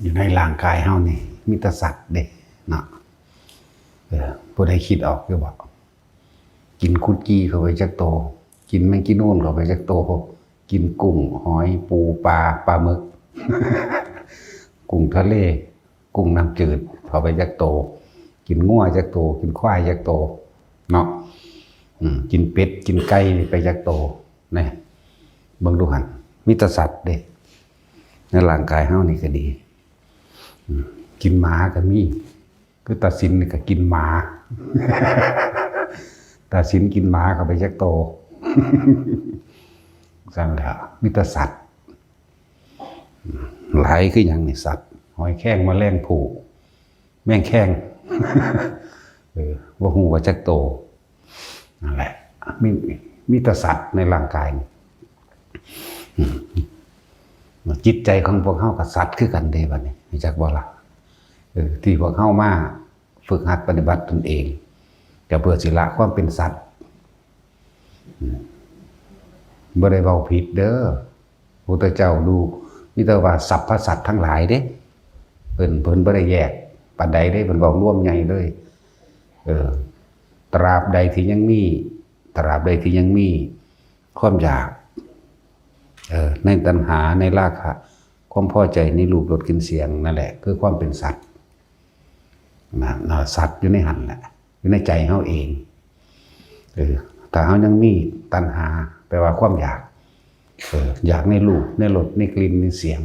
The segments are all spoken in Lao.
ຢູ່ໃນຮ່າງກາຍເຮົານີ້ມີແຕ່ສັດເດ້ເນາະ. ເອີ ຜູ້ໃດຄິດອອກຢູ່ບໍ່? ກິນຄຸດກີ້ເຂົ້າໄປຈັກໂຕ? ກິນແມງກີນູນເຂົ້າໄປຈັກໂຕ? ກິນກຸ້ງ ຫອຍ ປູ ປາ ປາໝຶກ ກຸ້ງທະເລ ກຸ້ງນ້ຳຈືດເຂົ້າໄປຈັກໂຕ? ກິນງົວຈັກໂຕ? ກິນຄວາຍຈັກໂຕເນາະ? ອືມ ກິນເປັດ ກິນໄກ່ໄປຈັກໂຕ? ແນ່ ເບິ່ງດູຫັ້ນ ມີແຕ່ສັດເດ້ ໃນຮ່າງກາຍເຮົານີ້ກໍດີ. ອືມ ກິນໝາກໍມີ ຄືຕາສິນນີ້ກໍກິນໝາ ຕາສິນກິນໝາເຂົ້າໄປຈັກໂຕ? ຊັ້ນແຫຼະ ມີແຕ່ສັດ ອືມ ຫຼາຍຄືຫຍັງນີ້ ສັດ ຫອຍແຄງ ແມະແລງພູ ແມງແຄງ ເອີ ບໍ່ຮູ້ວ່າຈັກໂຕ. ນັ້ນແຫຼະ ມີ ມີແຕ່ສັດໃນຮ່າງກາຍນີ້. ອືມ ຈິດໃຈຂອງພວກເຮົາກໍສັດຄືກັນເດ້ ບັດນີ້ ຮູ້ຈັກບໍ່ລະ? ເອີ ທີ່ພວກເຮົາມາຝຶກຫັດປະຕິບັດຕົນເອງ ກໍເພື່ອຊິລະຄວາມເປັນສັດ. ອືມ ບໍ່ໄດ້ເວົ້າຜິດເດີ. ພຸດທະເຈົ້າດູ ມີແຕ່ວ່າສັບພະສັດທັງຫຼາຍເດ້ ເພິ່ນ ເພິ່ນບໍ່ໄດ້ແຍກປານໃດເດ້ ເພິ່ນເວົ້າລວມໃຫຍ່ເລີຍ. ເອີ ຕາບໃດທີ່ຍັງມີ ຕາບໃດທີ່ຍັງມີຄວາມຢາກ ເອີ ໃນຕັນຫາ ໃນລາຄະ ຄວາມພໍໃຈໃນຮູບ ລົດ ກິ່ນ ສຽງ ນັ້ນແຫຼະ ຄືຄວາມເປັນສັດນະ ນະ ສັດຢູ່ໃນຫັ້ນແຫຼະ ຢູ່ໃນໃຈເຮົາເອງ. ເອີ ຖ້າເຮົາຍັງມີຕັນຫາ ແປວ່າຄວາມຢາກ ເອີ ຢາກໃນຮູບ ໃນລົດ ໃນກິ່ນ ໃນສຽງ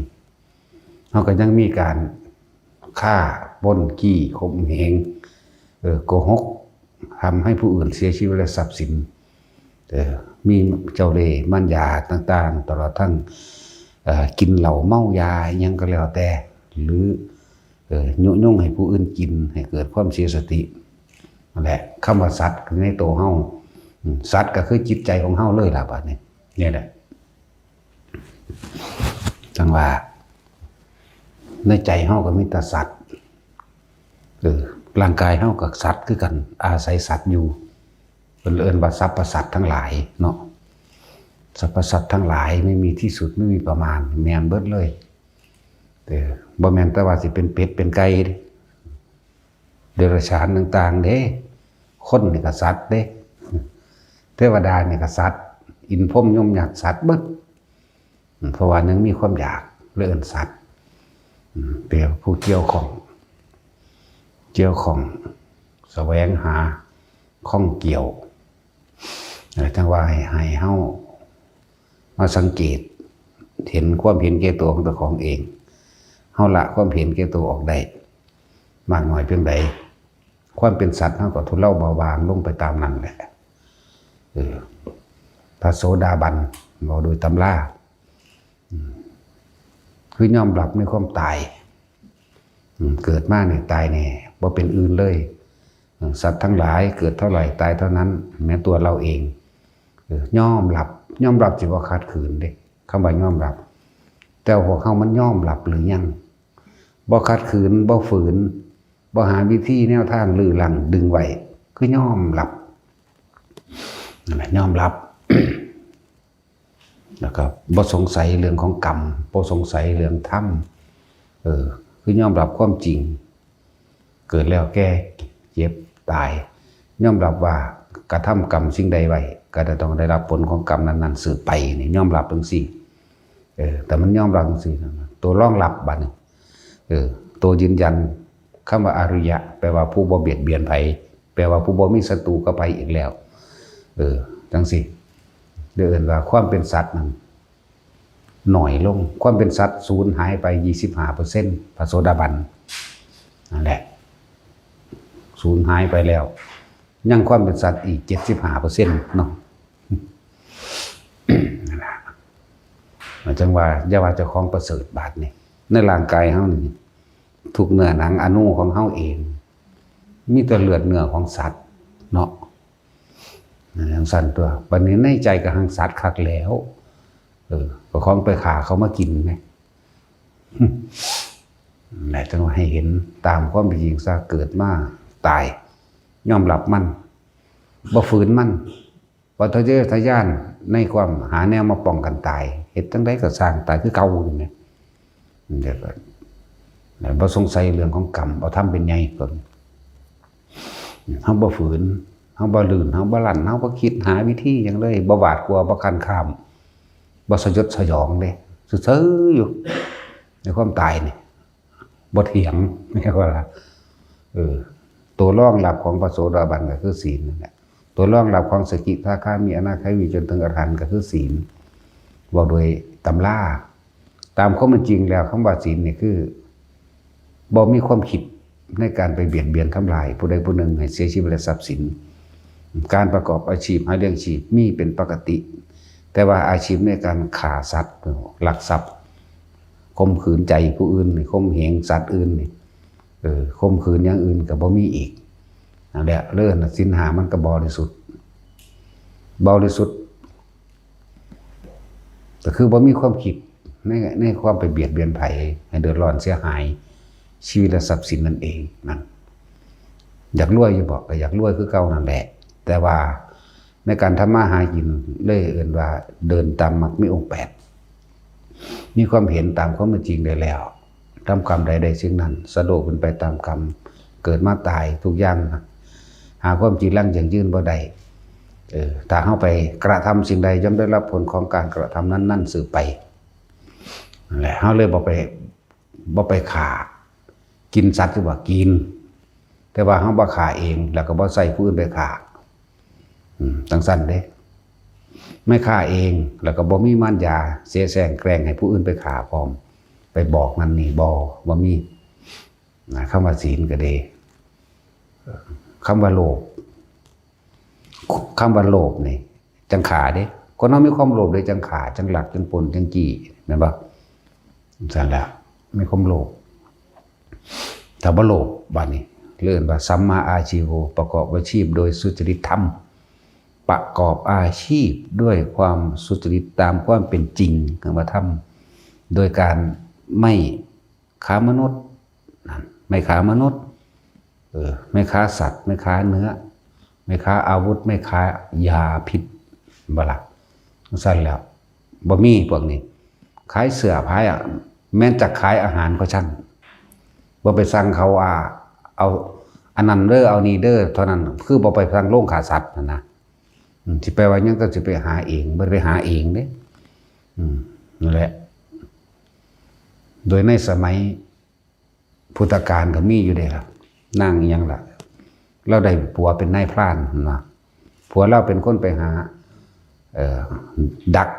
ເຮົາກໍຍັງມີການຄ້າ ປົ້ນ ຂີ້ ຂົ່ມເຫງ ເອີ ໂກຫົກ ທຳໃຫ້ຜູ້ອື່ນເສຍຊີວິດ ແລະ ຊັບສິນ ເອີ ມີເຈົ້າເລ່ມານຢາຕ່າງໆ ຕະຫຼອດທັງ ເອີ ກິນເຫຼົ້າເມົາຢາ ອີ່ຫຍັງກໍແລ້ວແຕ່ ຫຼື ເອີ ຍຸຍົງໃຫ້ຜູ້ອື່ນກິນ ໃຫ້ເກີດຄວາມເສຍສະຕິ. ນັ້ນແຫຼະ ຄຳວ່າສັດໃນໂຕເຮົາ ອືມ ສັດກໍຄືຈິດໃຈຂອງເຮົາເລີຍລະ ບາດນີ້ ນີ້ແຫຼະ ຈັ່ງວ່າໃນໃຈເຮົາກໍມີແຕ່ສັດ ເອີ ຮ່າງກາຍເຮົາກໍສັດຄືກັນ ອາໄສສັດຢູ່ ເພິ່ນເອີ້ນວ່າສັບພະສັດທັງຫຼາຍເນາະ. ສັບພະສັດທັງຫຼາຍ ໄມ່ມີທີ່ສຸດ ໄມ່ມີປະມານ ແມ່ນເບິດເລີຍ. ເອີ ບໍ່ແມ່ນແຕ່ວ່າຊິເປັນເປັດເປັນໄກ່ເດ້ ເດຍລະສານຕ່າງໆເດ້ ຄົນນີ້ກໍສັດເດ້ ເທວະດານີ້ກໍສັດ ອິນພົມຍົມຍັດສັດເບິດ. ເພາະວ່າຍັງມີຄວາມຢາກ ເລີຍເອີ້ນສັດ ເປັນຜູ້ກ່ຽວຂ້ອງ ກ່ຽວຂ້ອງ ສະແຫວງຫາ ຂ້ອງກ່ຽວ. ຈັ່ງວ່າໃຫ້ ໃຫ້ເຮົາມາສັງເກດເຫັນຄວາມເຫັນແກ່ຕົວຂອງເຈົ້າຂອງເອງ ເຮົາລະຄວາມເຫັນແກ່ຕົວອອກໄດ້ມາກໜ້ອຍພຽງໃດ ຄວາມເປັນສັດເຮົາກໍທຸເລົາເບົາບາງລົງໄປຕາມນັ້ນແຫຼະ. ເອີ ພະໂສດາບັນ ເວົ້າໂດຍຕຳລາ ອືມ ຄືຍອມຮັບໃນຄວາມຕາຍ ອືມ ເກີດມານີ້ຕາຍແນ່ ບໍ່ເປັນອື່ນເລີຍ. ເອີ ສັດທັງຫຼາຍເກີດເທົ່າໃດຕາຍເທົ່ານັ້ນ ແມ່ນຕົວເຮົາເອງ. ເອີ ຍອມຮັບ ຍອມຮັບຊິບໍ່ຂັດຂືນເດ້ ຄຳວ່າຍອມຮັບ. ແຕ່ວ່າພວກເຮົາມັນຍອມຮັບຫຼືຍັງ? ບໍ່ຂັດຂືນ ບໍ່ຝືນ ບໍ່ຫາວິທີແນວທາງຮື້ລ້າງດຶງໄວ້ ຄືຍອມຮັບ ນັ້ນແຫຼະ ຍອມຮັບ. ແລ້ວກໍບໍ່ສົງໄສເລື່ອງຂອງກຳ ບໍ່ສົງໄສເລື່ອງທຳ ເອີ ຄືຍອມຮັບຄວາມຈິງ ເກີດແລ້ວແກ່ເຈັບຕາຍ ຍອມຮັບວ່າກະທຳກຳສິ່ງໃດໄວ້ ກໍຈະຕ້ອງໄດ້ຮັບຜົນຂອງກຳນັ້ນໆສືບໄປ ນີ້ຍອມຮັບຈັ່ງຊີ້. ເອີ ແຕ່ມັນຍອມຮັບຈັ່ງຊີ້ ໂຕຮອງຮັບບາດນີ້ ເອີ ໂຕຢືນຢັນ ຄຳວ່າອະລິຍະ ແປວ່າຜູ້ບໍ່ບຽດບຽນໃຜ ແປວ່າຜູ້ບໍ່ມີສັດຕູກັບໃຜອີກແລ້ວ ເອີ ຈັ່ງຊີ້ ເອີ້ນວ່າຄວາມເປັນສັດນັ້ນໜ້ອຍລົງ ຄວາມເປັນສັດສູນຫາຍໄປ ຊາວຫ້າເປີເຊັນ ພະໂສດາບັນ ນັ້ນແຫຼະ ສູນຫາຍໄປແລ້ວ ຍັງຄວາມເປັນສັດອີກ ຊາວຫ້າເປີເຊັນເນາະ. ນັ້ນລະ ຈັ່ງວ່າ ຢ່າວ່າເຈົ້າຂອງປະເສີດບາດນີ້ ໃນຮ່າງກາຍເຮົານີ້ ທຸກເນື້ອໜັງອະນູຂອງເຮົາເອງ ມີແຕ່ເລືອດເນື້ອຂອງສັດເນາະ ຈັ່ງຊັ້ນຕົວະ. ບັດນີ້ໃນໃຈກໍຮັ່ງສັດຄັກແລ້ວ ເອີ ກໍຂອງໄປຂ້າເຂົາມາກິນແມ ແຫຼະ ຈັ່ງວ່າໃຫ້ເຫັນຕາມຄວາມເປັນຈິງຊະ ເກີດມາຕາຍ ຍອມຮັບມັນ ບໍ່ຝືນມັນ ບໍ່ທະເຍີທະຍານໃນຄວາມຫາແນວມາປ້ອງກັນຕາຍ ເຮັດຈັ່ງໃດກໍຊ່າງຕາຍຄືເກົ່ານີ້ແມ. ແລ້ວກໍ ບໍ່ສົງໄສເລື່ອງຂອງກຳ ເອົາທຳເປັນໃຫຍ່ກ່ອນ. ເຮົາບໍ່ຝືນ ເຮົາບໍ່ລື່ນ ເຮົາບໍ່ລັ່ນ ເຮົາບໍ່ຄິດຫາວິທີຫຍັງເລີຍ ບໍ່ຫວາດກົວ ບໍ່ຄັນຄາມ ບໍ່ສະຍົດສະຫຍອງເດ້ ຊື່ໆຢູ່ໃນຄວາມຕາຍນີ້ ບໍ່ຖຽງ ເອີ ຕົວລອງລັບຂອງພະໂສດາບັນກໍຄືສີນນັ້ນແຫຼະ ຕົວລອງລັບຂອງສະກິທາຄາມີ ອະນາຄາມີ ຈົນເຖິງອະລະຫັນກໍຄືສີນ. ເວົ້າໂດຍຕຳລາ ຕາມຄວາມເປັນຈິງແລ້ວ ຄຳວ່າສີນນີ້ຄື ບໍ່ມີຄວາມຄິດໃນການໄປບຽດບຽນທຳລາຍຜູ້ໃດຜູ້ໜຶ່ງໃຫ້ເສຍຊີວິດ ແລະ ຊັບສິນ. ການປະກອບອາຊີບຫາລ້ຽງຊີບມີເປັນປົກກະຕິ, ແຕ່ວ່າອາຊີບໃນການຂ້າສັດ, ລັກຊັບ, ຂົ່ມຂືນໃຈຜູ້ອື່ນ, ຂົ່ມເຫງສັດອື່ນນີ້, ເອີ, ຂົ່ມຂືນຢ່າງອື່ນກໍບໍ່ມີອີກ. ນັ້ນແຫຼະ, ເລີຍ ສິນຫ້າມັນກໍບໍລິສຸດ, ບໍລິສຸດ ກໍຄືບໍ່ມີຄວາມຄິດໃນ, ໃນຄວາມໄປບຽດບຽນໃຜໃຫ້ເດືອດຮ້ອນເສຍຫາຍຊີວິດ ແລະ ຊັບສິນນັ້ນເອງນັ້ນ. ຢາກລວຍຢູ່ບໍ່? ກໍຢາກລວຍຄືເກົ່ານັ້ນແຫຼະ, ແຕ່ວ່າໃນການທຳມາຫາກິນ ເລີຍເອີ້ນວ່າເດີນຕາມມັກມີອົງແປດ, ມີຄວາມເຫັນຕາມຄວາມເປັນຈິງໄດ້ແລ້ວ. ທຳກຳໃດໄດ້ສິ່ງນັ້ນ, ສະໂດດຂຶ້ນໄປຕາມກຳ, ເກີດມາຕາຍ ທຸກຢ່າງຫາຄວາມຈີລັງຢັ້ງຢືນບໍ່ໄດ້. ເອີ, ຖ້າເຮົາໄປກະທຳສິ່ງໃດ ຍ່ອມໄດ້ຮັບຜົນຂອງການກະທຳນັ້ນໆສືບໄປ. ນັ້ນແຫຼະ, ເຮົາເລີຍບໍ່ໄປ, ບໍ່ໄປຂ້າ, ກິນສັດຄືວ່າກິນ, ແຕ່ວ່າເຮົາບໍ່ຂ້າເອງ ແລ້ວກໍບໍ່ໃຊ້ຜູ້ອື່ນໄປຂ້າ. ອືມ, ຈັ່ງຊັ້ນເດ້. ໄມ່ຂ້າເອງ ແລ້ວກໍບໍ່ມີມານຢາເສແສ້ງແກລ້ງໃຫ້ຜູ້ອື່ນໄປຂ້າພ້ອມ, ໄປບອກນັ້ນນີ້ ບໍ່, ບໍ່ມີ. ນະ, ຄຳວ່າສິນກໍດີ, ຄຳວ່າໂລບ, ຄຳວ່າໂລບນີ້ຈັ່ງຂ້າເດ້. ຄົນເຮົາມີຄວາມໂລບເດ້ ຈັ່ງຂ້າ, ຈັ່ງລັກ, ຈັ່ງປົນ, ຈັ່ງຈີ້, ແມ່ນບໍ່? ຊັ້ນແຫຼະ, ມີຄວາມໂລບ. ຖ້າບໍ່ໂລບ, ບາດນີ້ເອີ້ນວ່າ ສຳມາອາຊີໂວ, ປະກອບອາຊີບໂດຍສຸຈະລິດທຳ, ປະກອບອາຊີບດ້ວຍຄວາມສຸຈະລິດຕາມຄວາມເປັນຈິງ, ຄຳວ່າທຳ, ໂດຍການໄມ່ ຂ້າມະນຸດ, ນັ້ນ, ໄມ່ຂ້າມະນຸດ, ເອີ, ໄມ່ຂ້າສັດ, ໄມ່ຂ້າເນື້ອ, ໄມ່ຂ້າອາວຸດ, ໄມ່ຂ້າຢາພິດ, ບໍ່ລະ? ຊັ້ນແລ້ວ, ບໍ່ມີພວກນີ້. ຂາຍເສື້ອ, ຂາຍ, ແມ່ນຈັກຂາຍອາຫານກໍຊ່າງ, ບໍ່ໄປສັ່ງເຂົາວ່າ ເອົາອັນນັ້ນເດີ, ເອົານີ້ເດີ, ເທົ່ານັ້ນ, ຄືບໍ່ໄປສັ່ງໂລງຂ້າສັດຫັ້ນນະ. ອືມ, ຊິໄປວ່າຫຍັງກໍຊິໄປຫາເອງ, ບໍ່ໄດ້ໄປຫາເອງເດ້. ອືມ, ນັ້ນແຫຼະ. ໂດຍໃນສະໄໝພຸດທະການກໍມີຢູ່ເດ້ລະ, ນາງອີ່ຫຍັງລະ, ລາວໄດ້ຜົວເປັນນາຍພຣານຫັ້ນນະ, ຜົວລາວເປັນຄົນໄປຫາ, ເອີ, ດັກ,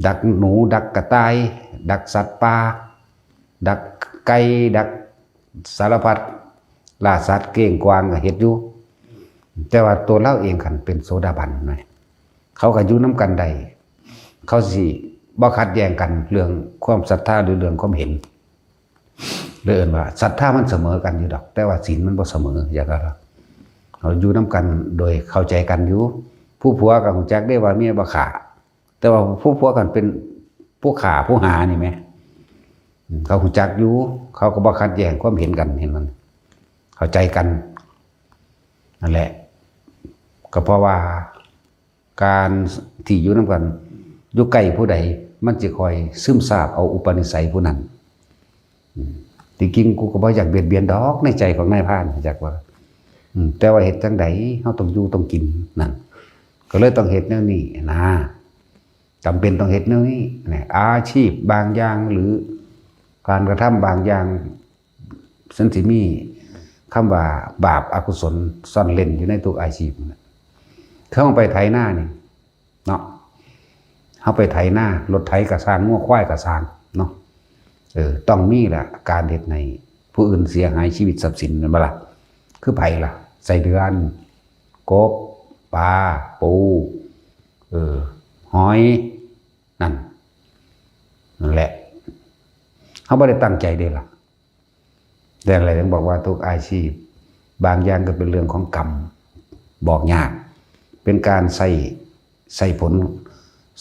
ດັກໜູ, ດັກກະຕ່າຍ, ດັກສັດປ່າ, ດັກໄກ່, ດັກ ສາລະພັດລ່າສັດເກ້ງກວາງກໍເຮັດຢູ່, ແຕ່ວ່າຕົວລາວເອງຄັນເປັນໂສດາບັນນະ, ເຂົາກໍຢູ່ນຳກັນໄດ້, ເຂົາຊິບໍ່ຂັດແຍ່ງກັນເລື່ອງຄວາມສັດທາ ຫຼື ເລື່ອງຄວາມເຫັນ. ເລີຍເອີ້ນວ່າສັດທາມັນສະເໝີກັນຢູ່ດອກ, ແຕ່ວ່າສິນມັນບໍ່ສະເໝີ, ຢ່າງນັ້ນລະ. ເຮົາຢູ່ນຳກັນໂດຍເຂົ້າໃຈກັນຢູ່, ຜູ້ຜົວກໍຮູ້ຈັກເດ້ວ່າເມຍບໍ່ຂ້າ, ແຕ່ວ່າຜູ້ຜົວຄັນເປັນຜູ້ຂ້າຜູ້ຫານີ້ແໝ, ເຂົາຮູ້ຈັກຢູ່, ເຂົາກໍບໍ່ຂັດແຍ່ງຄວາມເຫັນກັນ, ເຫັນມັນເຂົ້າໃຈກັນ. ນັ້ນແຫຼະ, ກໍເພາະວ່າການທີ່ຢູ່ນຳກັນ, ຢູ່ໃກ້ຜູ້ໃດ, ມັນຊິຄ່ອຍຊຶມຊາບເອົາອຸປະນິໄສຜູ້ນັ້ນ. ອືມ, ທີ່ຈິງກູກໍບໍ່ຢາກບຽດບຽນດອກ ໃນໃຈຂອງນາຍພານ, ຮູ້ຈັກບໍ່? ອືມ, ແຕ່ວ່າເຮັດຈັ່ງໃດ ເຮົາຕ້ອງຢູ່ຕ້ອງກິນນັ້ນ, ກໍເລີຍຕ້ອງເຮັດແນວນີ້ນະ. ຈຳເປັນຕ້ອງເຮັດແນວນີ້ນະ, ອາຊີບບາງຢ່າງ ຫຼື ການກະທຳບາງຢ່າງ, ມັນຊິມີຄຳວ່າບາບອະກຸສົນຊ່ອນເລັ້ນຢູ່ໃນທຸກອາຊີບນະ. ເຮົາໄປໄຖນານີ້ເນາະ, ເຮົາໄປໄຖນາ, ລົດໄຖກໍຊ່າງ, ງົວຄວາຍກໍຊ່າງເນາະ, ເອີ, ຕ້ອງມີລະ ການເຮັດໃຫ້ຜູ້ອື່ນເສຍຫາຍຊີວິດຊັບສິນ, ແມ່ນບໍ່ລະ? ຄືໃຜລະ? ໄສ້ເດືອນ, ກົບ, ປາ, ປູ, ເອີ, ຫອຍ, ນັ້ນ, ນັ້ນແຫຼະ, ເຮົາບໍ່ໄດ້ຕັ້ງໃຈເດ້ລະ. ແຕ່ແຫຼະ ຈຶ່ງບອກວ່າທຸກອາຊີບບາງຢ່າງກໍເປັນເລື່ອງຂອງກຳ, ບອກຍາກ, ເປັນການໃຊ້, ໃຊ້ຜົນ,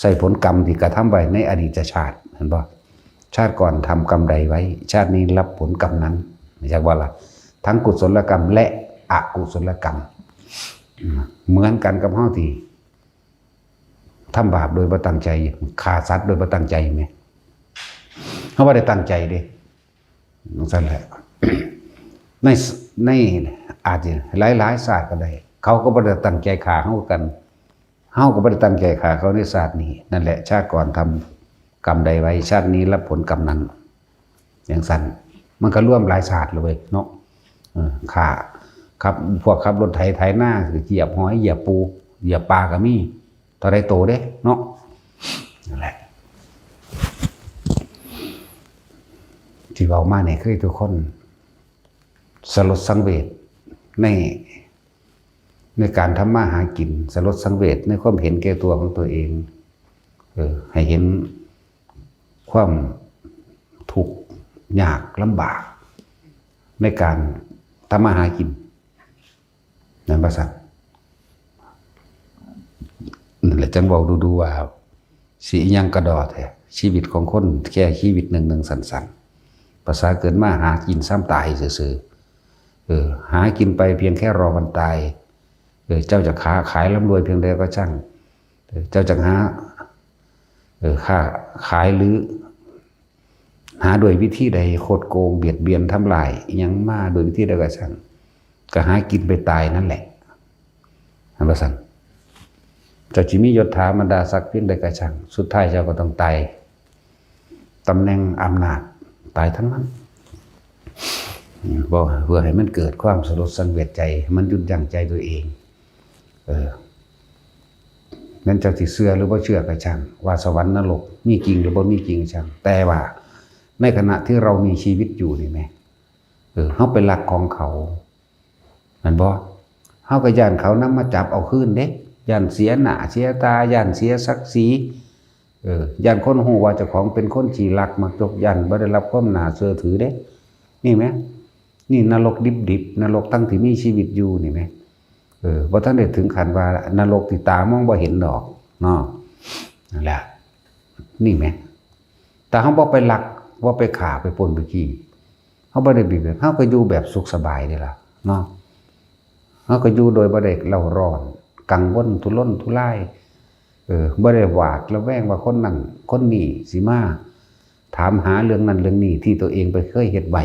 ໃຊ້ຜົນກຳທີ່ກະທຳໄວ້ໃນອະດີດຊາດ, ເຫັນບໍ່? ຊາດກ່ອນທຳກຳໃດໄວ້, ຊາດນີ້ຮັບຜົນກຳນັ້ນ, ຮູ້ຈັກບໍ່ລະ? ທັງກຸສົນລະກຳ ແລະ ອະກຸສົນລະກຳ, ເໝືອນກັນກັບເຮົາທີ່ ທຳບາບໂດຍບໍ່ຕັ້ງໃຈ, ຂ້າສັດໂດຍບໍ່ຕັ້ງໃຈແມ່ນ, ເຮົາບໍ່ໄດ້ຕັ້ງໃຈເດ້, ຈັ່ງຊັ້ນແຫຼະ ໃນ ໃນ ອາດຈະຫຼາຍໆຊາດກໍໄດ້ ເຂົາກໍບໍ່ໄດ້ຕັ້ງໃຈຂ້າເຮົາຄືກັນ ເຮົາກໍບໍ່ໄດ້ຕັ້ງໃຈຂ້າເຂົາໃນຊາດນີ້ ນັ້ນແຫຼະ ຊາດກ່ອນທຳກຳໃດໄວ້ ຊາດນີ້ຮັບຜົນກຳນັ້ນ ຈັ່ງຊັ້ນ ມັນກໍລວມຫຼາຍຊາດແລ້ວເວີຍເນາະ ເອີ ຂ້າ ຂັບ ພວກຂັບລົດໄຖໄຖນາ ຢຽບຫອຍ ຢຽບປູ ຢຽບປາກໍມີ ເທົ່າໃດໂຕເດ້ເນາະ ນັ້ນແຫຼະ ທີ່ເວົ້າມານີ້ຄືທຸກຄົນສະຫຼົດສັງເວດໃນ ໃນການທຳມາຫາກິນ ສະຫຼົດສັງເວດໃນຄວາມເຫັນແກ່ຕົວຂອງຕົວເອງ ເອີ ໃຫ້ເຫັນຄວາມທຸກຍາກລຳບາກໃນການທຳມາຫາກິນ ແມ່ນບໍ່ຊັ້ນ? ນັ້ນແຫຼະ ຈັ່ງເວົ້າດູໆວ່າ ຊິອີຫຍັງກະດໍແທ້ ຊີວິດຂອງຄົນແຄ່ຊີວິດໜຶ່ງໆສັ້ນໆ ປະສາເກີດມາຫາກິນຊ້ຳຕາຍຊື່ໆ ເອີ ຫາກິນໄປພຽງແຄ່ລໍວັນຕາຍ ເອີ ເຈົ້າຈະຄ້າຂາຍລ່ຳລວຍພຽງໃດກໍຊ່າງ ເອີ ເຈົ້າຈະຫາ ເອີ ຄ້າຂາຍ ຫຼື ຫາດ້ວຍວິທີໃດ ຄົດໂກງ ບຽດບຽນ ທຳລາຍອີ່ຫຍັງມາດ້ວຍວິທີໃດກໍຊ່າງ ກໍຫາກິນໄປຕາຍນັ້ນແຫຼະ ແມ່ນບໍ່ຊັ້ນ? ເຈົ້າຊິມີຍົດຖາບັນດາສັກພຽງໃດກໍຊ່າງ ສຸດທ້າຍເຈົ້າກໍຕ້ອງຕາຍ ຕຳແໜ່ງອຳນາດຕາຍທັງນັ້ນ ບໍ່ ເພື່ອໃຫ້ມັນເກີດຄວາມສະຫຼົດສັງເວດໃຈ ໃຫ້ມັນຢຸດຢັ້ງໃຈຕົວເອງ ເອີ ແມ່ນເຈົ້າຊິເຊື່ອຫຼືບໍ່ເຊື່ອກໍຊ່າງ ວ່າສະຫວັນນະລົກມີຈິງຫຼືບໍ່ມີຈິງກໍຊ່າງ ແຕ່ວ່າໃນຂະນະທີ່ເຮົາມີຊີວິດຢູ່ນີ້ແມ ເອີ ເຮົາໄປລັກຂອງເຂົາ ແມ່ນບໍ່? ເຮົາກໍຢ້ານເຂົານຳມາຈັບເອົາຄືນເດ້ ຢ້ານເສຍໜ້າເສຍຕາ ຢ້ານເສຍສັກສີ ເອີ ຢ້ານຄົນຮູ້ວ່າເຈົ້າຂອງເປັນຄົນຂີ້ລັກມັກຈົກ ຢ້ານບໍ່ໄດ້ຮັບຄວາມໜ້າເຊື່ອຖືເດ້ ນີ້ແມ ນີ້ນະລົກດິບໆ ນະລົກທັງທີ່ມີຊີວິດຢູ່ນີ້ແມ ເອີ ບໍ່ທັນໄດ້ເຖິງຂັ້ນວ່ານະລົກທີ່ຕາມອງບໍ່ເຫັນດອກເນາະ ນັ້ນແຫຼະ ນີ້ແມ ຖ້າເຮົາບໍ່ໄປລັກ ບໍ່ໄປຂ້າ ໄປປຸ້ນ ໄປຂີ້ ເຮົາບໍ່ໄດ້ບຽດບຽນ ເຮົາກໍຢູ່ແບບສຸກສະບາຍເດ້ລະເນາະ ເຮົາກໍຢູ່ໂດຍບໍ່ໄດ້ເລົ່າຮ້ອນ ກັງວົນ ທຸລົນທຸລາຍ ເອີ ບໍ່ໄດ້ຫວາດລະແວງວ່າຄົນນັ້ນຄົນນີ້ຊິມາຖາມຫາເລື່ອງນັ້ນເລື່ອງນີ້ທີ່ຕົວເອງໄປເຄີຍເຮັດໄວ້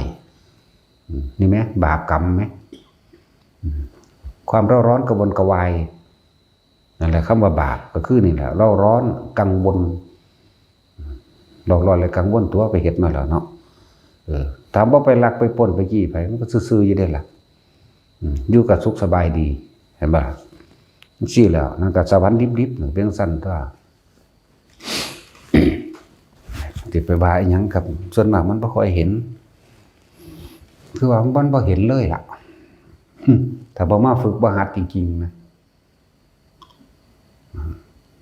ອືມ ນີ້ແມ ບາບກຳແມ ອືມ ຄວາມເລົ່າຮ້ອນກະວົນກະວາຍ ນັ້ນແຫຼະ ຄຳວ່າບາບກໍຄືນີ້ແຫຼະ ເລົ່າຮ້ອນກັງວົນ ເລົ່າຮ້ອນ ແລະ ກັງວົນຕົວະ ໄປເຮັດມາແລ້ວເນາະ ເອີ ຖ້າບໍ່ໄປລັກໄປປຸ້ນໄປຈີ້ໃຜ ມັນກໍຊື່ໆຢູ່ເດ້ລະ ອືມ ຢູ່ກໍສຸກສະບາຍດີ ເຫັນບໍ່ລະ? ຈັ່ງຊີ້ແລ້ວ ນັ້ນກໍສະຫວັນດິບໆ ເປັນຈັ່ງຊັ້ນຕົວະ ຊິໄປວ່າອີ່ຫຍັງກັບ ສ່ວນມາກມັນບໍ່ຄ່ອຍເຫັນ ຄືວ່າມັນບໍ່ເຫັນເລີຍລະ ຖ້າບໍ່ມາຝຶກບໍ່ຫັດຈິງໆນະ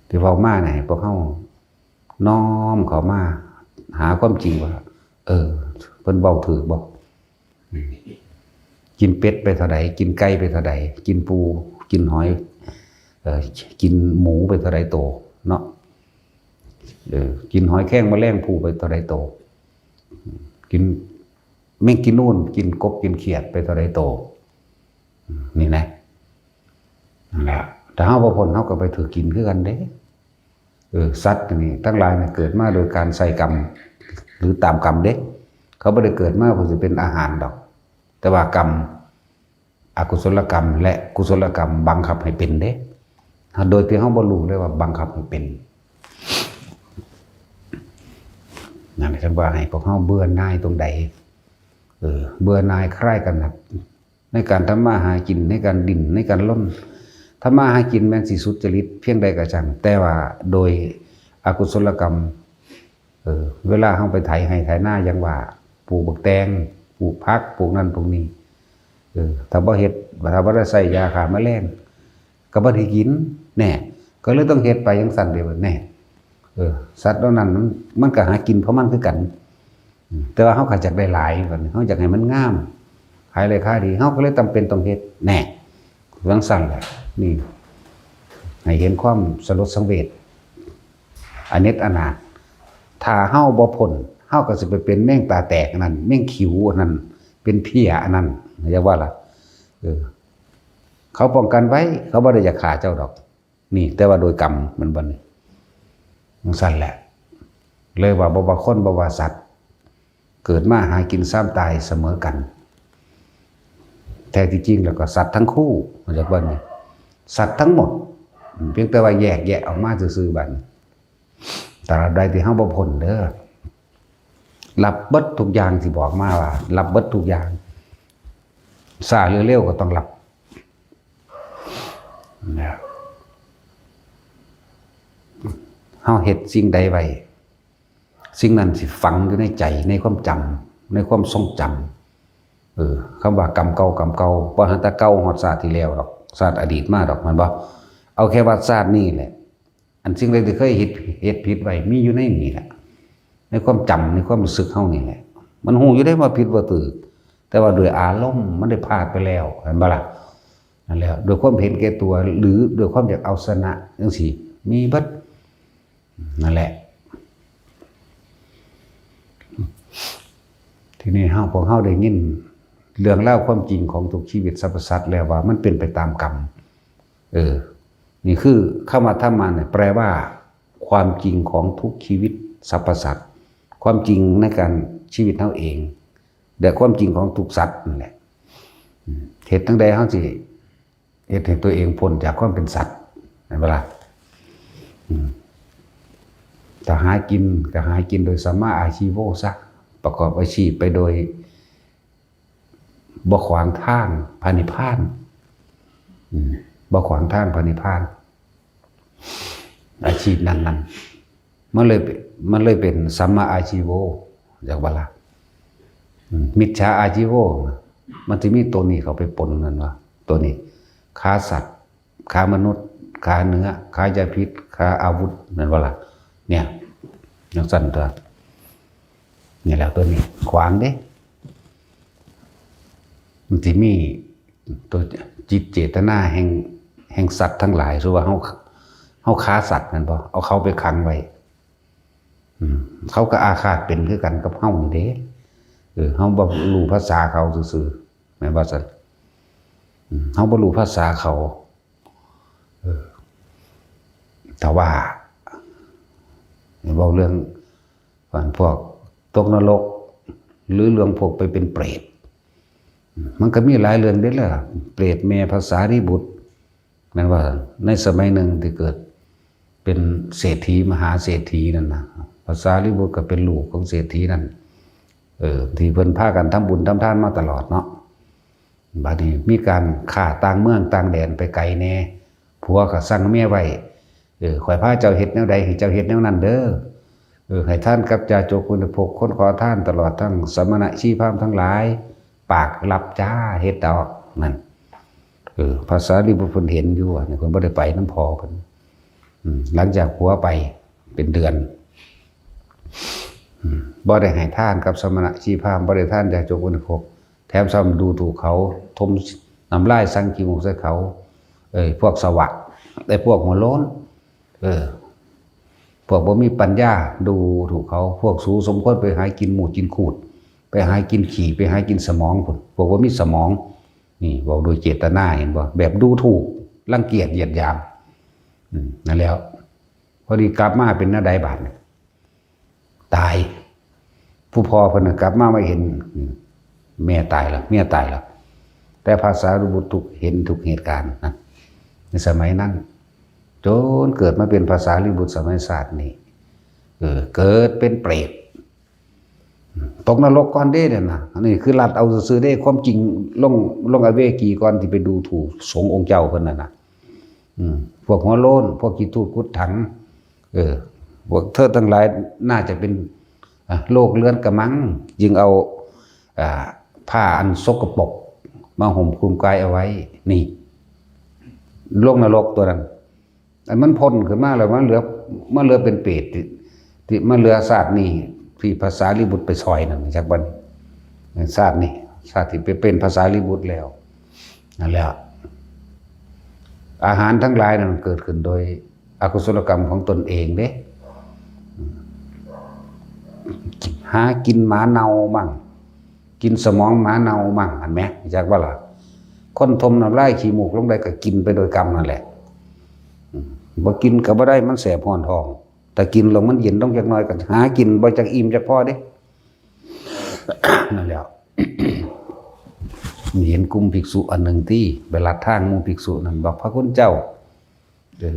ທີ່ເວົ້າມານີ້ ໃຫ້ພວກເຮົານ້ອມເຂົ້າມາຫາຄວາມຈິງວ່າ ເອີ ເພິ່ນເວົ້າຖືກບໍ່? ອືມ ກິນເປັດໄປເທົ່າໃດ? ກິນໄກ່ໄປເທົ່າໃດ? ກິນປູ ກິນຫອຍ ເອີ ກິນໝູໄປເທົ່າໃດໂຕເນາະ? ເອີ ກິນຫອຍແຄງມະແລງພູໄປເທົ່າໃດໂຕ? ກິນແມງກີນູນ ກິນກົບ ກິນຂຽດໄປເທົ່າໃດໂຕ? ນີ້ນະ ນັ້ນແຫຼະ ຖ້າເຮົາບໍ່ພົ້ນ ເຮົາກໍໄປຖືກກິນຄືກັນເດ້. ເອີ ສັດນີ້ທັງຫຼາຍນີ້ເກີດມາໂດຍການໃຊ້ກຳ ຫຼື ຕາມກຳເດ້. ເຂົາບໍ່ໄດ້ເກີດມາເພື່ອຊິເປັນອາຫານດອກ, ແຕ່ວ່າກຳ ອະກຸສົລະກຳ ແລະ ກຸສົລະກຳບັງຄັບໃຫ້ເປັນເດ້, ໂດຍທີ່ເຮົາບໍ່ຮູ້ເລີຍວ່າບັງຄັບໃຫ້ເປັນ. ນັ້ນແຫຼະ ເພິ່ນວ່າໃຫ້ພວກເຮົາເບື່ອໜ່າຍຕົງໃດ? ເອີ ເບື່ອໜ່າຍຄາຍກຳໜັດ ໃນການທຳມາຫາກິນ, ໃນການດີ້ນ, ໃນການລົນ. ທຳມາຫາກິນແມ່ນຊິສຸດຈະລິດພຽງໃດກໍຊ່າງ, ແຕ່ວ່າໂດຍອະກຸສົລະກຳ, ເອີ ເວລາເຮົາໄປໄຖໄຮ່ໄຖນາ ຢ່າງວ່າ ປູກບັກແຕງ, ປູກຜັກ, ປູກນັ້ນປູກນີ້, ເອີ ຖ້າບໍ່ເຮັດ, ຖ້າບໍ່ໄດ້ໃຊ້ຢາຂ້າມະແລງ ກໍບໍ່ໄດ້ກິນ ແນ່ ກໍເລີຍຕ້ອງເຮັດໄປຈັ່ງຊັ້ນເດ ແນ່ ເອີ ສັດເຫຼົ່ານັ້ນມັນ ມັນກໍຫາກິນຂອງມັນຄືກັນ ອືມ ແຕ່ວ່າເຮົາກໍຢາກໄດ້ຫຼາຍ ບັດນີ້ເຮົາຢາກໃຫ້ມັນງາມ ຂາຍໄດ້ຂາຍດີ ເຮົາກໍເລີຍຈຳເປັນຕ້ອງເຮັດ ແນ່ ຈັ່ງຊັ້ນແຫຼະ. ນີ້ ໃຫ້ເຫັນຄວາມສະຫຼົດສັງເວດ ອະເນັດອະນາດ. ຖ້າເຮົາບໍ່ພົ້ນ ເຮົາກໍຊິໄປເປັນແມງຕາແຕກອັນນັ້ນ ແມງຂິວອັນນັ້ນ ເປັນເພຍອັນນັ້ນ ຢ່າວ່າລະ ເອີ ເຂົາປ້ອງກັນໄວ້ ເຂົາບໍ່ໄດ້ຢາກຂ້າເຈົ້າດອກ. ນີ້ ແຕ່ວ່າໂດຍກຳ ແມ່ນບໍ່ນີ້? ຈັ່ງຊັ້ນແຫຼະ ເລີຍວ່າ ບໍ່ວ່າຄົນ ບໍ່ວ່າສັດ ເກີດມາຫາກິນຊາມຕາຍສະເໝີກັນ. ແທ້ທີ່ຈິງແລ້ວກໍສັດທັງຄູ່ ເຂົາເຈົ້າວ່ານີ້ ສັດທັງໝົດ ພຽງແຕ່ວ່າແຍກແຍະອອກມາຊື່ໆ. ບັດນີ້ ຕາບໃດທີ່ເຮົາບໍ່ພົ້ນເດີ ຮັບເບິດທຸກຢ່າງທີ່ບອກມາວ່າ ຮັບເບິດທຸກຢ່າງ ຊ້າຫຼືເລັວກໍຕ້ອງຮັບນະ. ເຮົາເຮັດສິ່ງໃດໄວ້ ສິ່ງນັ້ນຊິຝັງຢູ່ໃນໃຈ ໃນຄວາມຈຳ ໃນຄວາມຊົງຈຳ. ເອີ ຄຳວ່າກຳເກົ່າ ກຳເກົ່າ ບໍ່ຫາແຕ່ເກົ່າຮອດຊາດທີ່ແລ້ວດອກ ຊາດອະດີດມາດອກ ແມ່ນບໍ່? ເອົາແຄ່ວ່າຊາດນີ້ແຫຼະ ອັນສິ່ງໃດທີ່ເຄີຍເຮັດ ເຮັດຜິດໄວ້ ມີຢູ່ໃນນີ້ແຫຼະ ໃນຄວາມຈຳ ໃນຄວາມຮູ້ສຶກເຮົານີ້ແຫຼະ. ມັນຮູ້ຢູ່ເດ້ວ່າຜິດວ່າຖືກ ແຕ່ວ່າດ້ວຍອາລົມມັນໄດ້ພາດໄປແລ້ວ ແມ່ນບໍ່ລະ? ນັ້ນແຫຼະ ດ້ວຍຄວາມເຫັນແກ່ຕົວ ຫຼື ດ້ວຍຄວາມຢາກເອົາຊະນະ ຈັ່ງຊີ້ ມີເບິດ. ນັ້ນແຫຼະ ທີນີ້ເຮົາ ພວກເຮົາໄດ້ຍິນເລື່ອງລາວຄວາມຈິງຂອງທຸກຊີວິດສັບພະສັດແລ້ວວ່າມັນເປັນໄປຕາມກຳ. ເອີ ນີ້ຄືຄຳວ່າທຳມະນີ້ ແປວ່າຄວາມຈິງຂອງທຸກຊີວິດສັບພະສັດ ຄວາມຈິງໃນການ ຊີວິດເຮົາເອງ ແລະ ຄວາມຈິງຂອງທຸກສັດນັ້ນແຫຼະ. ເຮັດຈັ່ງໃດເຮົາຊິ ເຮັດໃຫ້ຕົວເອງພົ້ນຈາກຄວາມເປັນສັດ ແມ່ນບໍ່ລະ? ອືມ ຖ້າຫາກິນ ກໍຫາກິນໂດຍສຳມາອາຊີໂວຊະ ປະກອບອາຊີບໄປໂດຍບໍ່ຂວາງທາງພະນິບພານ. ອືມ ບໍ່ຂວາງທາງພະນິບພານ ອາຊີບນັ້ນໆ. ມັນເລີຍ ມັນເລີຍເປັນສຳມາອາຊີໂວ ຈັກວ່າລະ? ອືມ ມິດສາອາຊີໂວ ມັນຊິມີໂຕນີ້ເຂົ້າໄປປົນ ແມ່ນບໍ່? ໂຕນີ້ ຄ້າສັດ ຄ້າມະນຸດ ຄ້າເນື້ອ ຄ້າຢາພິດ ຄ້າອາວຸດ ແມ່ນບໍ່ລະ? ເນີ້ຍ ຈັ່ງຊັ້ນຕົວະ ນີ້ແຫຼະ ໂຕນີ້ຂວາງເດ້ ມັນຊິມີ ຕົວຈິດເຈດຕະນາແຫ່ງ ແຫ່ງສັດທັງຫຼາຍ ສົມມຸດວ່າເຮົາ ເຮົາຂ້າສັດແມ່ນບໍ່? ເອົາເຂົາໄປຂັງໄວ້ ອືມ ເຂົາກໍອາຄາດເປັນຄືກັນກັບເຮົານີ້ເດ້. ເອີ ເຮົາບໍ່ຮູ້ພາສາເຂົາຊື່ໆ ແມ່ນບໍ່ຊັ້ນ? ອືມ ເຮົາບໍ່ຮູ້ພາສາເຂົາ. ເອີ ຖ້າວ່າເວົ້າເລື່ອງ ອັນພວກຕົກນະລົກ ຫຼື ເລື່ອງພວກໄປເປັນເປຣດ ມັນກໍມີຫຼາຍເລື່ອງເດ້ລະ ເປຣດແມ່ພະສາລີບຸດ ແມ່ນວ່າໃນສະໄໝໜຶ່ງທີ່ເກີດເປັນເສດຖີ ມະຫາເສດຖີນັ້ນນະ ພະສາລີບຸດກໍເປັນລູກຂອງເສດຖີນັ້ນ ເອີ ທີ່ເພິ່ນພາກັນທຳບຸນທຳທານມາຕະຫຼອດເນາະ. ບາດນີ້ມີການຂ້າຕ່າງເມືອງຕ່າງແດນໄປໄກແດ່ ຜົວກໍສັ່ງເມຍໄວ້ ເອີ ຂ້ອຍພາເຈົ້າເຮັດແນວໃດ ໃຫ້ເຈົ້າເຮັດແນວນັ້ນເດີ ເອີ ໃຫ້ທານກັບຢາຈົກບໍລິໂພກ ຄົນຂໍທານ ຕະຫຼອດທັງສະມະນະຊີພາມທັງຫຼາຍ ປາກລັບຈ້າ ເຮັດດອກ ນັ້ນ. ເອີ ພະສາລີບຸດເພິ່ນເຫັນຢູ່ ອັນນີ້ເພິ່ນບໍ່ໄດ້ໄປນຳພໍ່ເພິ່ນ ອືມ ຫຼັງຈາກຜົວໄປເປັນເດືອນ ອືມ ບໍ່ໄດ້ໃຫ້ທານກັບສະມະນະຊີພາມ ບໍ່ໄດ້ທານຢາຈົກບໍລິໂພກ ແຖມຊ້ຳດູຖູກເຂົາ ຖົມນ້ຳລາຍສັງຂີ້ມູກໃສ່ເຂົາ ເອີ ພວກສະຫວະ ແລະ ພວກຫົວໂລ້ນ ເອີ ພວກບໍ່ມີປັນຍາດູຖູກເຂົາ ພວກສູສົມຄວນໄປຫາກິນມູດກິນຂູດ ໄປຫາກິນຂີ້ ໄປຫາກິນສະໝອງພຸ້ນ ພວກບໍ່ມີສະໝອງ. ນີ້ເວົ້າໂດຍເຈດຕະນາ ເຫັນບໍ່? ແບບດູຖູກ ລັງກຽດ ຢຽດຫຍາມ ອືມ ນັ້ນແຫຼະ. ພໍດີກັບມາເປັນແນວໃດບາດນີ້? ຕາຍ ຜູ້ພໍ່ເພິ່ນນະກັບມາ ມາເຫັນ ອືມ ແມ່ຕາຍລະ ເມຍຕາຍລະ ແຕ່ພະສາລີບຸດທຸກ ເຫັນທຸກເຫດການນະ ໃນສະໄໝນັ້ນ ຈົນເກີດມາເປັນພະສາລີບຸດສະໄໝຊາດນີ້ ເອີ ເກີດເປັນເປຣດ ຕົກນະລົກກ່ອນເດ້ນັ້ນນະ. ອັນນີ້ຄືລັດເອົາຊື່ໆເດ້ ຄວາມຈິງລົງ ລົງອະເວກີກ່ອນທີ່ໄປດູຖູກສົງອົງເຈົ້າເພິ່ນນັ້ນນະ. ອືມ ພວກຫົວໂລ້ນ ພວກຂີ້ທູດກຸດຖັງ ເອີ ພວກເທີດທັງຫຼາຍ ໜ້າຈະເປັນ ອາ ໂລກເລືອນກະມັງ ຈຶ່ງເອົາ ອາ ຜ້າອັນສົກກະປົກມາຫຸ້ມຄຸມກາຍເອົາໄວ້ ນີ້ ລົງນະລົກຕົວນັ້ນ. ອັນມັນພົ້ນຂຶ້ນມາແລ້ວ ມັນເຫຼືອ ມັນເຫຼືອເປັນເປດ ທີ່ ທີ່ມັນເຫຼືອຊາດນີ້ ທີ່ພະສາລີບຸດໄປຊ່ອຍນັ້ນ ຈັກບັດນີ້ ຊາດນີ້ ຊາດທີ່ໄປເປັນພະສາລີບຸດແລ້ວ ນັ້ນແຫຼະ. ອາຫານທັງຫຼາຍນັ້ນເກີດຂຶ້ນໂດຍອະກຸສົລະກຳຂອງຕົນເອງເດ້. ຫາກິນໝາເນົ່າໝັ້ງ ກິນສະໝອງໝາເນົ່າໝັ້ງ ຫັ້ນແໝ ຮູ້ຈັກບໍ່ລະ? ຄົນຖົມນ້ຳລາຍຂີ້ມູກລົງໄດ້ກໍກິນໄປໂດຍກຳນັ້ນແຫຼະ. ອືມ ບໍ່ກິນກໍບໍ່ໄດ້ ມັນແສບຮ້ອນທ້ອງ. ຖ້າກິນແລ້ວມັນເຢັນລົງຈັກໜ້ອຍ ກໍຫາກິນບໍ່ຈັກອີ່ມຈັກພໍເດ້. ນັ້ນແຫຼະ ເຫັນກຸ່ມພິກສຸອັນໜຶ່ງຕິ ໄປລັດທາງໝູ່ພິກສຸນັ້ນ ບອກ ພະຄຸນເຈົ້າ ເອີ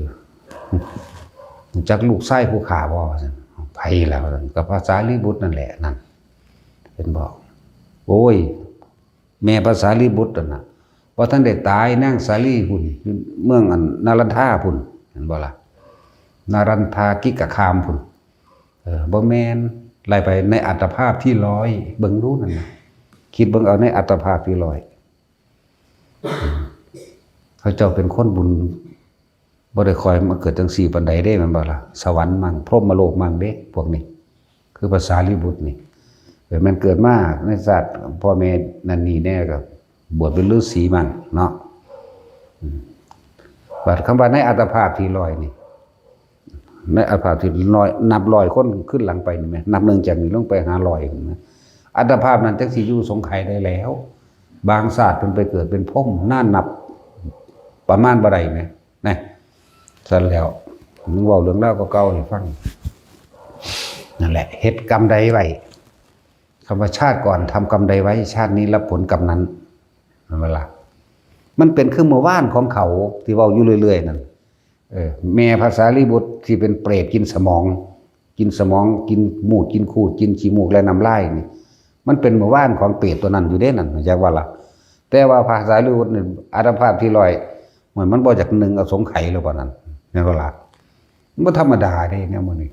ຮູ້ຈັກລູກຊາຍຜູ້ຂ້າບໍ່? ວ່າຊັ້ນ. ໃຜລະ? ວ່າຊັ້ນ. ກໍພະສາລີບຸດນັ້ນແຫຼະ. ນັ້ນ ເຫັນບໍ່? ໂອ້ຍ ແມ່ພະສາລີບຸດນັ້ນນະ ບໍ່ທັນໄດ້ຕາຍ ນາງສາລີພຸ້ນ ຢູ່ເມືອງອັນນາລັນທາພຸ້ນ ເຫັນບໍ່ລະ? ນາລັນທາກິກະຄາມພຸ້ນ. ເອີ ບໍ່ແມ່ນ ໄລ່ໄປໃນອັດຕະພາບທີຮ້ອຍ ເບິ່ງດູນັ້ນນະ ຄິດເບິ່ງເອົາໃນອັດຕະພາບທີຮ້ອຍ. ເຂົາເຈົ້າເປັນຄົນບຸນ ບໍ່ໄດ້ຄ່ອຍມາເກີດຈັ່ງຊີ້ປານໃດເດ້ ແມ່ນບໍ່ລະ? ສະຫວັນມັ້ງ ພົມມະໂລກມັ້ງເດ້ ພວກນີ້ ຄືພະສາລີບຸດນີ້. ເອີ ແມ່ນເກີດມາໃນຊາດພໍ່ແມ່ນັ້ນນີ້ແດ່ ກໍບວດເປັນລືສີມັ້ງເນາະ. ອືມ ບາດຄຳວ່າໃນອັດຕະພາບທີຮ້ອຍນີ້ ໃນອັດຕະພາບທີຮ້ອຍ ນັບຮ້ອຍຄົນຂຶ້ນຫຼັງໄປນີ້ແໝ່ ນັບໜຶ່ງຈາກນີ້ລົງໄປຫາຮ້ອຍນີ້ແໝ່ ອັດຕະພາບນັ້ນຈັກຊິຢູ່ສົງໄຂໄດ້ແລ້ວ. ບາງຊາດເພິ່ນໄປເກີດເປັນພົມ ນານນັບປະມານບໍ່ໄດ້ແໝ່ ນະ. ຊັ້ນແລ້ວ ມຶງເວົ້າເລື່ອງລາວເກົ່າໆໃຫ້ຟັງ. ນັ້ນແຫຼະ ເຮັດກຳໃດໄວ້ ຄຳວ່າ ຊາດກ່ອນທຳກຳໃດໄວ້ ຊາດນີ້ຮັບຜົນກຳນັ້ນ ແມ່ນບໍ່ລະ? ມັນເປັນຄືເມື່ອວານຂອງເຂົາທີ່ເວົ້າຢູ່ເລື້ອຍໆນັ້ນ. ເອີ ແມ່ພະສາລີບຸດທີ່ເປັນເປຣດກິນສະໝອງ ກິນສະໝອງ ກິນມູດ ກິນຂູດ ກິນຂີ້ມູກ ແລະ ນ້ຳລາຍນີ້ ມັນເປັນເມື່ອວານຂອງເປຣດຕົວນັ້ນຢູ່ເດ້ນັ້ນ ຮູ້ຈັກບໍ່ລະ? ແຕ່ວ່າພະສາລີບຸດນີ້ ອັດຕະພາບທີຮ້ອຍ ໂອ້ຍ ມັນບໍ່ຢາກໜຶ່ງເອົາສົງໄຂແລ້ວປານນັ້ນ ແມ່ນບໍ່ລະ? ມັນບໍ່ທຳມະດາເດ້ແນວໝູ່ນີ້.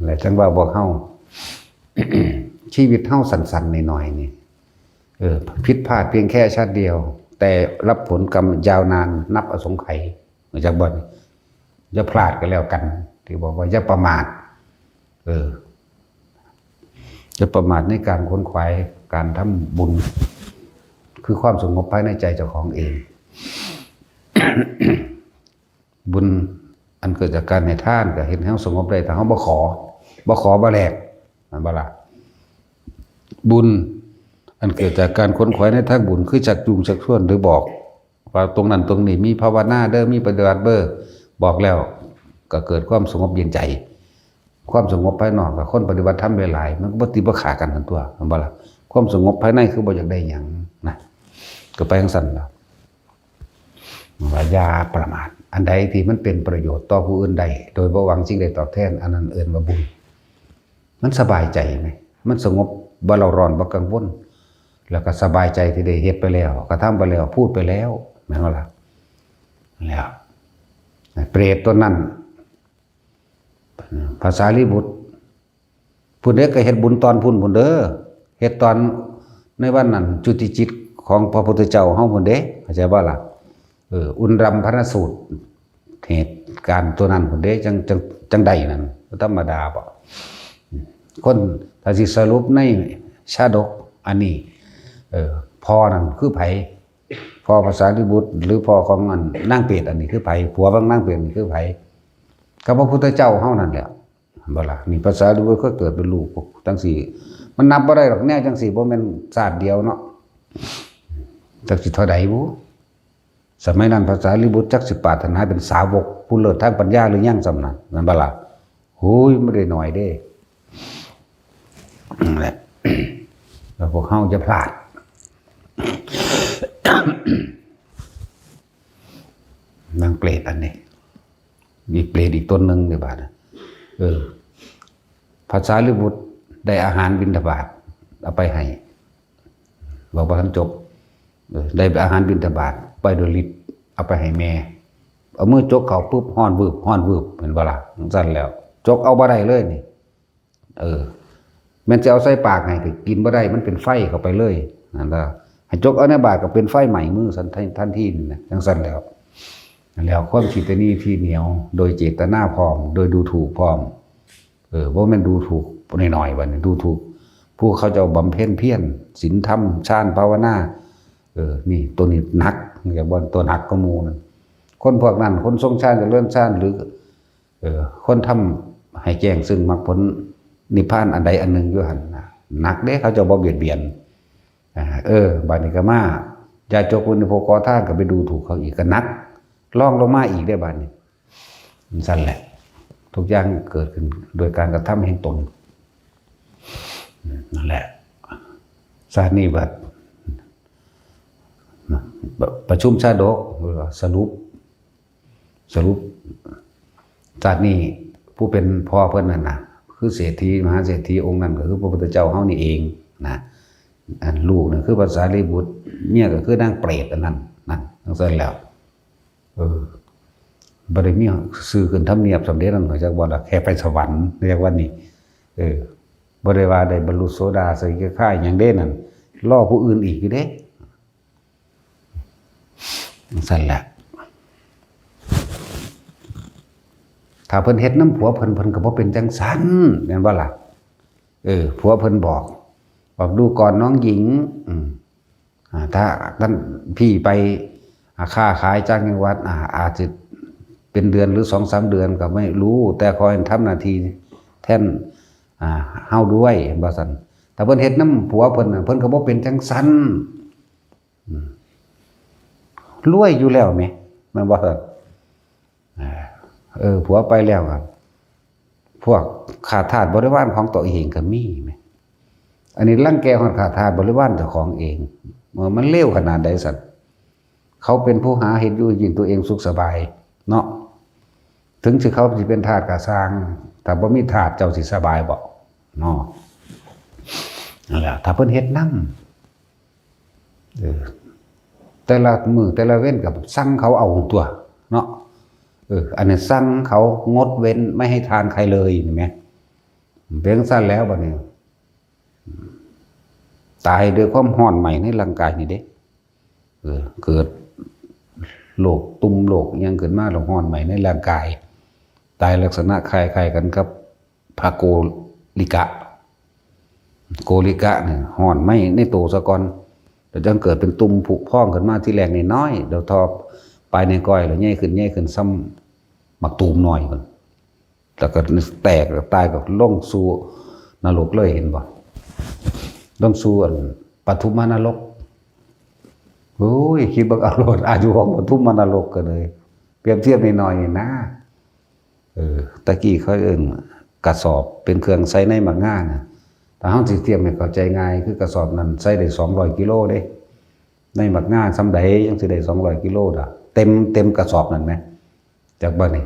ແລະ ຈັ່ງວ່າພວກເຮົາ ຊີວິດເຮົາສັ້ນໆໜ້ອຍໆນີ້ ເອີ ຜິດພາດພຽງແຄ່ຊາດດຽວ ແຕ່ຮັບຜົນກຳຍາວນານນັບອະສົງໄຂ. ຮູ້ຈັກບໍ່? ຢ່າພລາດກໍແລ້ວກັນ ທີ່ບອກວ່າຢ່າປະໝາດ ເອີ ຢ່າປະໝາດໃນການຂົນຂວາຍການທຳບຸນ ຄືຄວາມສະຫງົບພາຍໃນໃຈເຈົ້າຂອງເອງ. ບຸນອັນເກີດຈາກການໃຫ້ທານກໍເຮັດໃຫ້ເຮົາສະຫງົບໄດ້ ຖ້າເຮົາບໍ່ຂໍ ບໍ່ຂໍບໍ່ແລກ ແມ່ນບໍ່ລະ? ບຸນອັນເກີດຈາກການຂົນຂວາຍໃນທາງບຸນ ຄືຊັກຈູງຊັກຊວນ ຫຼື ບອກ ວ່າຕົງນັ້ນຕົງນີ້ມີພາວະນາເດີ ມີປະຕິບັດເດີ ບອກແລ້ວກໍເກີດຄວາມສະຫງົບເຢັນໃຈ. ຄວາມສະຫງົບພາຍນອກ ກັບຄົນປະຕິບັດທຳຫຼາຍໆ ມັນກໍບໍ່ຕິດບໍ່ຂາກັນຫັ້ນຕົວະ ແມ່ນບໍ່ລະ? ຄວາມສະຫງົບພາຍໃນຄືບໍ່ຢາກໄດ້ຫຍັງນະ ກໍໄປຈັ່ງຊັ້ນລະ ວ່າຢ່າປະໝາດ ອັນໃດທີ່ມັນເປັນປະໂຫຍດຕໍ່ຜູ້ອື່ນໄດ້ ໂດຍບໍ່ຫວັງສິ່ງໃດຕອບແທນ ອັນນັ້ນເອີ້ນວ່າບຸນ. ມັນສະບາຍໃຈແໝ່ ມັນສະຫງົບ ບໍ່ເລົ່າຮ້ອນ ບໍ່ກັງວົນ ແລ້ວກໍສະບາຍໃຈທີ່ໄດ້ເຮັດໄປແລ້ວ ກະທຳໄປແລ້ວ ພູດໄປແລ້ວ ແມ່ນບໍ່ລະ? ແລ້ວເປຣດຕົນນັ້ນ ພະສາລີບຸດ ພຸ້ນເດ້ ກໍເຮັດບຸນຕອນພຸ້ນ ພຸ້ນເດີ ເຮັດຕອນໃນວັນນັ້ນ ຈຸຕິຈິດຂອງພະພຸດທະເຈົ້າເຮົາພຸ້ນເດ້ ເຂົ້າໃຈບໍ່ລະ? ເອີ ອຸນຣຳພະນະສູດ ເຫດການຕົວນັ້ນພຸ້ນເດ້ ຈັ່ງ ຈັ່ງ ຈັ່ງໄດ້ນັ້ນ ບໍ່ທຳມະດາບໍ? ຄົນ ຖ້າຊິສະຫຼຸບໃນຊາດົກອັນນີ້ ເອີ ພໍ່ນັ້ນຄືໃຜ? ພໍ່ພະສາລີບຸດ ຫຼື ພໍ່ຂອງອັນນາງເປດອັນນີ້ຄືໃຜ? ຜົວຂອງນາງເປດນີ້ຄືໃຜ? ກໍພະພຸດທະເຈົ້າເຮົານັ້ນແຫຼະ ເຫັນບໍ່ລະ? ນີ້ພະສາລີບຸດເຄີຍເກີດເປັນລູກຈັ່ງຊີ້ ມັນນັບບໍ່ໄດ້ດອກ ແນວຈັ່ງຊີ້ ບໍ່ແມ່ນຊາດດຽວເນາະ ຈັກຊິເທົ່າໃດບຸ? ສະໄໝນັ້ນພະສາລີບຸດຈັກຊິປາດຖະໜາເປັນສາວົກຜູ້ເລີດທາງປັນຍາຫຼືຍັງສ່ຳນັ້ນ ແມ່ນບໍ່ລະ? ໂອ້ຍ ບໍ່ໄດ້ໜ້ອຍເດ້ ນັ້ນແຫຼະ ແລ້ວພວກເຮົາຢ່າພລາດ ນາງເປດອັນນີ້ ມີເປດອີກຕົນໜຶ່ງເດ້ບາດ ເອີ ພະສາລີບຸດໄດ້ອາຫານບິນທະບາດ ເອົາໄປໃຫ້ ເວົ້າບໍ່ທັນຈົບ ເອີ ໄດ້ອາຫານບິນທະບາດ ໄປໂດຍລິດ ເອົາໄປໃຫ້ແມ່ ເອົາມືຈົກເຂົ້າປຶບ ຮ້ອນວືບ ຮ້ອນວືບ ເຫັນບໍ່ລະ? ຈັ່ງຊັ້ນແລ້ວ ຈົກເອົາບໍ່ໄດ້ເລີຍນີ້ ເອີ ແມ່ນຈະເອົາໃສ່ປາກໃຫ້ກໍກິນບໍ່ໄດ້ ມັນເປັນໄຟເຂົ້າໄປເລີຍ ນັ້ນລະ ໃຫ້ຈົກເອົາໃນບາດກໍເປັນໄຟໄໝ້ມືທັນ ທັນທີນີ້ນະ ຈັ່ງຊັ້ນແລ້ວ ແລ້ວຄວາມຂີ້ຕະໜີ່ຂີ້ໜຽວ ໂດຍເຈດຕະນາພ້ອມ ໂດຍດູຖູກພ້ອມ ເອີ ບໍ່ແມ່ນດູຖູກນ້ອຍໆ ບັດນີ້ດູຖູກຜູ້ເຂົາເຈົ້າບຳເພັນພຽນ ສິນທຳ ຊານ ພາວະນາ ເອີ ນີ້ ໂຕນີ້ໜັກ ຮຽກວ່າໂຕໜັກກວ່າໝູ່ນັ້ນ ຄົນພວກນັ້ນ ຄົນຊົງຊານ ຈະເລີນຊານ ຫຼື ເອີ ຄົນທຳໃຫ້ແຈ້ງຊຶ່ງມັກຜົນນິບພານອັນໃດອັນໜຶ່ງຢູ່ຫັ້ນນະ ໜັກເດ້ ເຂົາເຈົ້າບໍ່ບຽດບຽນ ເອີ ບາດນີ້ກໍມາ ຢາຈົກ ຜູ້ນີ້ ພວກຂໍທານກໍໄປດູຖູກເຂົາອີກ ກໍໜັກ ລອງລົງມາອີກເດ້ບາດນີ້ ຈັ່ງຊັ້ນແຫຼະ ທຸກຢ່າງເກີດຂຶ້ນໂດຍການກະທຳແຫ່ງຕົນ ນັ້ນແຫຼະ ຊາດນີ້ບັດ ປະ ປະຊຸມຊາດົກ ສະຫຼຸບ ສະຫຼຸບ ຊາດນີ້ຜູ້ເປັນພໍ່ເພິ່ນນັ້ນນະ ຄືເສດຖີ ມະຫາເສດຖີອົງນັ້ນ ກໍຄືພະພຸດທະເຈົ້າເຮົານີ້ເອງນະ. ອັນລູກນັ້ນຄືພະສາລີບຸດ ເມຍກໍຄືນາງເປດອັນນັ້ນ ນັ້ນ ຈັ່ງຊັ້ນແລ້ວ. ເອີ ບໍ່ໄດ້ມີຊື່ຂຶ້ນທຳນຽບສ່ຳເດ ນັ້ນ ຮູ້ຈັກບໍ່ລະ? ແຄ່ໄປສະຫວັນ ເອີ້ນວ່ານີ້ ເອີ ບໍ່ໄດ້ວ່າໄດ້ບັນລຸໂສດາສະກິດາຄາຫຍັງເດ້ ນັ້ນ ລໍຜູ້ອື່ນອີກຢູ່ເດ້. ຈັ່ງຊັ້ນແຫຼະ ຖ້າເພິ່ນເຮັດນຳຜົວເພິ່ນ ເພິ່ນກໍບໍ່ເປັນຈັ່ງຊັ້ນ ແມ່ນບໍ່ລະ? ເອີ ຜົວເພິ່ນບອກ ບອກ ດູກ່ອນນ້องหญิง ອືມ ອ່າ ຖ້າທ່ານພີ່ໄປ ອ່າ ຄ້າຂາຍຕ່າງຈັງຫວັດ ອ່າ ອາດຈະເປັນເດືອນ ຫຼື ສອງສາມເດືອນກໍໄມ່ຮູ້ ແຕ່ຂໍໃຫ້ທຳໜ້າທີ່ແທນ ອ່າ ເຮົາດ້ວຍ ວ່າຊັ້ນ. ຖ້າເພິ່ນເຮັດນຳຜົວເພິ່ນ ເພິ່ນກໍບໍ່ເປັນຈັ່ງຊັ້ນ. ອືມ ລວຍຢູ່ແລ້ວແໝ ແມ່ນບໍ່? ເອີ ຜົວໄປແລ້ວ ພວກຂ້າທາດບໍລິວານຂອງຕົວເອງກໍມີແໝ. ອັນນີ້ລັງແກຮອດຂ້າທາດບໍລິວານເຈົ້າຂອງເອງ ມັນເລວຂະໜາດໃດຊັ້ນ? ເຂົາເປັນຜູ້ຫາເຮັດຢູ່ກິນ ຕົວເອງສຸກສະບາຍເນາະ. ເຖິງຊິເຂົາຊິເປັນທາດກໍຊ່າງ ຖ້າບໍ່ມີທາດເຈົ້າຊິສະບາຍບໍ່ເນາະ? ນັ້ນແຫຼະ ຖ້າເພິ່ນເຮັດນຳ ເອີ ແຕ່ລະມື້ແຕ່ລະເວັນກໍສັ່ງເຂົາເອົາຕົວະເນາະ. ເອີ ອັນນີ້ສັ່ງເຂົາງົດເວັ້ນ ໄມ່ໃຫ້ທານໃຄເລີຍ ເຫັນໄໝ? ເປັນຈັ່ງຊັ້ນແລ້ວບັດນີ້ ຕາຍດ້ວຍຄວາມຮ້ອນໄໝ້ໃນຮ່າງກາຍນີ້ເດ້. ເອີ ເກີດໂລກຕຸ່ມໂລກຫຍັງຂຶ້ນມາ ແລ້ວຮ້ອນໄໝ້ໃນຮ່າງກາຍ ຕາຍລັກສະນະຄ້າຍໆກັນກັບພະໂກລິກະ. ໂກລິກະນີ້ຮ້ອນໄໝ້ໃນໂຕສາກ່ອນ ແລ້ວຈັ່ງເກີດເປັນຕຸ່ມຜຸພອງຂຶ້ນມາ ທີແລກນ້ອຍໆ ແລ້ວທໍ່ປາຍນິ້ວກ້ອຍ ແລ້ວໃຫຍ່ຂຶ້ນ ໃຫຍ່ຂຶ້ນສ່ຳໝາກຕູມນ້ອຍພຸ້ນ. ແລ້ວກໍແຕກ ແລ້ວຕາຍ ກໍລົງສູ່ນະລົກເລີຍ ເຫັນບໍ່? ລົງສູ່ອັນປະທຸມມະນະລົກ. ໂອ້ຍ ຄິດເບິ່ງເອົາໂລດ ອາຍຸຂອງປະທຸມມະນະລົກກໍເລີຍ ປຽບທຽບໜ້ອຍໆນີ້ນາ. ເອີ ຕະກີ້ເຂົາເອີ້ນກະສອບ ເປັນເຄື່ອງໃສ່ໃນໝາກງານະ. ຖ້າເຮົາຊິທຽບໃຫ້ເຂົ້າໃຈງ່າຍ ຄືກະສອບນັ້ນໃສ່ໄດ້ສອງຮ້ອຍກິໂລເດ້. ໃນໝາກງາສ່ຳໃດຍັງຊິໄດ້ສອງຮ້ອຍກິໂລດາ ເຕັມ ເຕັມກະສອບນັ້ນແໝ. ຈັກບໍ່ນີ້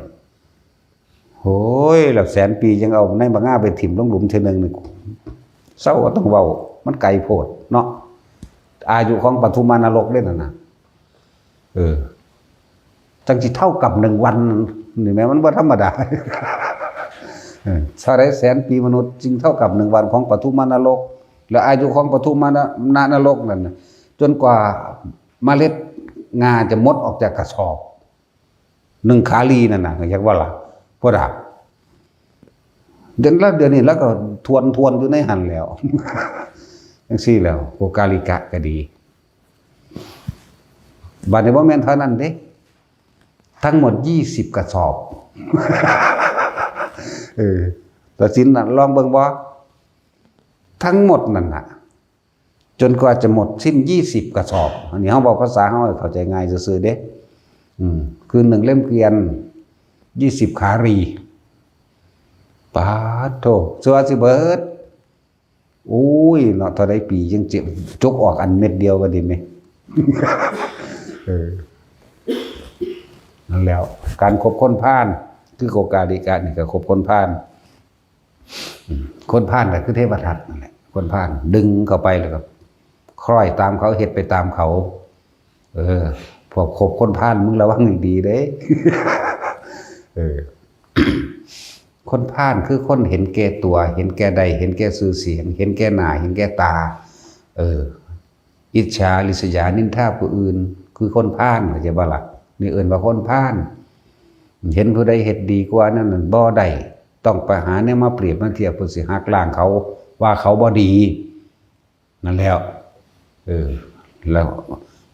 ໂອ້ຍ ແລ້ວແສນປີຍັງເອົາໃນບັກງາໄປຖິ້ມລົງຫຼຸມເທື່ອໜຶ່ງນີ້ ເຊົາກໍຕ້ອງເວົ້າ ມັນໄກໂພດເນາະ. ອາຍຸຂອງປະທຸມມະນະລົກເດ້ນັ້ນນະ. ເອີ ຈັ່ງຊິເທົ່າກັບໜຶ່ງວັນນີ້ແມ່ນ ມັນບໍ່ທຳມະດາ. ເອີ ເທົ່າໃດແສນປີມະນຸດຈຶ່ງເທົ່າກັບໜຶ່ງວັນຂອງປະທຸມມະນະລົກ ແລະ ອາຍຸຂອງປະທຸມມະນະ ນະ ນະລົກນັ້ນນະ ຈົນກວ່າເມລັດງາຈະໝົດອອກຈາກກະສອບ ໜຶ່ງຄາລີນັ້ນນະ ເຫັນບໍ່ລະ? ພຸ້ນນະ ດຽວລະ ດຽວນີ້ລະກໍທວນໆຢູ່ໃນຫັ້ນແລ້ວ ຈັ່ງຊີ້ແລ້ວ ໂກກາລິກະກໍດີ. ບາດນີ້ບໍ່ແມ່ນເທົ່ານັ້ນເດ້ ທັງໝົດຊາວກະສອບ. ເອີ ຕາຊິນນະ ລອງເບິ່ງບໍ່? ທັງໝົດນັ້ນນະ ຈົນກວ່າຈະໝົດສິ້ນຊາວກະສອບ. ອັນນີ້ເຮົາເວົ້າພາສາເຮົາໃຫ້ເຂົ້າໃຈງ່າຍຊື່ໆເດ້. ອືມ ຄືໜຶ່ງເຫຼັ້ມກວຽນຊາວຄາລີ. ປາດໂທ້ ເຊື່ອວ່າຊິເບີດ. ໂອ້ຍເນາະ ເທົ່າໃດປີຈັ່ງຈະຈົກອອກອັນເມັດດຽວວ່າຕິແມ. ເອີ ນັ້ນແຫຼະ ການຄົບຄົນພານ ຄືໂກກາລິກະນີ້ກໍຄົບຄົນພານ. ອືມ ຄົນພານກໍຄືເທວະທັດນັ້ນແຫຼະ ຄົນພານດຶງເຂົ້າໄປແລ້ວກໍຄ້ອຍຕາມເຂົາ ເຮັດໄປຕາມເຂົາ. ເອີ ພວກຄົບຄົນພານ ມຶງລະວັງດີໆເດ້. ເອີ ຄົນພານຄືຄົນເຫັນແກ່ຕົວ ເຫັນແກ່ໄດ້ ເຫັນແກ່ຊື່ສຽງ ເຫັນແກ່ໜ້າ ເຫັນແກ່ຕາ. ເອີ ອິດສາລິສຍານິນທາຜູ້ອື່ນ ຄືຄົນພານ ເຂົ້າໃຈບໍ່ລະ? ນີ້ເອີ້ນວ່າຄົນພານ. ເຫັນຜູ້ໃດເຮັດດີກວ່ານັ້ນ ນັ້ນບໍ່ໄດ້ ຕ້ອງໄປຫາແນວມາປຽບມາທຽບ ເພື່ອຊິຫັກລ້າງເຂົາ ວ່າເຂົາບໍ່ດີ ນັ້ນແຫຼະ. ເອີ ແລ້ວ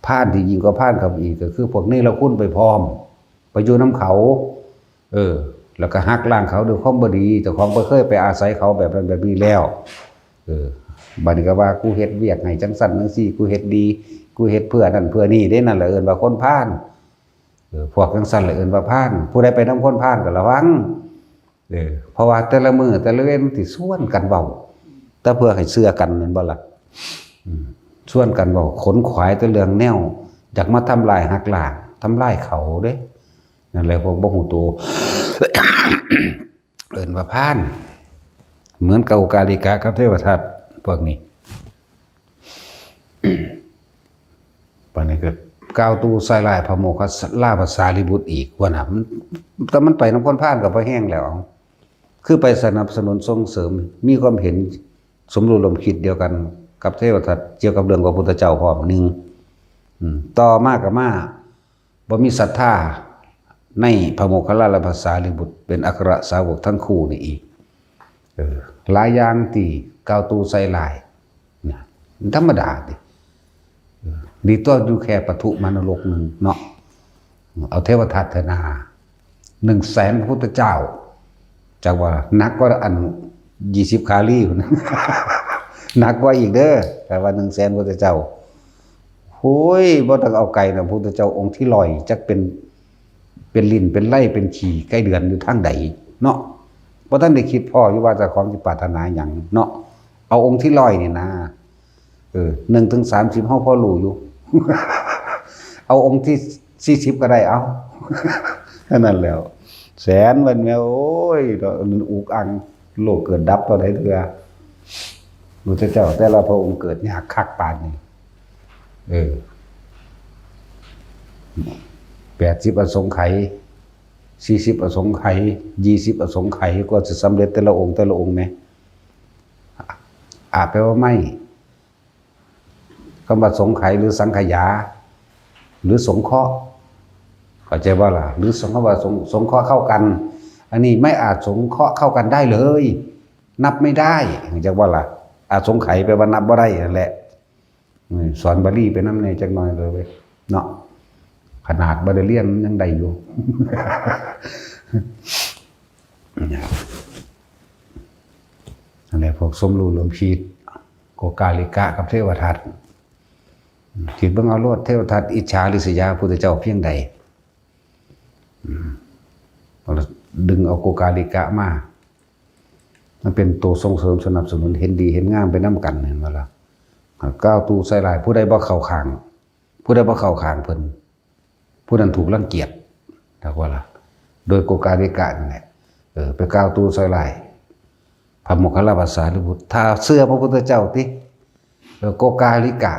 ພານທີ່ຍິ່ງກວ່າພານເຂົ້າໄປອີກ ກໍຄືພວກເນລະຄຸນໄປພ້ອມ ໄປຢູ່ນຳເຂົາ. ເອີ ແລ້ວກໍຫັກລ້າງເຂົາດ້ວຍຄວາມບໍ່ດີ ເຈົ້າຂອງບໍ່ເຄີຍໄປອາໄສເຂົາແບບນັ້ນແບບນີ້ແລ້ວ. ເອີ ບາດນີ້ກໍວ່າ ກູເຮັດວຽກໃຫ້ຈັ່ງຊັ້ນຈັ່ງຊີ້ ກູເຮັດດີ ກູເຮັດເພື່ອນັ້ນເພື່ອນີ້ເດ້ ນັ້ນແຫຼະເອີ້ນວ່າຄົນພານ. ເອີ ພວກຈັ່ງຊັ້ນແຫຼະເອີ້ນວ່າພານ. ຜູ້ໃດໄປນຳຄົນພານກໍລະວັງ. ເອີ ເພາະວ່າແຕ່ລະມື້ແຕ່ລະເວັນມັນຊິຊວນກັນເວົ້າ ແຕ່ເພື່ອໃຫ້ເຊື່ອກັນ ແມ່ນບໍ່ລະ? ອືມ ຊວນກັນເວົ້າຂົນຂວາຍແຕ່ເລື່ອງແນວ ຢາກມາທຳລາຍຫັກລ້າງ ທຳລາຍເຂົາເດ້. ນັ້ນແຫຼະ ພວກບໍ່ຮູ້ໂຕ ເອີ້ນວ່າພານ ເໝືອນກັບໂອກາລິກະກັບເທວະທັດພວກນີ້. ບາດນີ້ກໍກ່າວຕູໃສ່ຮ້າຍພະໂມກຂະລາຊະສາລີບຸດອີກ. ວ່ານະ ມັນ ແຕ່ມັນໄປນຳຄົນພານກໍພໍແຮງແລ້ວ ຄືໄປສະໜັບສະໜູນສົ່ງເສີມ ມີຄວາມເຫັນສົມຮູ້ຮ່ວມຄິດດຽວກັນກັບເທວະທັດກ່ຽວກັບເລື່ອງພະພຸດທະເຈົ້າພ້ອມໜຶ່ງ. ອືມ ຕໍ່ມາກໍມາ ບໍ່ມີສັດທາໃນພະໂມກຂະລາ ແລະ ພະສາລີບຸດ ເປັນອັກຄະສາວົກທັງຄູ່ນີ້ອີກ. ເອີ ຫຼາຍຢ່າງທີ່ກ່າວຕູໃສ່ຮ້າຍນະ ມັນທຳມະດາຕິ. ເອີ ດີຕົວະຢູ່ແຄ່ປະທຸມານະລົກໜຶ່ງເນາະ ເອົາເທວະທັດເທື່ອໜ້າ ໜຶ່ງແສນພະພຸດທະເຈົ້າ ຈັກວ່າໜັກກວ່າອັນ ຍີ່ສິບຄາລີພຸ້ນ ໜັກກວ່າອີກເດີ ແຕ່ວ່າໜຶ່ງແສນພຸດທະເຈົ້າ. ໂອ້ຍ ບໍ່ຕ້ອງເອົາໄກນະ ພຸດທະເຈົ້າອົງທີຮ້ອຍ ຈັກເປັນ ເປັນລິ້ນເປັນໄລເປັນຂີ້ໄສ້ເດືອນຢູ່ທາງໃດເນາະ. ບໍ່ທັນໄດ້ຄິດພໍ້ຢູ່ວ່າເຈົ້າຂອງຊິປາດຖະໜາຫຍັງເນາະ. ເອົາອົງທີຮ້ອຍນີ້ນະ ເອີ ໜຶ່ງເຖິງສາມສິບເຮົາພໍຮູ້ຢູ່ ເອົາອົງທີສີ່ສິບກໍໄດ້ ເອົາ ເທົ່ານັ້ນແຫຼ້ວ. ແສນເພິ່ນແມ່ ໂອ້ຍ ອຸກອັ່ງ ໂລກເກີດດັບເທົ່າໃດເທື່ອ ພຸດທະເຈົ້າແຕ່ລະພະອົງເກີດຍາກຄັກປານນີ້. ເອີ ແປດສິບອະສົງໄຂ ສີ່ສິບອະສົງໄຂ ຍີ່ສິບອະສົງໄຂ ກວ່າຊິສຳເລັດແຕ່ລະອົງ ແຕ່ລະອົງແມ. ອາ ແປວ່າໄມ້ ຄຳວ່າສົງໄຂ ຫຼື ສັງຂະຫຍາ ຫຼື ສົງເຄາະ ເຂົ້າໃຈບໍ່ລະ? ຫຼື ສົງ ຄຳວ່າສົງ ສົງເຄາະເຂົ້າກັນ ອັນນີ້ໄມ້ອາດສົງເຄາະເຂົ້າກັນໄດ້ເລີຍ ນັບໄມ່ໄດ້ ເຂົ້າໃຈບໍ່ລະ? ອະສົງໄຂແປວ່ານັບບໍ່ໄດ້ນັ້ນແຫຼະ. ອືມ ສອນບາລີໄປນຳແດ່ຈັກໜ່ອຍເລີຍເນາະ ຂະໜາດບໍ່ໄດ້ລຽນຍັງໄດ້ຢູ່. ອັນນີ້ພວກສົມຮູ້ຮ່ວມຄິດ ໂກກາລິກະກັບເທວະທັດ ຄິດເບິ່ງເອົາໂລດ ເທວະທັດອິດສາລິດສະຍາພຸດທະເຈົ້າພຽງໃດ. ອືມ ດຶງເອົາໂກກາລິກະມາ ມັນເປັນໂຕສົ່ງເສີມສະໜັບສະໜູນ ເຫັນດີເຫັນງາມໄປນຳກັນ ເຫັນບໍ່ລະ? ກ່າວຕູໃສ່ຮ້າຍ ຜູ້ໃດບໍ່ເຂົ້າຂ້າງ ຜູ້ໃດບໍ່ເຂົ້າຂ້າງເພິ່ນ ຜູ້ນັ້ນຖືກລັງກຽດ ຈັກວ່າລະ? ໂດຍໂກກາລິກະນີ້ແຫຼະ ເອີ ໄປກ່າວຕູໃສ່ຮ້າຍ ພະໂມກຂະລາພະສາລີບຸດ ຖ້າເຊື່ອພະພຸດທະເຈົ້າຕິ ເອີ ໂກກາລິກະ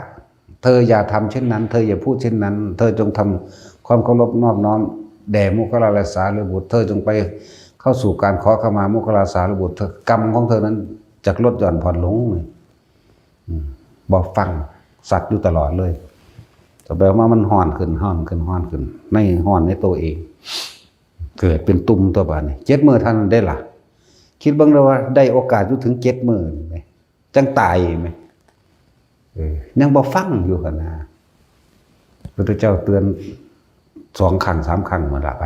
ເທີຢ່າທຳເຊັ່ນນັ້ນ ເທີຢ່າພູດເຊັ່ນນັ້ນ ເທີຈົ່ງທຳຄວາມເຄົາລົບນອບນ້ອມແດ່ໂມກຂະລາແລະສາລີບຸດ ເທີຈົ່ງໄປເຂົ້າສູ່ການຂໍຂະມາໂມກຂະລາສາລີບຸດ ເທີ ກຳຂອງເທີນັ້ນຈະລົດຢ່ອນຜ່ອນລົງ. ອືມ ບໍ່ຟັງ ສັດຢູ່ຕະຫຼອດເລີຍ ຕໍ່ໄປມາມັນຮ້ອນຂຶ້ນ ຮ້ອນຂຶ້ນ ຮ້ອນຂຶ້ນ ໃນ ຮ້ອນໃນໂຕເອງ ເກີດເປັນຕຸ່ມຕົວບາດນີ້ ເຈັດມື້ເທົ່ານັ້ນເດ້ລະ ຄິດເບິ່ງເດີວ່າໄດ້ໂອກາດຢູ່ເຖິງເຈັດມື້ນີ້ແມ ຈັ່ງຕາຍແມ ເອີ ຍັງບໍ່ຟັງຢູ່ຫັ້ນນະ ພຸດທະເຈົ້າເຕືອນສອງຄັ້ງສາມຄັ້ງພຸ້ນລະໄປ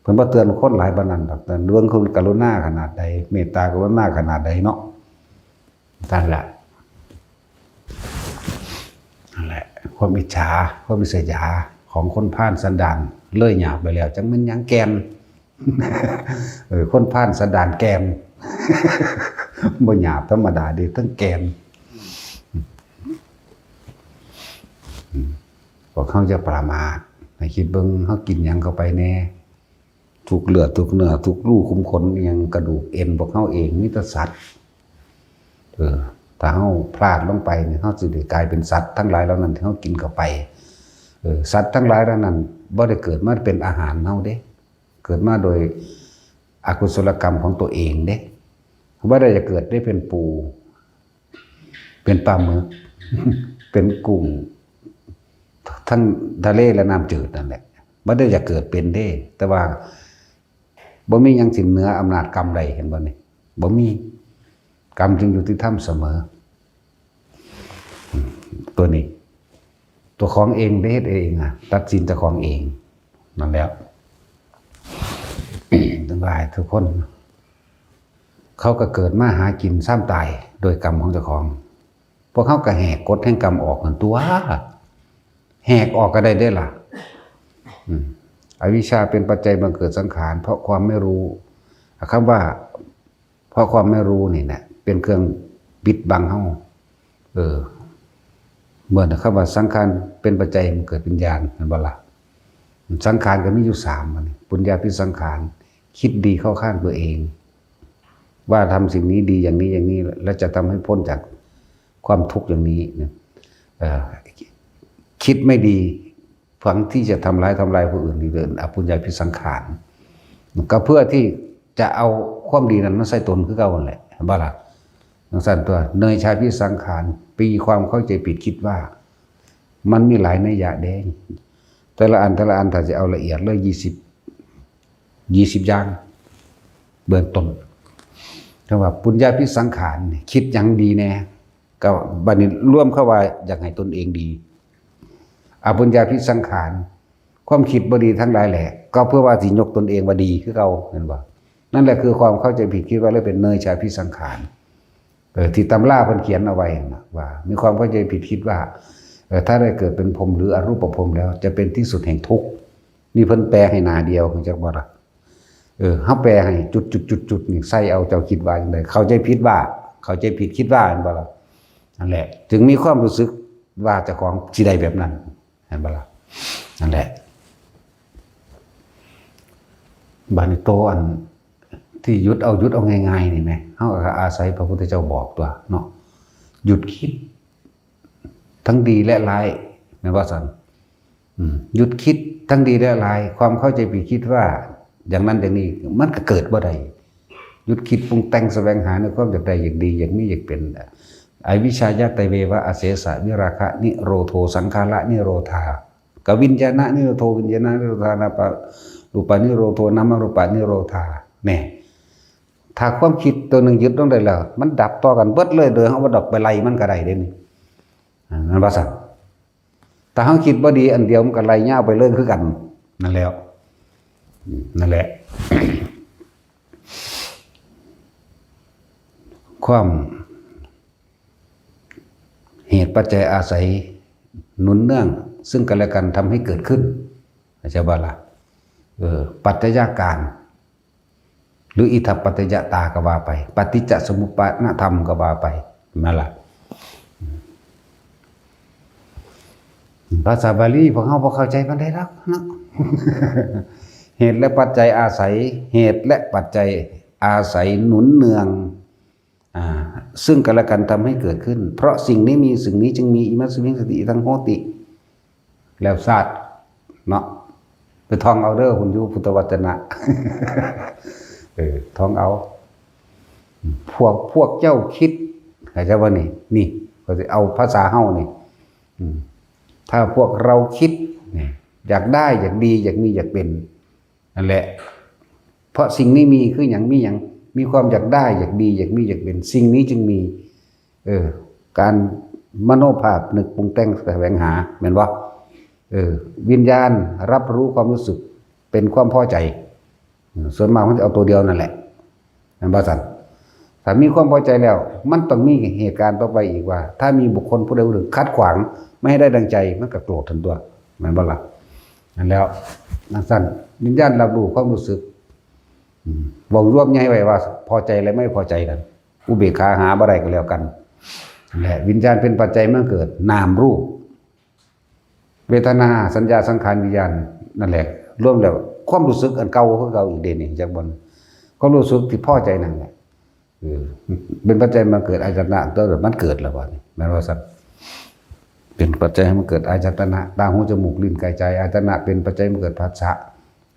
ເພິ່ນບໍ່ເຕືອນຄົນຫຼາຍປານນັ້ນດອກ ແຕ່ເບິ່ງເພິ່ນກະລຸນາຂະໜາດໃດ ເມດຕາກະລຸນາຂະໜາດໃດເນາະ ນັ້ນລະ ນັ້ນແຫຼະ ຄວາມອິດສາ ຄວາມລິດສະຍາຂອງຄົນພານສັນດານເລີຍຫຍາບໄປແລ້ວ ຈັກແມ່ນຫຍັງແກ່ນ ເອີ ຄົນພານສັນດານແກ່ນ ບໍ່ຫຍາບທຳມະດາເດ້ ທັງແກ່ນ. ອືມ ພວກເຮົາຢ່າປະໝາດ ໃຫ້ຄິດເບິ່ງ ເຮົາກິນຫຍັງເຂົ້າໄປແດ່ ທຸກເລືອດທຸກເນື້ອ ທຸກຮູຂຸມຂົນອີ່ຫຍັງ ກະດູກເອັນ ພວກເຮົາເອງມີແຕ່ສັດ ເອີ ຖ້າເຮົາພລາດລົງໄປນີ້ ເຮົາຊິໄດ້ກາຍເປັນສັດທັງຫຼາຍເຫຼົ່ານັ້ນທີ່ເຮົາກິນເຂົ້າໄປ ເອີ ສັດທັງຫຼາຍເຫຼົ່ານັ້ນບໍ່ໄດ້ເກີດມາເປັນອາຫານເຮົາເດ້ ເກີດມາໂດຍອະກຸສົລະກຳຂອງຕົວເອງເດ້ ບໍ່ໄດ້ຈະເກີດໄດ້ເປັນປູ ເປັນປາໝຶກ ເປັນກຸ້ງ ທັງທະເລ ແລະ ນ້ຳຈືດນັ້ນແຫຼະ ບໍ່ໄດ້ຢາກເກີດເປັນເດ້ ແຕ່ວ່າບໍ່ມີຫຍັງຊິເໜືອອຳນາດກຳໄດ້ ເຫັນບໍ່ນີ້? ບໍ່ມີ ກຳຈຶ່ງຍຸຕິທຳສະເໝີ. ອືມ ຕົວນີ້ ຕົວຂອງເອງໄດ້ເຮັດເອງ ຕັດສິນເຈົ້າຂອງເອງ ນັ້ນແຫຼະ ທັງຫຼາຍທຸກຄົນ ເຂົາກໍເກີດມາຫາກິນຊາມຕາຍໂດຍກຳຂອງເຈົ້າຂອງ ພວກເຮົາກໍແຫກກົດແຫ່ງກຳອອກຫັ້ນຕົວະ ແຫກອອກກໍໄດ້ເດ້ລະ ອືມ ອະວິຊາເປັນປັດໄຈບັງເກີດສັງຂານ ເພາະຄວາມໄມ່ຮູ້ ຄຳວ່າ ເພາະຄວາມໄມ່ຮູ້ນີ້ແຫຼະ ເປັນເຄື່ອງປິດບັງເຮົາ ເອີ ເມື່ອຄຳວ່າສັງຂານເປັນປັດໄຈໃຫ້ມັນເກີດວິນຍານ ແມ່ນບໍ່ລະ? ສັງຂານກໍມີຢູ່ສາມ ບັດນີ້ ປຸນຍາພິສັງຂານ ຄິດດີເຂົ້າຂ້າງຕົວເອງ ວ່າທຳສິ່ງນີ້ດີຢ່າງນີ້ ຢ່າງນີ້ ແລະ ຈະທຳໃຫ້ພົ້ນຈາກຄວາມທຸກຢ່າງນີ້ນະ ເອີ ຄິດໄມ່ດີ ຫວັງທີ່ຈະທຳຮ້າຍ ທຳລາຍຜູ້ອື່ນ ນີ້ເປັນອະປຸນຍາພິສັງຂານ ກໍເພື່ອທີ່ຈະເອົາຄວາມດີນັ້ນມາໃສ່ຕົນຄືເກົ່າຫັ້ນແຫຼະ ເຫັນບໍ່ລະ? ຈັ່ງຊັ້ນຕົວະ ເນຍຊາພິສັງຂານ ມີຄວາມເຂົ້າໃຈຜິດຄິດວ່າ ມັນມີຫຼາຍໄນຍະເດ້ ແຕ່ລະອັນ ແຕ່ລະອັນ ຖ້າຊິເອົາລະອຽດເລີຍ ຍີ່ສິບ ຍີ່ສິບຢ່າງ ເບື້ອງຕົ້ນ ຄຳວ່າປຸນຍາພິສັງຂານ ຄິດຫຍັງດີແດ່? ກໍບັດນີ້ລວມຄຳວ່າຢາກໃຫ້ຕົນເອງດີ ອະປຸນຍາພິສັງຂານ ຄວາມຄິດບໍ່ດີທັງຫຼາຍແຫຼະ ກໍເພື່ອວ່າຊິຍົກຕົນເອງວ່າດີຄືເກົ່າ ແມ່ນບໍ່? ນັ້ນແຫຼະຄືຄວາມເຂົ້າໃຈຜິດຄິດວ່າເລີຍເປັນເນຍຊາພິສັງຂານ ເອີ ທີ່ຕຳລາເພິ່ນຂຽນເອົາໄວ້ນະ ວ່າມີຄວາມເຂົ້າໃຈຜິດຄິດວ່າ ເອີ ຖ້າໄດ້ເກີດເປັນພົມ ຫຼື ອະຮູປະພົມແລ້ວ ຈະເປັນທີ່ສຸດແຫ່ງທຸກ ນີ້ເພິ່ນແປໃຫ້ໜ້າດຽວ ຮູ້ຈັກບໍ່ລະ? ເອີ ເຮົາແປໃຫ້ຈຸດໆໆໆນີ້ ໃສ່ເອົາ ເຈົ້າຄິດວ່າຈັ່ງໃດ? ເຂົ້າໃຈຜິດວ່າ ເຂົ້າໃຈຜິດຄິດວ່າ ແມ່ນບໍ່ລະ? ນັ້ນແຫຼະ ຈຶ່ງມີຄວາມຮູ້ສຶກວ່າເຈົ້າຂອງຊິໄດ້ແບບນັ້ນ ແມ່ນບໍ່ລະ? ນັ້ນແຫຼະ ບາດນີ້ໂຕອັນທີ່ຢຸດເອົາ ຢຸດເອົາງ່າຍໆນີ້ແໝ ເຮົາກໍອາໄສພະພຸດທະເຈົ້າບອກຕົວະເນາະ ຢຸດຄິດທັງດີແລະຮ້າຍ ແມ່ນວ່າຊັ້ນ? ອືມ ຢຸດຄິດທັງດີແລະຮ້າຍ ຄວາມເຂົ້າໃຈຜິດຄິດວ່າຢ່າງນັ້ນຢ່າງນີ້ ມັນກໍເກີດບໍ່ໄດ້ ຢຸດຄິດປຸງແຕ່ງສະແຫວງຫາໃນຄວາມຢາກໄດ້ ຢາກດີ ຢາກມີ ຢາກເປັນ ອະວິຊາຍາໄຕເວວະ ອາເສສະ ວິຣາຄະນິໂຣໂທ ສັງຂາລະນິໂຣທາ ກະວິນຍານະນິໂຣໂທ ວິນຍານະນິໂຣທາ ນາມະຮູປະນິໂຣໂທ ນາມະຮູປະນິໂຣທາ ແນ່ ຖ້າຄວາມຄິດຕົວໜຶ່ງຍຶດລົງໄດ້ແລ້ວ ມັນດັບຕໍ່ກັນເບິດເລີຍ ໂດຍເຮົາບໍ່ຕ້ອງໄປໄລ່ມັນກໍໄດ້ເດ້ນີ້ ແມ່ນວ່າຊັ້ນ? ຖ້າເຮົາຄິດບໍ່ດີອັນດຽວ ມັນກໍໄລ່ຍາວໄປເລີຍຄືກັນ ນັ້ນແຫຼະ ອືມ ນັ້ນແຫຼະ ຄວາມ ເຫດປັດໄຈອາໄສໜູນເນື່ອງ ຊຶ່ງກັນແລະກັນທຳໃຫ້ເກີດຂຶ້ນ ເຂົ້າໃຈບໍ່ລະ? ເອີ ປັດໄຈຍະການ ຫຼື ອິດຖະປັດໄຈຍະຕາກໍວ່າໄປ ປະຕິດຈະສະມຸບປາທະນະທຳກໍວ່າໄປ ແມ່ນລະ? ພາສາບາລີພວກເຮົາບໍ່ເຂົ້າໃຈປານໃດດອກເນາະ ເຫດແລະປັດໄຈອາໄສ ເຫດແລະປັດໄຈອາໄສໜູນເນື່ອງ ອ່າ ຊຶ່ງກັນແລະກັນທຳໃຫ້ເກີດຂຶ້ນ ເພາະສິ່ງນີ້ມີ ສິ່ງນີ້ຈຶ່ງມີ ອິມັດສະມິງ ສະຕິ ອິທັງ ໂຫຕິ ແລ້ວຊາດເນາະ ໄປທ່ອງເອົາເດີ ພຸ້ນຢູ່ພຸດທະວັດຈະນະ ເອີ ທ່ອງເອົາ ພວກ ພວກເຈົ້າຄິດ ເຂົ້າໃຈບໍ່ນີ້? ນີ້ ຂ້ອຍຊິເອົາພາສາເຮົານີ້ ອືມ ຖ້າພວກເຮົາຄິດ ນີ້ ຢາກໄດ້ ຢາກດີ ຢາກມີ ຢາກເປັນ ນັ້ນແຫຼະ ເພາະສິ່ງນີ້ມີ ຄືຫຍັງ? ມີຫຍັງ? ມີຄວາມຢາກໄດ້ ຢາກດີ ຢາກມີ ຢາກເປັນ ສິ່ງນີ້ຈຶ່ງມີ ເອີ ການມະໂນພາບ ນຶກປຸງແຕ່ງ ສະແຫວງຫາ ແມ່ນບໍ່? ເອີ ວິນຍານຮັບຮູ້ຄວາມຮູ້ສຶກ ເປັນຄວາມພໍໃຈ ເອີ ສ່ວນມາກມັນຈະເອົາຕົວດຽວນັ້ນແຫຼະ ແມ່ນບໍ່ຊັ້ນ? ຖ້າມີຄວາມພໍໃຈແລ້ວ ມັນຕ້ອງມີເຫດການຕໍ່ໄປອີກວ່າ ຖ້າມີບຸກຄົນຜູ້ໃດຜູ້ໜຶ່ງຂັດຂວາງ ບໍ່ໃຫ້ໄດ້ດັ່ງໃຈ ມັນກໍໂກດຫັ້ນຕົວະ ແມ່ນບໍ່ລະ? ນັ້ນແລ້ວ ຈັ່ງຊັ້ນ ວິນຍານຮັບຮູ້ຄວາມຮູ້ສຶກ ອືມ ເວົ້າລວມໃຫຍ່ໄວ້ວ່າ ພໍໃຈ ແລະ ໄມ່ພໍໃຈນັ້ນ ອຸເບກຂາຫາບໍ່ໄດ້ກໍແລ້ວກັນ ແລະ ວິນຍານເປັນປັດໄຈມາເກີດນາມຮູບ ເວທະນາ ສັນຍາ ສັງຂານ ວິນຍານ ນັ້ນແຫຼະ ລວມແລ້ວຄວາມຮູ້ສຶກອັນເກົ່າຄືເກົ່າອີກເດ້ນີ້ ຈັກບ່ອນ ຄວາມຮູ້ສຶກທີ່ພໍໃຈນັ້ນແຫຼະ ເອີ ເປັນປັດໄຈມາເກີດອາຍະຕະນະ ຕົວມັນເກີດແລ້ວບັດນີ້ ແມ່ນວ່າຊັ້ນ? ເປັນປັດໄຈໃຫ້ມັນເກີດອາຍະຕະນະ ຕາ ຫູ ຈະມູກ ລີ້ນ ກາຍ ໃຈ ອາຍະຕະນະເປັນປັດໄຈໃຫ້ມັນເກີດພັດສະ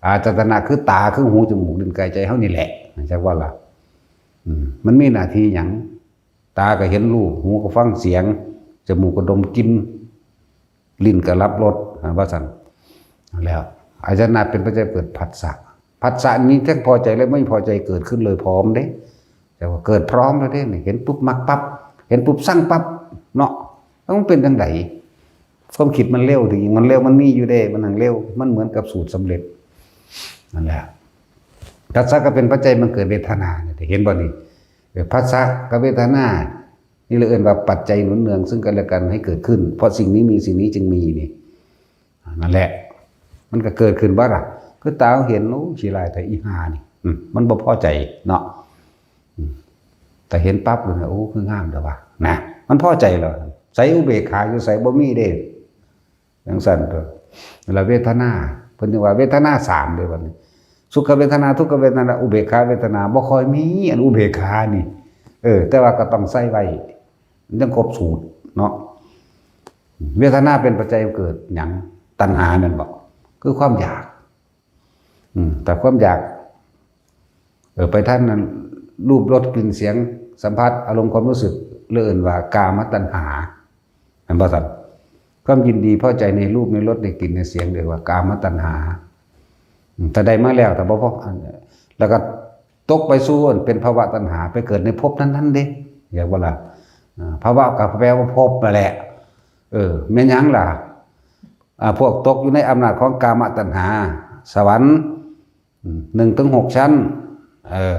ອາຍະຕະນະຄືຕາ ຄືຫູ ຈະມູກ ລີ້ນ ກາຍ ໃຈເຮົານີ້ແຫຼະ ຈັກວ່າລະ ອືມ ມັນມີໜ້າທີ່ຫຍັງ? ຕາກໍເຫັນຮູບ ຫູກໍຟັງສຽງ ຈະມູກກໍດົມກິ່ນ ລີ້ນກໍຮັບລົດ ວ່າຊັ້ນ ແລ້ວອາຍະຕະນະເປັນປັດໄຈເກີດພັດສະ ພັດສະນີ້ທັງພໍໃຈ ແລະ ບໍ່ພໍໃຈເກີດຂຶ້ນເລີຍພ້ອມເດ້ ແຕ່ວ່າເກີດພ້ອມແລ້ວເດ້ ເຫັນປຸບມັກປັບ ເຫັນປຸບຊັງປັບເນາະ ແລ້ວມັນເປັນຈັ່ງໃດ? ຄວາມຄິດມັນເລັວ ທີ່ຈິງມັນເລັວ ມັນມີຢູ່ເດ້ ມັນຫັ້ນເລັວ ມັນເໝືອນກັບສູດສຳເລັດ ນັ້ນແຫຼະ ພັດສະກໍເປັນປັດໄຈມັນເກີດເວທະນາ ເຫັນບໍ່ນີ້? ເອີ ພັດສະກັບເວທະນາ ນີ້ລະເອີ້ນວ່າປັດໄຈໜູນເນື່ອງຊຶ່ງກັນແລະກັນໃຫ້ເກີດຂຶ້ນ ເພາະສິ່ງນີ້ມີ ສິ່ງນີ້ຈຶ່ງມີນີ້ ນັ້ນແຫຼະ ມັນກໍເກີດຂຶ້ນບໍ່ລະ? ຄືຕາເຮົາເຫັນ ໂອ້ ຂີ້ຮ້າຍແທ້ອີຫ່ານີ້ ອືມ ມັນບໍ່ພໍໃຈເນາະ ອືມ ແຕ່ເຫັນປັບແລ້ວ ໂອ້ ຄືງາມແທ້ວ່າ ນະ ມັນພໍໃຈແລ້ວ ໃສ ອຸເບກຂາຢູ່ໃສ? ບໍ່ມີເດ້. ຈັ່ງຊັ້ນຕົວະ. ລະເວທະນາ ເພິ່ນຈຶ່ງວ່າເວທະນາສາມເດ້ບັດນີ້ ສຸຂະເວທະນາ ທຸກຂະເວທະນາ ອຸເບກຂາເວທະນາ ບໍ່ຄ່ອຍມີ ອັນອຸເບກຂານີ້. ເອີ ແຕ່ວ່າກໍຕ້ອງໃສ່ໄວ້ ມັນຈັ່ງຄົບສູດເນາະ. ເວທະນາເປັນປັດໄຈໃຫ້ເກີດຫຍັງ? ຕັນຫາແມ່ນບໍ່? ຄືຄວາມຢາກ. ອືມ ແຕ່ຄວາມຢາກ ເອີ ໄປທັນນັ້ນ ຮູບ ລົດ ກິ່ນ ສຽງ ສຳຜັດ ອາລົມ ຄວາມຮູ້ສຶກ ເອີ້ນວ່າກາມະຕັນຫາ ແມ່ນບໍ່ຊັ້ນ? ຄວາມຍິນດີພໍໃຈໃນຮູບ ໃນລົດ ໃນກິ່ນ ໃນສຽງ ເອີ້ນວ່າກາມະຕັນຫາ. ອືມ ຖ້າໄດ້ມາແລ້ວ ຖ້າບໍ່ພໍ ອັນ ແລ້ວກໍຕົກໄປສູ່ອັນເປັນພະວະຕັນຫາ ໄປເກີດໃນພົບນັ້ນໆເດ້ ເຫັນບໍ່ລະ? ອາ ພະວະກໍແປວ່າພົບນັ້ນແຫຼະ. ເອີ ແມ່ນຫຍັງລະ? ອາ ພວກຕົກຢູ່ໃນອຳນາດຂອງກາມະຕັນຫາ ສະຫວັນ ອືມ ໜຶ່ງເຖິງຫົກຊັ້ນ ເອີ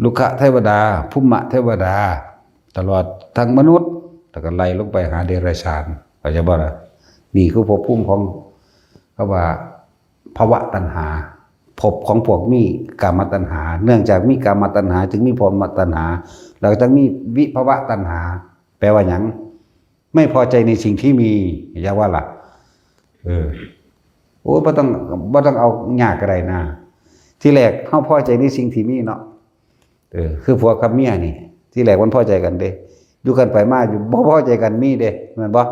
ລຸກຂະເທວະດາ ພູມະເທວະດາ ຕະຫຼອດທັງມະນຸດ ແລ້ວກໍໄລ່ລົງໄປຫາເດຍລະສານ ເຂົ້າໃຈບໍ່ລະ? ນີ້ຄືພົບພູມຂອງ ເຂົາວ່າພະວະຕັນຫາ ພົບຂອງພວກມີກາມະຕັນຫາ ເນື່ອງຈາກມີກາມະຕັນຫາ ຈຶ່ງມີພະວະຕັນຫາ ແລ້ວກໍຈຶ່ງມີວິພະວະຕັນຫາ. ແປວ່າຫຍັງ? ໄມ່ພໍໃຈໃນສິ່ງທີ່ມີ ຢ່າວ່າລະ ເອີ ໂອ້ຍ ບໍ່ຕ້ອງ ບໍ່ຕ້ອງເອົາຍາກກໍໄດ້ນະ. ທີແລກເຮົາພໍໃຈໃນສິ່ງທີ່ມີເນາະ ເອີ ຄືຜົວກັບເມຍນີ້ ທີແລກມັນພໍໃຈກັນເດ້ ຢູ່ກັນໄປມາຢູ່ບໍ່ພໍໃຈກັນມີເດ້ ແມ່ນບໍ່?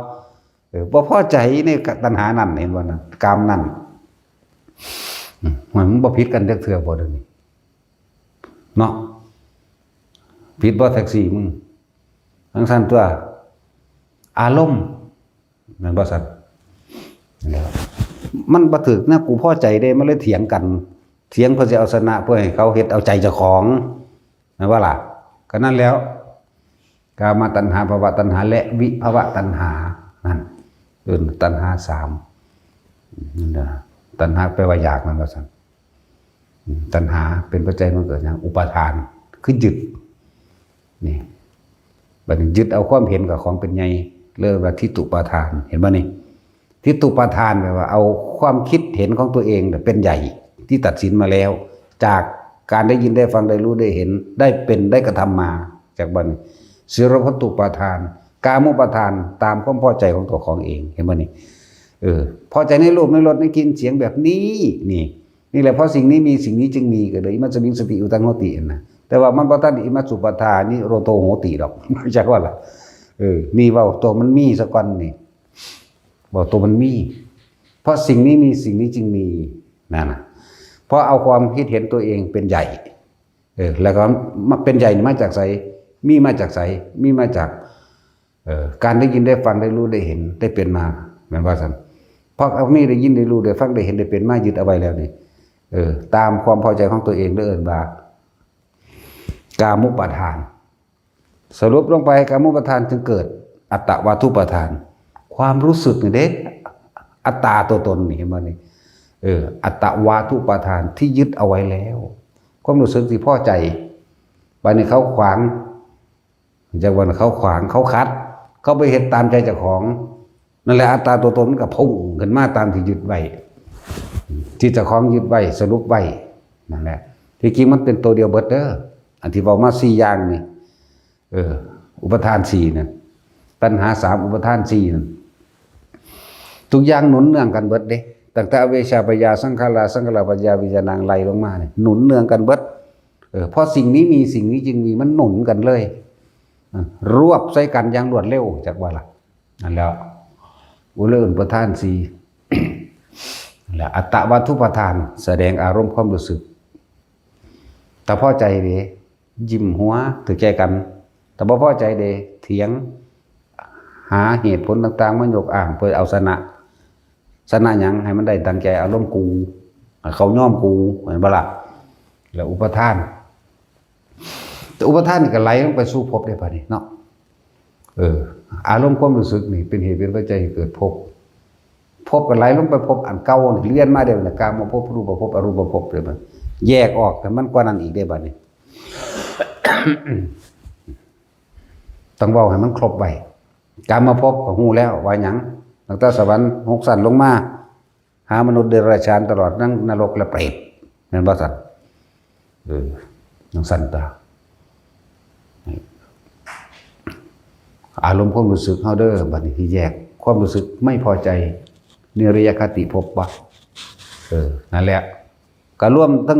ເອີ ບໍ່ພໍໃຈໃນຕັນຫານັ້ນ ເຫັນບໍ່ນັ້ນ ກາມນັ້ນ. ອືມ ມັນບໍ່ຜິດກັນຈັກເທື່ອບໍ່ ດຽວນີ້ເນາະ? ຜິດບໍ່ແທັກຊີມຶງ? ຈັ່ງຊັ້ນຕົວະ ອາລົມ ແມ່ນບໍ່ຊັ້ນ? ແລ້ວມັນບໍ່ຖືກນະ ກູພໍໃຈເດ້ ມັນເລີຍຖຽງກັນ ຖຽງເພື່ອຊິເອົາຊະນະ ເພື່ອໃຫ້ເຂົາເຮັດເອົາໃຈເຈົ້າຂອງ ແມ່ນບໍ່ລະ? ກໍນັ້ນແລ້ວ ກາມະຕັນຫາ ພະວະຕັນຫາ ແລະ ວິພະວະຕັນຫາ ນັ້ນເອີ້ນຕັນຫາສາມ ນັ້ນນະ. ຕັນຫາແປວ່າຢາກ ແມ່ນບໍ່ຊັ້ນ? ຕັນຫາເປັນປັດໄຈໃຫ້ມັນເກີດຫຍັງ? ອຸປາທານ ຄືຍຶດ ນີ້ ບັດນີ້ຍຶດເອົາຄວາມເຫັນກັບຂອງເປັນໃຫຍ່ ເອີ້ນວ່າທິດຕຸປາທານ ເຫັນບໍ່ນີ້? ທິດຕຸປາທານແປວ່າເອົາຄວາມຄິດເຫັນຂອງຕົວເອງເປັນໃຫຍ່ ທີ່ຕັດສິນມາແລ້ວ ຈາກການໄດ້ຍິນໄດ້ຟັງໄດ້ຮູ້ໄດ້ເຫັນ ໄດ້ເປັນໄດ້ກະທຳມາ. ຈາກບັດນີ້ ສິໂລພັດຖຸປາທານ ກາມຸປາທານ ຕາມຄວາມພໍໃຈຂອງຕົວຂອງເອງ ເຫັນບໍ່ນີ້? ເອີ ພໍໃຈໃນຮູບ ໃນລົດ ໃນກິ່ນ ສຽງແບບນີ້ ນີ້ ນີ້ແຫຼະ ເພາະສິ່ງນີ້ມີ ສິ່ງນີ້ຈຶ່ງມີ ກໍເລີຍ ອິມັດສະມິງ ສະຕິ ອຸທັງໂຫຕິ ຫັ້ນນະ. ແຕ່ວ່າມັນບໍ່ທັນ ອິມັດສຸປາທາ ນິໂຣໂທໂຫຕິດອກ ຈັກວ່າລະ. ເອີ ນີ້ເວົ້າຕົວມັນມີສາກ່ອນ ນີ້ເວົ້າຕົວມັນມີ ເພາະສິ່ງນີ້ມີ ສິ່ງນີ້ຈຶ່ງມີ ນັ້ນນະ. ເພາະເອົາຄວາມຄິດເຫັນຕົວເອງເປັນໃຫຍ່ ເອີ ແລ້ວກໍມາເປັນໃຫຍ່ນີ້ມາຈາກໃສ? ມີມາຈາກໃສ? ມີມາຈາກ ເອີ ການໄດ້ຍິນໄດ້ຟັງໄດ້ຮູ້ໄດ້ເຫັນໄດ້ເປັນມາ ແມ່ນວ່າຊັ້ນ? ເພາະເອົານີ້ໄດ້ຍິນໄດ້ຮູ້ໄດ້ຟັງໄດ້ເຫັນໄດ້ເປັນມາ ຍຶດເອົາໄວ້ແລ້ວນີ້ ເອີ ຕາມຄວາມພໍໃຈຂອງຕົວເອງ ເອີ້ນວ່າກາມຸປາທານ. ສະຫຼຸບລົງໄປ ກາມຸປາທານຈຶ່ງເກີດອັດຕະວາທຸປາທານ ຄວາມຮູ້ສຶກນີ້ເດ້ ອັດຕາຕົວຕົນນີ້ ເຫັນບໍ່ນີ້? ເອີ ອັດຕະວາທຸປາທານທີ່ຍຶດເອົາໄວ້ແລ້ວ ຄວາມຮູ້ສຶກທີ່ພໍໃຈ ບາດນີ້ເຂົາຂວາງ ຈັກວ່າເຂົາຂວາງ ເຂົາຂັດ ເຂົາໄປເຮັດຕາມໃຈເຈົ້າຂອງ ນັ້ນແຫຼະ ອັດຕາຕົວຕົນມັນກໍພຸ່ງຂຶ້ນມາຕາມທີ່ຍຶດໄວ້ ທີ່ເຈົ້າຂອງຍຶດໄວ້ ສະຫຼຸບໄວ້ ນັ້ນແຫຼະ. ທີ່ຈິງມັນເປັນຕົວດຽວເບິດເດີ ອັນທີ່ເວົ້າມາສີ່ຢ່າງນີ້ ເອີ ອຸປາທານສີ່ນັ້ນ ຕັນຫາສາມ ອຸປາທານສີ່ນັ້ນ ທຸກຢ່າງໜູນເນື່ອງກັນເບິດເດ້ ຕັ້ງແຕ່ອະວິຊຊາ ພະຍາ ສັງຂາລາ ສັງຂາລາ ພະຍາ ວິນຍານາງ ໄລ່ລົງມານີ້ ໜູນເນື່ອງກັນເບິດ. ເອີ ເພາະສິ່ງນີ້ມີ ສິ່ງນີ້ຈຶ່ງມີ ມັນໜູນກັນເລີຍ ອາ ລວບໃສ່ກັນຢ່າງລວດເລັວ ຈັກວ່າລະ. ນັ້ນແຫຼະ ອຸເລີນປະທານສີ່ ແລະ ອັດຕະວັດຖຸປະທານ ສະແດງອາລົມຄວາມຮູ້ສຶກ. ຖ້າພໍໃຈເດ້ ຍິ້ມຫົວຖືກໃຈກັນ, ຖ້າບໍ່ພໍໃຈເດ້ ຖຽງ ຫາເຫດຜົນຕ່າງໆມາຍົກອ້າງເພື່ອເອົາຊະນະ. ຊະນະຫຍັງ? ໃຫ້ມັນໄດ້ດັ່ງໃຈອາລົມກູ, ໃຫ້ເຂົາຍອມກູ, ແມ່ນບໍ່ລະ? ແລ້ວອຸປະທານ ແຕ່ອຸປະທານນີ້ກໍໄຫຼລົງໄປສູ່ພົບເດ້ບາດນີ້ເນາະ. ເອີ ອາລົມຄວາມຮູ້ສຶກນີ້ເປັນເຫດເປັນປັດໄຈໃຫ້ເກີດພົບ, ພົບກໍໄຫຼລົງໄປພົບອັນເກົ່ານີ້ ລຽນມາເດ້ ກາມະພົບ ຮູບະພົບ ອະຮູບະພົບເດ້. ແຍກອອກໃຫ້ມັນກວ່ານັ້ນອີກເດ້ບາດນີ້. ຕ້ອງເວົ້າໃຫ້ມັນຄົບໄວ້. ກາມະພົບກໍຮູ້ແລ້ວວ່າຫຍັງ, ຕັ້ງແຕ່ສະຫວັນຫົກຊັ້ນລົງມາ ຫາມະນຸດ ເດຍລະສານ ຕະຫຼອດທັງນະລົກ ແລະ ເປດ ແມ່ນບໍ່ຊັ້ນ? ເອີ ຈັ່ງຊັ້ນຕາ. ອາລົມຄວາມຮູ້ສຶກເຮົາເດີ ບັດນີ້ທີ່ແຍກຄວາມຮູ້ສຶກໄມ່ພໍໃຈ ນິລະຍະຄະຕິພົບວະ ເອີ ນັ້ນແຫຼະ ກະລວມທັງ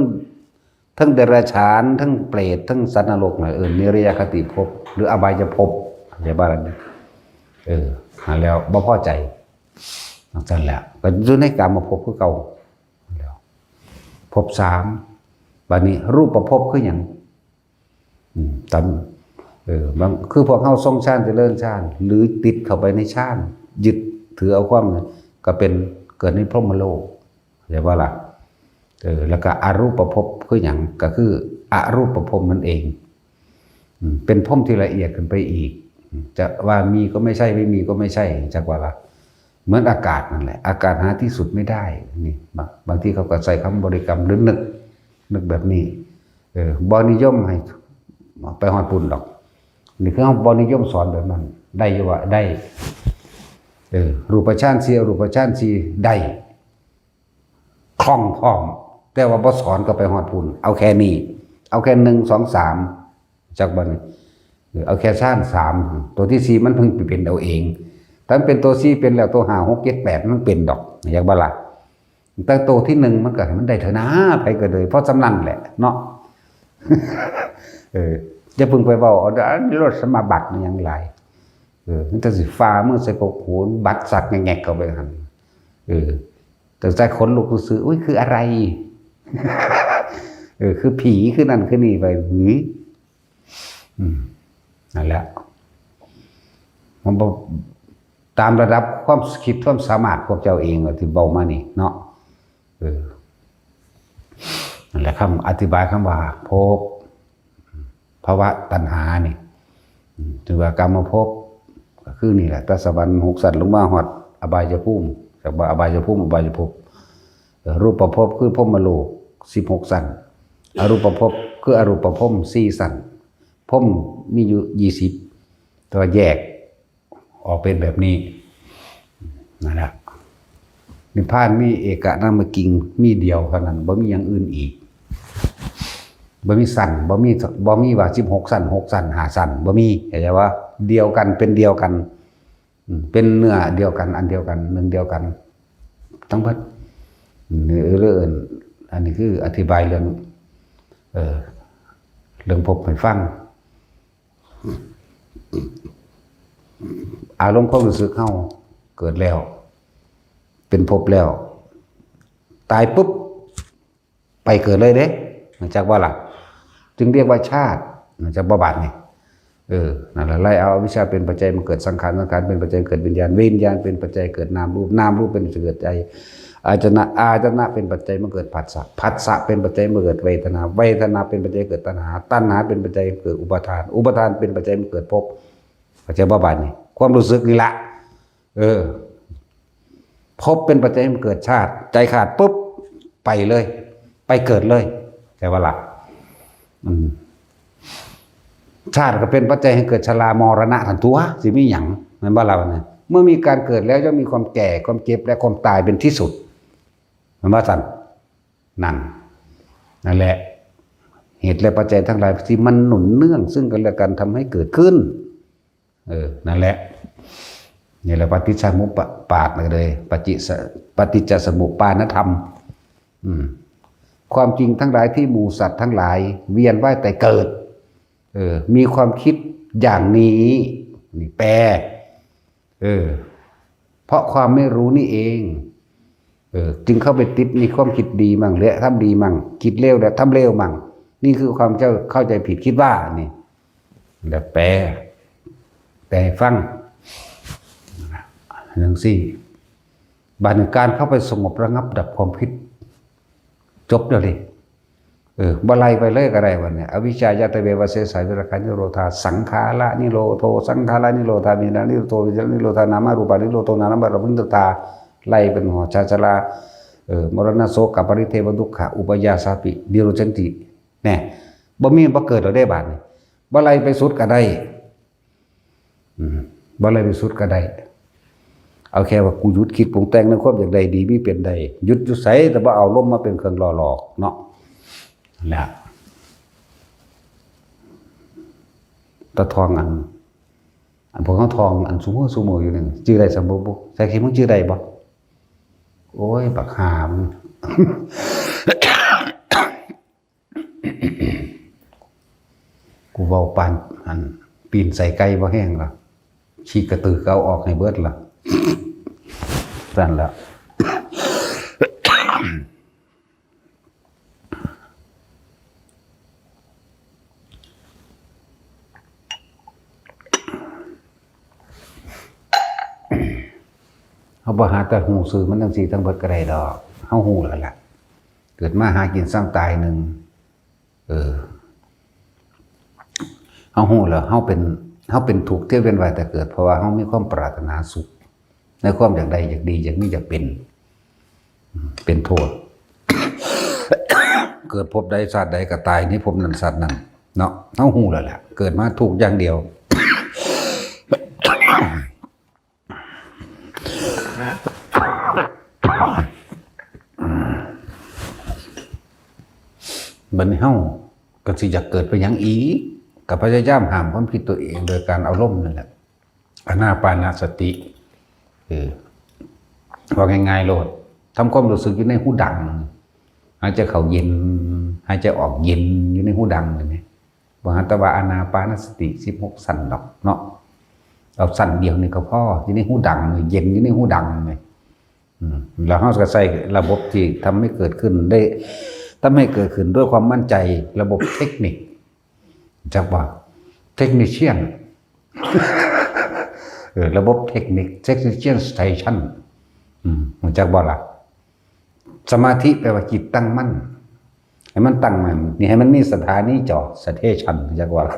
ທັງເດຍລະສານ ທັງເປດ ທັງສັດນະລົກນະ ເອີ້ນນິລະຍະຄະຕິພົບ ຫຼື ອະບາຍຍະພົບ ເອີ້ນວ່ານັ້ນ ເອີ ຫັ້ນແລ້ວ ບໍ່ພໍໃຈ ຈັ່ງຊັ້ນແຫຼະ ກະຢູ່ໃນກາມະພົບຄືເກົ່າ ແລ້ວ ພົບສາມ ບາດນີ້ຮູບປະພົບຄືຫຍັງ? ອືມ ຕາມ ເອີ ບາງ ຄືພວກເຮົາຊົງຊານ ຈະເລີນຊານ ຫຼື ຕິດເຂົ້າໄປໃນຊານ ຍຶດຖືເອົາຄວາມ ກະເປັນ ເກີດໃນພົມມະໂລກ ເຫັນບໍ່ລະ? ເອີ ແລ້ວກະອະຮູບປະພົບຄືຫຍັງ? ກະຄືອະຮູບປະພົມນັ້ນເອງ ອືມ ເປັນພົມທີ່ລະອຽດຂຶ້ນໄປອີກ ຈະວ່າມີກໍໄມ່ໃຊ່ ໄມ່ມີກໍໄມ່ໃຊ່ ຈັກວ່າລະ ເໝືອນອາກາດນັ້ນແຫຼະ ອາກາດຫາທີ່ສຸດໄມ່ໄດ້ ນີ້ ບາງ ບາງທີເຂົາກໍໃຊ້ຄຳບໍລິກຳ ຫຼື ນຶກ ນຶກແບບນີ້ ເອີ ບໍ່ນິຍົມໃຫ້ໄປຮອດພຸ້ນດອກ ນີ້ຄືເຮົາບໍ່ນິຍົມສອນແບບນັ້ນ ໄດ້ຢູ່ວ່າ ໄດ້ ເອີ ຮູບປະຊານສີ່ ອະຮູບປະຊານສີ່ ໄດ້ ຄ່ອງພ້ອມ ແຕ່ວ່າບໍ່ສອນກໍໄປຮອດພຸ້ນ ເອົາແຄ່ນີ້ ເອົາແຄ່ໜຶ່ງ ສອງ ສາມ ຈັກບັດນີ້ ເອີ ເອົາແຄ່ຊານສາມ ໂຕທີສີ່ມັນເພິ່ງໄປເປັນເອົາເອງ ຖ້າມັນເປັນໂຕສີ່ເປັນແລ້ວ ໂຕຫ້າ ຫົກ ເຈັດ ແປດ ມັນເປັນດອກ ຈັກບໍ່ລະ? ແຕ່ໂຕທີໜຶ່ງມັນກໍໃຫ້ມັນໄດ້ເທື່ອໜ້າ ໃຜກໍເລີຍ ພໍສ່ຳນັ້ນແຫຼະເນາະ ເອີ ຢ່າເພິ່ງໄປເວົ້າເອົາ ນິໂຣດສະມາບັດ ອີຫຍັງຫຼາຍ ເອີ ມັນຈະຊິຝ່າມືໃສ່ກົກຫູ ບັດສັກແງກໆເຂົ້າໄປຫັ້ນ ເອີ ຕັ້ງແຕ່ຂົນລຸກຊື່ໆ ອຸ້ຍ ຄືອະໄລ ເອີ ຄືຜີ ຄືນັ້ນຄືນີ້ໄປ ຫື ອືມ ນັ້ນແຫຼະ ມັນບໍ່ຕາມລະດັບຄວາມຄິດຄວາມສາມາດພວກເຈົ້າເອງ ທີ່ເວົ້າມານີ້ເນາະ ເອີ ນັ້ນແຫຼະ ຄຳອະທິບາຍຄຳວ່າພົບ ພະວະຕັນຫານີ້ ອືມ ຖືວ່າກາມະພົບ ກໍຄືນີ້ແຫຼະ ແຕ່ສະຫວັນຫົກຊັ້ນ ລົງມາຮອດອະບາຍຍະພູມ ຈັກວ່າອະບາຍຍະພູມ ອະບາຍຍະພົບ ເອີ ຮູບປະພົບ ຄືພົມມະໂລກສິບຫົກຊັ້ນ ອະຮູບປະພົບ ຄືອະຮູບປະພົມສີ່ຊັ້ນ ພົມມີຢູ່ຊາວ ແຕ່ວ່າແຍກອອກເປັນແບບນີ້ ນັ້ນແຫຼະ ນິບພານມີເອກະນາມະກິງ ມີດຽວເທົ່ານັ້ນ ບໍ່ມີຢ່າງອື່ນອີກ ບໍ່ມີຊັ້ນ ບໍ່ມີ ບໍ່ມີວ່າສິບຫົກຊັ້ນ ຫົກຊັ້ນ ຫ້າຊັ້ນ ບໍ່ມີ ເຂົ້າໃຈບໍ່? ດຽວກັນ ເປັນດຽວກັນ ອືມ ເປັນເນື້ອດຽວກັນ ອັນດຽວກັນ ໜຶ່ງດຽວກັນ ທັງເບິດ ເອີ ອັນນີ້ຄືອະທິບາຍເລື່ອງ ເອີ ເລື່ອງພົບໃຫ້ຟັງ ອາລົມຄວາມຮູ້ສຶກເຮົາເກີດແລ້ວ ເປັນພົບແລ້ວ ຕາຍປຶບ ໄປເກີດເລີຍເດ້ ຮູ້ຈັກບໍ່ລະ? ຈຶ່ງຮຽກວ່າຊາດ ຮູ້ຈັກບໍ່ບາດນີ້? ເອີ ນັ້ນລະ ໄລ່ເອົາອະວິຊຊາເປັນປັດໄຈມາເກີດສັງຂານ ສັງຂານເປັນປັດໄຈເກີດວິນຍານ ວິນຍານເປັນປັດໄຈເກີດນາມຮູບ ນາມຮູບເປັນປັດໄຈເກີດໃຈອາຍະຕະນະ ອາຍະຕະນະເປັນປັດໄຈມາເກີດຜັດສະ ຜັດສະເປັນປັດໄຈມາເກີດເວທະນາ ເວທະນາເປັນປັດໄຈເກີດຕັນຫາ ຕັນຫາເປັນປັດໄຈເກີດອຸປາທານ ອຸປາທານເປັນປັດໄຈມາເກີດພົບ ເຂົ້າໃຈບໍ່ບາດນີ້? ຄວາມຮູ້ສຶກນີ້ລະ ເອີ ພົບເປັນປັດໄຈໃຫ້ເກີດຊາດ ໃຈຂາດປຶບ ໄປເລີຍ ໄປເກີດເລີຍ ເຂົ້າໃຈບໍ່ລະ? ອືມ ຊາດກໍເປັນປັດໄຈໃຫ້ເກີດຊະລາມໍລະນະຫັ້ນຕົວະ ຊິມີຫຍັງ ແມ່ນບໍ່ລະ? ເມື່ອມີການເກີດແລ້ວ ຍ່ອມມີຄວາມແກ່ ຄວາມເຈັບ ແລະ ຄວາມຕາຍເປັນທີ່ສຸດ ແມ່ນບໍ່ຊັ້ນ? ນັ້ນ ນັ້ນແຫຼະ ເຫດ ແລະ ປັດໄຈທັງຫຼາຍທີ່ມັນໜູນເນື່ອງຊຶ່ງກັນ ແລະ ກັນ ທຳໃຫ້ເກີດຂຶ້ນ ເອີ ນັ້ນແຫຼະ ນີ້ແຫຼະ ປະຕິດສະໝຸປະປາດເລີຍ ປະຈິສະ ປະຕິດຈະສະໝຸປານະທຳ ອືມ ຄວາາມຈິງທັງຫຼາຍທີ່ໝູ່ສັດທັງຫຼາຍວຽນວ່າຍຕາຍເກີດ ເອີ ມີຄວາມຄິດຢ່າງນີ້ ນີ້ແປ ເອີ ເພາະຄວາມໄມ່ຮູ້ນີ້ເອງ ເອີ ຈຶ່ງເຂົ້າໄປຕິດໃນຄວາມຄິດດີໝັ່ງ ແລະ ທຳດີໝັ່ງ ຄິດເລວ ແລະ ທຳເລວໝັ່ງ ນີ້ຄືຄວາມເຈົ້າເຂົ້າໃຈຜິດຄິດວ່ານີ້ ແລ້ວແປ ແປໃຫ້ຟັງ ຈັ່ງຊີ້ ບາດນີ້ການເຂົ້າໄປສະຫງົບລະງັບດັບຄວາມຄິດ ຈົບແລ້ວເດ້ ເອີ ບໍ່ໄລ່ໄປເລີຍກໍໄດ້ບັດນີ້ ອະວິຊຊາ ຢາຕະເວ ວະເສສາ ວິຣາຄາ ນິໂຣທາ ສັງຂາລະນິໂຣໂທ ສັງຂາລະນິໂຣທາ ວິນຍານະນິໂຣໂທ ວິນຍານະນິໂຣທາ ນາມະຮູປານິໂຣໂທ ນາມະຮູປານິໂຣທາ ໄລ່ເປັນຫົວຊາຊະລາ ເອີ ມໍລະນະ ໂສກະ ປະລິເທວະ ດຸກຂະ ອຸປາຍາສາປິ ນິໂຣດສັນຕິ ແນ່ ບໍ່ມີ ບໍ່ເກີດແລ້ວເດ້ບາດນີ້ ບໍ່ໄລ່ໄປສຸດກໍໄດ້ ອືມ ບໍ່ໄລ່ໄປສຸດກໍໄດ້ ເອົາແຄ່ວ່າ ກູຢຸດຄິດປຸງແຕ່ງໃນຄວາມຢາກໄດ້ດີມີເປັນໄດ້ ຢຸດຢູ່ໃສ ແຕ່ບໍ່ເອົາລົມມາເປັນເຄື່ອງຫຼໍ່ຫຼອກເນາະ ແລ້ວ ຕາທອງອັນ ອັນພວກເຮົາທ່ອງອັນຊຸມື້ຊຸມື້ຢູ່ນີ້ ຈື່ໄດ້ຊຳບໍ່ບຸ? ແທ້ທີ່ມຶງຈື່ໄດ້ບໍ່? ໂອ້ຍ ບັກຫ່າມ ກູເວົ້າປານອັນ ປີ້ນໃສ່ໄກ່ບໍ່ແຮງລະ ຂີ້ກະຕືກະເອົາອອກໃຫ້ເບິດລະ ຊັ້ນລະ. ເຮົາບໍ່ຫາແຕ່ຮູ້ຊື່ມັນຈັ່ງຊີ້ທັງເບິດກະໄດ້ດອກ. ເຮົາຮູ້ແລ້ວລະ ເກີດມາຫາກິນຊຳຕາຍໜຶ່ງ ເອີ ເຮົາຮູ້ແລ້ວ ເຮົາເປັນ ເຮົາເປັນທຸກທີ່ວຽນວ່າຍແຕ່ເກີດ ເພາະວ່າເຮົາມີຄວາມປາດຖະໜາສຸກ ໃນຄວາມຢາກໄດ້ ຢາກດີ ຢາກມີ ຢາກເປັນ ເປັນໂທດ ເກີດພົບໃດຊາດໃດກະຕາຍໃນພົບນັ້ນຊາດນັ້ນເນາະ. ເຮົາຮູ້ແລ້ວແຫຼະ ເກີດມາທຸກຢ່າງດຽວ. ບັດນີ້ເຮົາກະຊິຢາກເກີດໄປຫຍັງອີກ? ກະພະຍາຍາມຫ້າມຄວາມຄິດຕົວເອງໂດຍການເອົາລົມນັ້ນແຫຼະ ອານາປານະສະຕິ. ເອີ ເວົ້າງ່າຍໆໂລດ ທຳຄວາມຮູ້ສຶກຢູ່ໃນຫູດັງ ຫາຍໃຈເຂົ້າເຢັນ ຫາຍໃຈອອກເຢັນ ຢູ່ໃນຫູດັງນີ້ແມ. ບໍ່ຫາແຕ່ວ່າອານາປານະສະຕິສິບຫົກຊັ້ນດອກເນາະ ເອົາຊັ້ນດຽວນີ້ກະພໍ ຢູ່ໃນຫູດັງນີ້ ເຢັນຢູ່ໃນຫູດັງນີ້. ອືມ ແລ້ວເຮົາກະໃຊ້ລະບົບທີ່ທຳໃຫ້ເກີດຂຶ້ນໄດ້ ທຳໃຫ້ເກີດຂຶ້ນດ້ວຍຄວາມໝັ້ນໃຈ ລະບົບເຕັກນິກ ຮູ້ຈັກບໍ່? ເຕັກນິຊຽນ ເອີ ລະບົບເຕັກນິກ ເຕັກນິຊຽນສະເຕຊັນ ອືມ ຮູ້ຈັກບໍ່ລະ? ສະມາທິແປວ່າຈິດຕັ້ງໝັ້ນ ໃຫ້ມັນຕັ້ງໝັ້ນ ນີ້ ໃຫ້ມັນມີສະຖານີຈອດ ສະເຕຊັນ ຮູ້ຈັກບໍ່ລະ?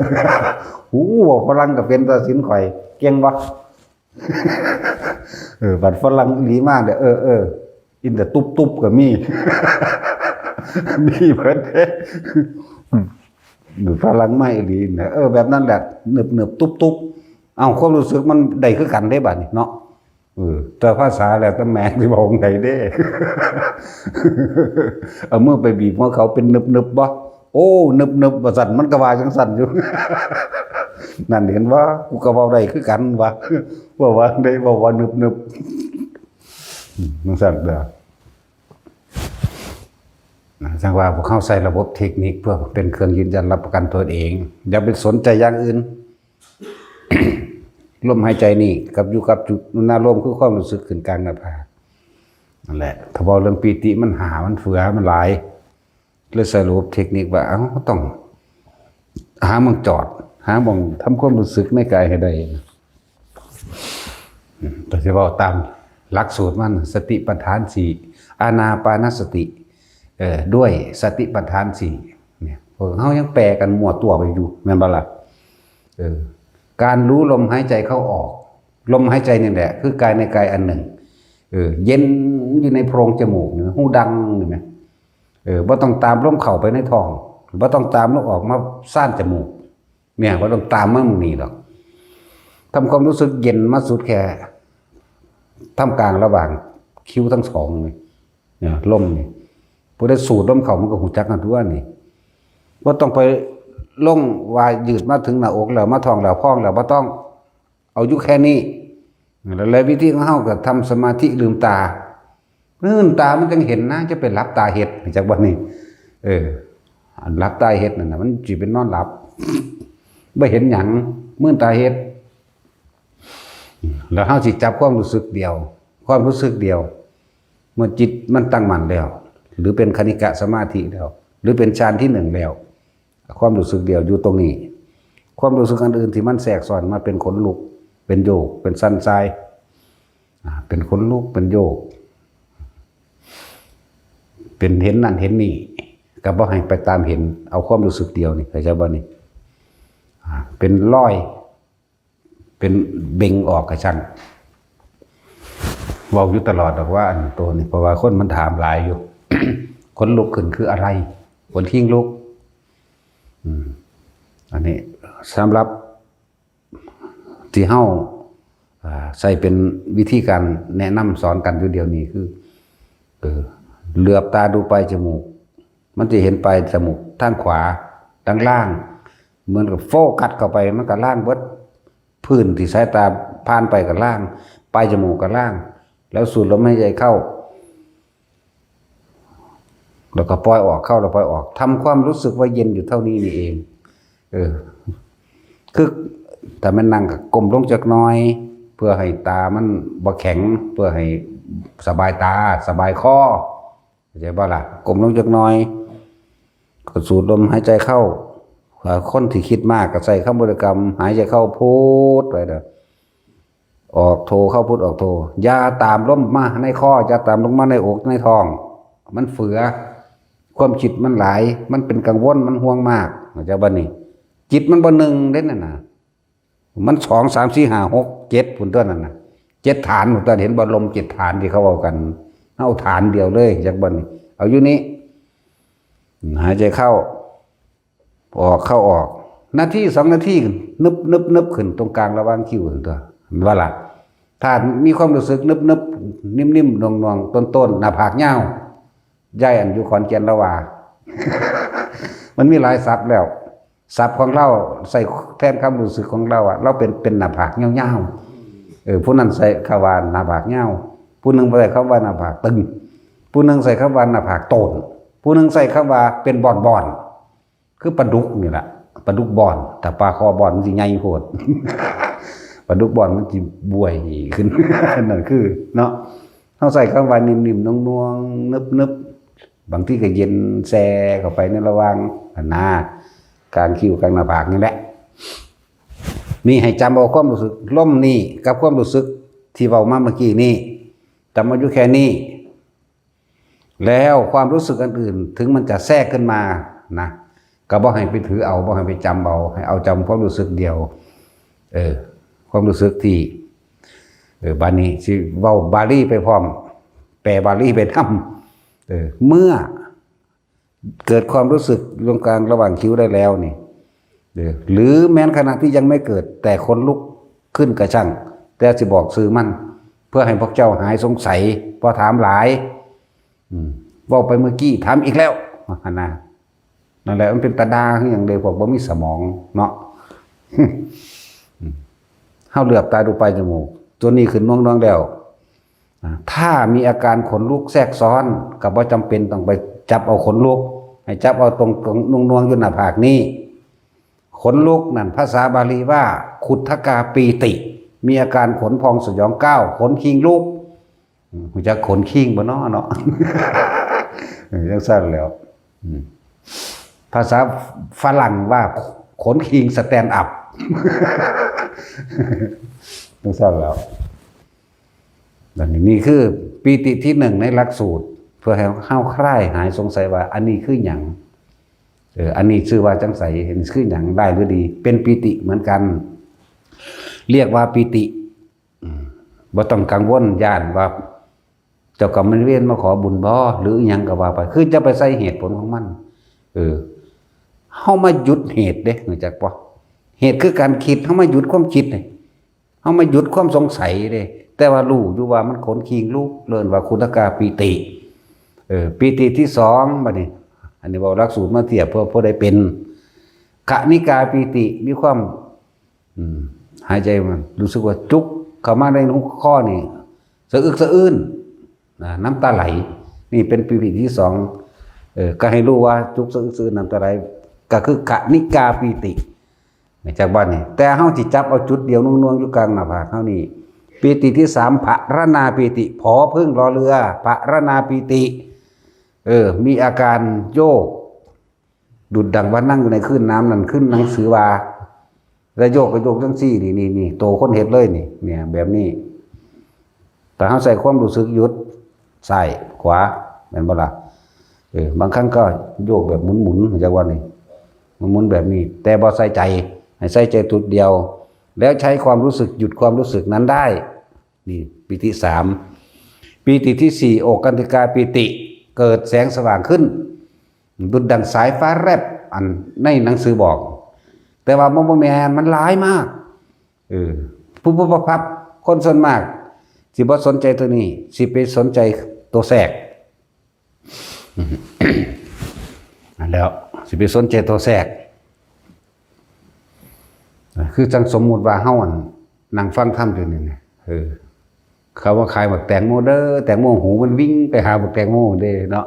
ໂອ້ ເວົ້າຝຣັ່ງກະເປັນ ຕັດສິນຂ້ອຍເກັ່ງບໍ່? ເອີ ບັດຝຣັ່ງອີ່ຫຼີມາເດີ ເອີ ເອີ ອິນເດີຕຸບຕຸບກະມີ ມີເບິດເດ້. ອືມ ຝຣັ່ງມາອີ່ຫຼີນະ ເອີ ແບບນັ້ນແຫຼະ ໜຶບໆຕຸບຕຸບ. ເອົ້າ ຄວາມຮູ້ສຶກມັນໄດ້ຄືກັນເດ້ບາດນີ້ເນາະ. ເອີ ແຕ່ພາສາແລ້ວແຕ່ແມ່ນຊິເວົ້າຈັ່ງໃດເດ້. ເອົາມືໄປບີບຫົວເຂົາເປັນໜຶບໆບໍ່? ໂອ້ ໜຶບໆ ວ່າຊັ້ນ ມັນກະວ່າຈັ່ງຊັ້ນຢູ່. ນັ້ນເຫັນບໍ່? ກູກະເວົ້າໄດ້ຄືກັນວ່າ ເວົ້າວ່າຈັ່ງໃດ ເວົ້າວ່າໜຶບໆ ອືມ ຈັ່ງຊັ້ນເດີ. ຈັ່ງວ່າພວກເຮົາໃຊ້ລະບົບເຕັກນິກເພື່ອເປັນເຄື່ອງຢືນຢັນຮັບປະກັນຕົວເອງ ຢ່າໄປສົນໃຈຢ່າງອື່ນ. ລົມຫາຍໃຈນີ້ກັບຢູ່ກັບຈຸດອາລົມ ຄືຄວາມຮູ້ສຶກຂຶ້ນກາງໜ້າຜາກນັ້ນແຫຼະ. ຖ້າເວົ້າເລື່ອງປີຕິ ມັນຫາ ມັນເຟືອ ມັນຫຼາຍ ເລີຍໃຊ້ລະບົບເຕັກນິກວ່າ ເອົ້າ ຕ້ອງຫາໝ່ອງຈອດ ຫາໝ່ອງທຳຄວາມຮູ້ສຶກໃນກາຍໃຫ້ໄດ້. ອືມ ກະຊິເວົ້າຕາມຫຼັກສູດມັນ ສະຕິປັດຖານສີ່ ອານາປານະສະຕິ ເອີ ດ້ວຍສະຕິປັດຖານສີ່ນີ້ ພວກເຮົາຍັງແປກັນມົ້ວຕົວໄປຢູ່ ແມ່ນບໍ່ລະ? ເອີ ການຮູ້ລົມຫາຍໃຈເຂົ້າອອກ ລົມຫາຍໃຈນີ້ແຫຼະ ຄືກາຍໃນກາຍອັນໜຶ່ງ ເອີ ເຢັນຢູ່ໃນໂພງຈະມູກນີ້ ຫູດັງນີ້ແມ. ເອີ ບໍ່ຕ້ອງຕາມລົມເຂົ້າໄປໃນທ້ອງ ບໍ່ຕ້ອງຕາມລົມອອກມາຊານຈະມູກ ແມ່ນບໍ່ຕ້ອງຕາມມາໝ່ອງນີ້ດອກ. ທຳຄວາມຮູ້ສຶກເຢັນມາສຸດແຄ່ທ່າມກາງລະຫວ່າງຄິ້ວທັງສອງນີ້ ລົມນີ້ ຜູ້ໃດສູດລົມເຂົ້າມັນກະຮູ້ຈັກຫັ້ນຕົວະນີ້. ບໍ່ຕ້ອງໄປລົງວ່າຍືດມາເຖິງໜ້າອົກແລ້ວ ມາທ້ອງແລ້ວ ພອງແລ້ວ ບໍ່ຕ້ອງ. ເອົາຢູ່ແຄ່ນີ້ ແລະ ວິທີຂອງເຮົາກະທຳສະມາທິ ລືມຕາ ລືມຕາມັນຈັ່ງເຫັນນະ ຈະໄປຫຼັບຕາເຮັດ ຮູ້ຈັກບໍ່ນີ້? ເອີ ອັນຫຼັບຕາເຮັດນັ້ນນະ ມັນຊິເປັນນອນຫຼັບ ບໍ່ເຫັນຫຍັງ ມືນຕາເຮັດ. ແລ້ວເຮົາຊິຈັບຄວາມຮູ້ສຶກດຽວ ຄວາມຮູ້ສຶກດຽວ ເມື່ອຈິດມັນຕັ້ງໝັ້ນແລ້ວ ຫຼືເປັນຄະນິກະສະມາທິແລ້ວ ຫຼືເປັນຊານທີໜຶ່ງແລ້ວ ຄວາມຮູ້ສຶກດຽວຢູ່ຕົງນີ້ ຄວາມຮູ້ສຶກອັນອື່ນທີ່ມັນແຊກຊ້ອນມາເປັນຂົນລຸກ ເປັນໂຍກ ເປັນສັ່ນຊາຍ ອາ ເປັນຂົນລຸກ ເປັນໂຍກ ເປັນເຫັນນັ້ນເຫັນນີ້ ກະບໍ່ໃຫ້ໄປຕາມເຫັນ ເອົາຄວາມຮູ້ສຶກດຽວນີ້ ເຂົ້າໃຈບໍ່ນີ້? ອາ ເປັນລອຍ ເປັນເບັ່ງອອກກະຊັ້ນ ເວົ້າຢູ່ຕະຫຼອດດອກວ່າອັນໂຕນີ້ ເພາະວ່າຄົນມັນຖາມຫຼາຍຢູ່ ຂົນລຸກຂຶ້ນຄືອະໄລ? ຂົນຄີງລຸກ. ອືມ ອັນນີ້ສຳລັບທີ່ເຮົາ ອາ ໃຊ້ເປັນວິທີການແນະນຳສອນກັນຢູ່ດຽວນີ້ຄື ເອີ ເຫຼືອບຕາດູປາຍຈະມູກ ມັນຈະເຫັນປາຍຈະມູກທາງຂວາ ລາງໆ ເໝືອນກັບໂຟກັດເຂົ້າໄປ ມັນກະລາງເບິດ. ພື້ນທີ່ສາຍຕາຜ່ານໄປກໍລ້າງ, ປາຍຈະມູກກໍລ້າງ, ແລ້ວສູດລົມຫາຍໃຈເຂົ້າ ແລ້ວກໍປ່ອຍອອກ, ເຂົ້າແລ້ວປ່ອຍອອກ. ທຳຄວາມຮູ້ສຶກວ່າເຢັນຢູ່ເທົ່ານີ້ນີ້ເອງ. ເອີ ຄື ຖ້າແມ່ນນັ່ງກໍກົ້ມລົງຈັກໜ່ອຍ ເພື່ອໃຫ້ຕາມັນບໍ່ແຂງ, ເພື່ອໃຫ້ສະບາຍຕາ, ສະບາຍຄໍ. ເຂົ້າໃຈບໍ່ລະ? ກົ້ມລົງຈັກໜ່ອຍ ກໍສູດລົມຫາຍໃຈເຂົ້າ. ຄົນທີ່ຄິດມາກກໍໃຊ້ຄຳບໍລິກຳ ຫາຍໃຈເຂົ້າພຸດໄປເດີ ອອກໂທ, ເຂົ້າພຸດ ອອກໂທ. ຢ່າຕາມລົມມາໃນຄໍ, ຢ່າຕາມລົມມາໃນອົກໃນທ້ອງ. ມັນເຝືອ, ຄວາມຄິດມັນຫຼາຍ, ມັນເປັນກັງວົນ, ມັນຫ່ວງມາກ. ເຂົ້າໃຈບໍ່ນີ້? ຈິດມັນບໍ່ໜຶ່ງເດ້ນັ້ນນະ. ມັນສອງ ສາມ ສີ່ ຫ້າ ຫົກ ເຈັດ ພຸ້ນຕົວນັ້ນນະ, ເຈັດຖານພຸ້ນຕົວ. ເຫັນບໍ່? ລົມເຈັດຖານທີ່ເຂົາເວົ້າກັນ, ເຮົາຖານດຽວເລີຍ. ຈັກບ່ອນນີ້ ເອົາຢູ່ນີ້, ຫາຍໃຈເຂົ້າອອກ, ເຂົ້າອອກ, ນາທີສອງນາທີ ນຶບໆໆ ຂຶ້ນຕົງກາງລະຫວ່າງຄິ້ວຫັ້ນຕົວ, ເຫັນບໍ່ລະ? ຖ້າມີຄວາມຮູ້ສຶກນຶບໆ ນິ້ມໆ ໜ່ວງໆ ໂຕນໆ ໜ້າຜາກຍາວ, ຍາຍອັນຢູ່ຂອນແກ່ນລາວວ່າ ມັນມີຫຼາຍສັບແລ້ວ. ສັບຂອງລາວໃຊ້ແທນຄວາມຮູ້ສຶກຂອງລາວວ່າ ລາວເປັນ ເປັນໜ້າຜາກຍາວໆ. ເອີ ຜູ້ນັ້ນໃຊ້ຄຳວ່າໜ້າຜາກຍາວ, ຜູ້ໜຶ່ງໃຊ້ຄຳວ່າໜ້າຜາກຕຶງ, ຜູ້ໜຶ່ງໃຊ້ຄຳວ່າໜ້າຜາກໂຕນ, ຜູ້ໜຶ່ງໃຊ້ຄຳວ່າເປັນບ່ອນໆ ຄືປາດຸກນີ້ລະ, ປາດຸກບ່ອນ. ຖ້າປາຄໍບ່ອນມັນຊິໃຫຍ່ໂພດ, ປາດຸກບ່ອນມັນຊິບວຍຂຶ້ນ. ນັ້ນຄືເນາະ, ເຮົາໃຊ້ຄຳວ່ານິ້ມໆ ໜ່ວງໆ ນຶບໆ, ບາງທີກໍເຢັນແຊ່ເຂົ້າໄປໃນລະຫວ່າງຫັ້ນນາ, ກາງຄິ້ວກາງໜ້າຜາກນີ້ແຫຼະ. ນີ້ໃຫ້ຈຳເອົາຄວາມຮູ້ສຶກລົມນີ້ກັບຄວາມຮູ້ສຶກທີ່ເວົ້າມາເມື່ອກີ້ນີ້, ຈຳເອົາຢູ່ແຄ່ນີ້. ແລ້ວຄວາມຮູ້ສຶກອັນອື່ນ ເຖິງມັນຈະແຊກຂຶ້ນມານະ, ກໍບໍ່ໃຫ້ໄປຖືເອົາ, ບໍ່ໃຫ້ໄປຈຳເອົາ, ໃຫ້ເອົາຈຳຄວາມຮູ້ສຶກດຽວ. ເອີ ຄວາມຮູ້ສຶກທີ່ ເອີ ບາດນີ້ຊິເວົ້າບາລີໄປພ້ອມ, ແປບາລີໄປນຳ. ເອີ ເມື່ອເກີດຄວາມຮູ້ສຶກຢູ່ກາງລະຫວ່າງຄິ້ວໄດ້ແລ້ວນີ້ ເອີ ຫຼືແມ່ນຂະນະທີ່ຍັງໄມ່ເກີດ ແຕ່ຂົນລຸກຂຶ້ນກະຊ່າງ, ແຕ່ຊິບອກຊື່ມັນ ເພື່ອໃຫ້ພວກເຈົ້າຫາຍສົງໄສ, ບໍ່ຖາມຫຼາຍ. ອືມ ເວົ້າໄປເມື່ອກີ້ ຖາມອີກແລ້ວ ຫັ້ນນະ. ນັ້ນແຫຼະ ມັນເປັນຕາດ່າຄືຫຍັງເດ້ ພວກບໍ່ມີສະໝອງເນາະ. ເຮົາເຫຼືອບຕາດູປາຍຈະມູກ ຕົວນີ້ຂຶ້ນໜ່ວງໆແລ້ວ. ອາ ຖ້າມີອາການຂົນລຸກແຊກຊ້ອນ ກໍບໍ່ຈຳເປັນຕ້ອງໄປຈັບເອົາຂົນລຸກ, ໃຫ້ຈັບເອົາຕົງ ຕົງໜ່ວງໆຢູ່ໜ້າຜາກນີ້. ຂົນລຸກນັ້ນ ພາສາບາລີວ່າ ຂຸດທະກາປີຕິ, ມີອາການຂົນພອງສະຫຍອງກ້າວ, ຂົນຄີງລຸກ. ອືມ ຮູ້ຈັກຂົນຄີງບໍ່ເນາະ ເນາະ? ເອີ ຈັ່ງຊັ້ນແຫຼ້ວ. ອືມ ພາສາຝຣັ່ງວ່າ ຂົນຄີງສະແຕນອັບ ຈັ່ງຊັ້ນແຫຼ້ວ. ອັນນີ້ ນີ້ຄືປີຕິທີໜຶ່ງໃນຫຼັກສູດ ເພື່ອໃຫ້ເຮົາຄລາຍຫາຍສົງໄສວ່າ ອັນນີ້ຄືຫຍັງ? ເອີ ອັນນີ້ຊື່ວ່າຈັ່ງໃສ? ອັນນີ້ຄືຫຍັງ? ຮ້າຍຫຼືດີ? ເປັນປີຕິເໝືອນກັນ, ລຽກວ່າປີຕິ. ອືມ ບໍ່ຕ້ອງກັງວົນຢ້ານວ່າເຈົ້າກຳນາຍເວນມາຂໍບຸນບໍ່ ຫຼືອີ່ຫຍັງກໍວ່າໄປ, ຄືຈະໄປໃສ່ເຫດຜົນຂອງມັນ. ເອີ ເຮົາມາຢຸດເຫດເດ້ ຮູ້ຈັກບໍ່? ເຫດຄືການຄິດ, ເຮົາມາຢຸດຄວາມຄິດນີ້, ເຮົາມາຢຸດຄວາມສົງໄສເດ້. ແຕ່ວ່າຮູ້ຢູ່ວ່າມັນຂົນຄີງລຸກ, ເອີ້ນວ່າຂຸດທະກາປີຕິ. ເອີ ປີຕິທີສອງ ບັດນີ້ ອັນນີ້ເວົ້າຫຼັກສູດມາທຽບ ເພື່ອ ເພື່ອໄດ້ເປັນ. ຄະນິກາປີຕິ ມີຄວາມ ອືມ ຫາຍໃຈມັນ ຮູ້ສຶກວ່າຈຸກເຂົ້າມາໃນຫົວຂໍ້ນີ້ ສະອຶກສະອື້ນ ນະ ນ້ຳຕາໄຫຼ. ນີ້ເປັນປີຕິທີສອງ. ເອີ ກໍໃຫ້ຮູ້ວ່າຈຸກສະອຶກສະອື້ນ ນ້ຳຕາໄຫຼ ກໍຄືຄະນິກາປີຕິ ຈາກບາດນີ້. ແຕ່ເຮົາຊິຈັບເອົາຈຸດດຽວໜ່ວງໆຢູ່ກາງໜ້າຜາກເຮົານີ້. ປີຕິທີສາມ ພະລະນາປີຕິ, ຜ ເພິ່ງ ລໍເຮືອ ພະລະນາປີຕິ. ເອີ ມີອາການໂຍກ ດຸດດັ່ງວ່ານັ່ງຢູ່ໃນຄື້ນນ້ຳນັ້ນ, ຄືໜັງສືວ່າ ແລະໂຍກກໍໂຍກຈັ່ງຊີ້ ນີ້ ນີ້ ນີ້ ໂຕຄົນເຮັດເລີຍນີ້ ນີ້ ແບບນີ້. ຖ້າເຮົາໃຊ້ຄວາມຮູ້ສຶກຢຸດ ຊ້າຍຂວາ ແມ່ນບໍ່ລະ? ເອີ ບາງຄັ້ງກໍໂຍກແບບໝຸນໆ ຈັກວ່ານີ້ ໝຸນໆແບບນີ້ ແຕ່ບໍ່ໃສ່ໃຈ, ໃຫ້ໃສ່ໃຈຈຸດດຽວ ແລ້ວໃຊ້ຄວາມຮູ້ສຶກຢຸດຄວາມຮູ້ສຶກນັ້ນໄດ້. ນີ້ປີຕິສາມ. ປີຕິທີສີ່ ໂອກາຕິກາປີຕິ, ເກີດແສງສະຫວ່າງຂຶ້ນ ດຸດດັ່ງສາຍຟ້າແລັບ ອັນໃນໜັງສືບອກ, ແຕ່ວ່າມັນບໍ່ແມ່ນ, ມັນຫຼາຍມາກ. ເອີ ປຸບປັບປັບ ຄົນສ່ວນມາກຊິບໍ່ສົນໃຈໂຕນີ້, ຊິໄປສົນໃຈໂຕແຊກ. ອັນແລ້ວ ຊິໄປສົນໃຈໂຕແຊກ. ຄືຈັ່ງສົມມຸດວ່າເຮົາ ອັນ ນັ່ງຟັງທຳຢູ່ນີ້ນະ ເອີ ເຂົາວ່າຂາຍບັກແຕງໂມເດີ ແຕງໂມຫູມັນວິ່ງໄປຫາບັກແຕງໂມເດ້ເນາະ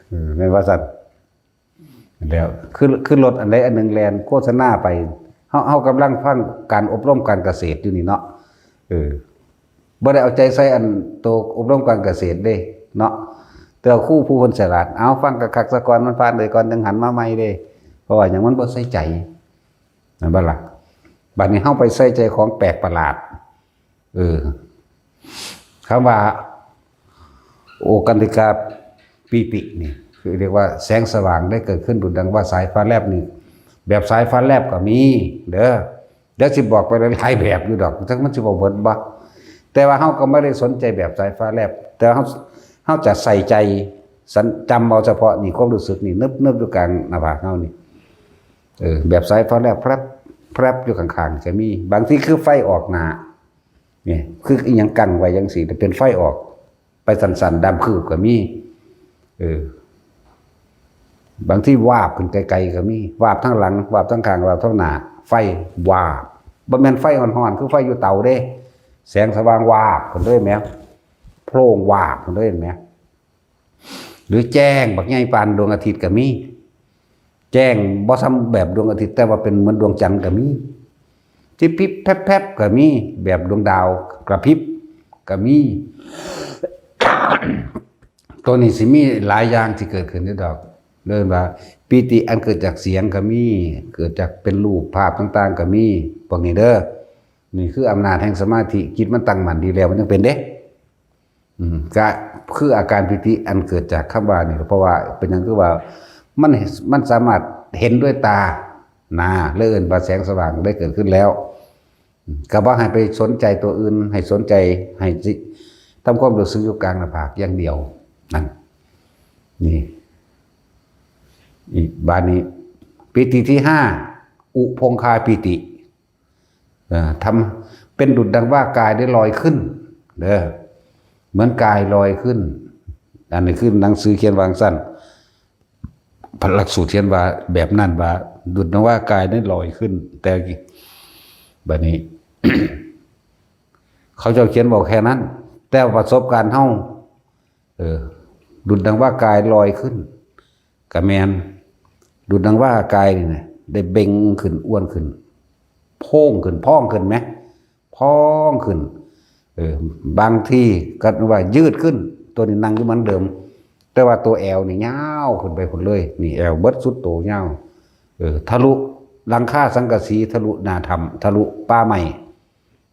ເອີ ແມ່ນວ່າຊັ້ນ ແລ້ວ ຄື ຄືລົດອັນໃດອັນໜຶ່ງແລ່ນໂຄສະນາໄປ ເຮົາ ເຮົາກຳລັງຟັງການອົບຮົມການກະເສດຢູ່ນີ້ເນາະ ເອີ ບໍ່ໄດ້ເອົາໃຈໃສ່ອັນໂຕອົບຮົມການກະເສດເດ້ເນາະ ແຕ່ວ່າຄູຜູ້ເພິ່ນສະຫຼາດ ເອົາ ຟັງຄັກໆຊະກ່ອນ ມັນຜ່ານໄປກ່ອນ ຈັ່ງຫັນມາໃໝ່ເດ້ ເພາະວ່າຫຍັງ ມັນບໍ່ໃສ່ໃຈ ແມ່ນບໍ່ລະ? ບັດນີ້ເຮົາໄປໃສ່ໃຈຂອງແປກປະຫຼາດ ເອີ ຄຳວ່າໂອກັນຕິກາປີຕິນີ້ ຄືຮຽກວ່າແສງສະຫວ່າງໄດ້ເກີດຂຶ້ນດຸດດັ່ງວ່າສາຍຟ້າແລບນີ້ ແບບສາຍຟ້າແລບກໍມີເດີ ດຽວຊິບອກໄປຫຼາຍໆແບບຢູ່ດອກ ຈັກມັນຊິເວົ້າເບິດບໍ່ ແຕ່ວ່າເຮົາກໍບໍ່ໄດ້ສົນໃຈແບບສາຍຟ້າແລບ ແຕ່ເຮົາ ເຮົາຈະໃສ່ໃຈ ສັນ ຈຳເອົາສະເພາະນີ້ ຄວາມຮູ້ສຶກນີ້ ນຶບໆຢູ່ກາງໜ້າຜາກເຮົານີ້ ເອີ ແບບສາຍຟ້າແລບແພຣບ ແພຣບຢູ່ຂ້າງໆ ກໍມີ ບາງທີຄືໄຟອອກໜ້າ ນີ້ ຄືອີ່ຫຍັງກັ້ງໄວ້ຈັ່ງຊີ້ ແຕ່ເປັນໄຟອອກ ໄປສັ້ນໆ ດຳຄືບກໍມີ ເອີ ບາງທີວາບຂຶ້ນໄກໆກໍມີ ວາບທາງຫຼັງ ວາບທາງຂ້າງ ວາບທາງໜ້າ ໄຟວາບ ບໍ່ແມ່ນໄຟຮ້ອນໆ ຄືໄຟຢູ່ເຕົາເດ້ ແສງສະຫວ່າງວາບຂຶ້ນເລີຍແໝ ໂພງວາບຂຶ້ນເລີຍແໝ ຫຼືແຈ້ງບັກໃຫຍ່ປານດວງອາທິດກໍມີ ແຈ້ງບໍ່ສ່ຳແບບດວງອາທິດ ແຕ່ວ່າເປັນເໝືອນດວງຈັນກໍມີ ທີ່ພິບແພບໆກໍມີ ແບບດວງດາວກະພິບກໍມີ ໂຕນີ້ຊິມີຫຼາຍຢ່າງທີ່ເກີດຂຶ້ນຢູ່ດອກ ເອີ້ນວ່າປີຕິອັນເກີດຈາກສຽງກໍມີ ເກີດຈາກເປັນຮູບພາບຕ່າງໆກໍມີ ພວກນີ້ເດີ ນີ້ຄືອຳນາດແຫ່ງສະມາທິ ຈິດມັນຕັ້ງໝັ້ນດີແລ້ວ ມັນຈັ່ງເປັນເດ້ ອືມ ກະຄືອາການປີຕິອັນເກີດຈາກຄຳວ່ານີ້ ເພາະວ່າເປັນຫຍັງ ຄືວ່າມັນ ມັນສາມາດເຫັນດ້ວຍຕານາ ເລີຍເອີ້ນວ່າແສງສະຫວ່າງໄດ້ເກີດຂຶ້ນແລ້ວ ກໍບໍ່ໃຫ້ໄປສົນໃຈຕົວອື່ນ ໃຫ້ສົນໃຈ ໃຫ້ຊິ ທຳຄວາມຮູ້ສຶກຢູ່ກາງໜ້າຜາກຢ່າງດຽວ ນັ້ນ ນີ້ ອີກ ບາດນີ້ ປີຕິທີຫ້າ ອຸພົງຄາປີຕິ ເອີ ທຳ ເປັນດຸດດັ່ງວ່າກາຍໄດ້ລອຍຂຶ້ນເດີ ເໝືອນກາຍລອຍຂຶ້ນ ອັນນີ້ຄືໜັງສືຂຽນວ່າຈັ່ງຊັ້ນ ພະຫຼັກສູດຂຽນວ່າແບບນັ້ນ ວ່າດຸດດັ່ງວ່າກາຍໄດ້ລອຍຂຶ້ນ ແຕ່ບັດນີ້ ເຂົາເຈົ້າຂຽນເວົ້າແຄ່ນັ້ນ ແຕ່ປະສົບການເຮົາ ເອີ ດຸດດັ່ງວ່າກາຍລອຍຂຶ້ນ ກະແມ່ນ ດຸດດັ່ງວ່າກາຍນີ້ນະ ໄດ້ເບັ່ງຂຶ້ນ ອ້ວນຂຶ້ນ ໂພງຂຶ້ນ ພອງຂຶ້ນແໝ ພອງຂຶ້ນ ເອີ ບາງທີກໍວ່າຍືດຂຶ້ນ ໂຕນີ້ນັ່ງຢູ່ໝັນເດີມ ແຕ່ວ່າໂຕແອວນີ້ຍາວຂຶ້ນໄປພຸ້ນເລີຍ ນີ້ແອວເບິດສຸດໂຕຍາວ ເອີ ທະລຸຫຼັງຄາສັງກະສີ ທະລຸໜ້າຖ້ຳ ທະລຸປ່າໄມ້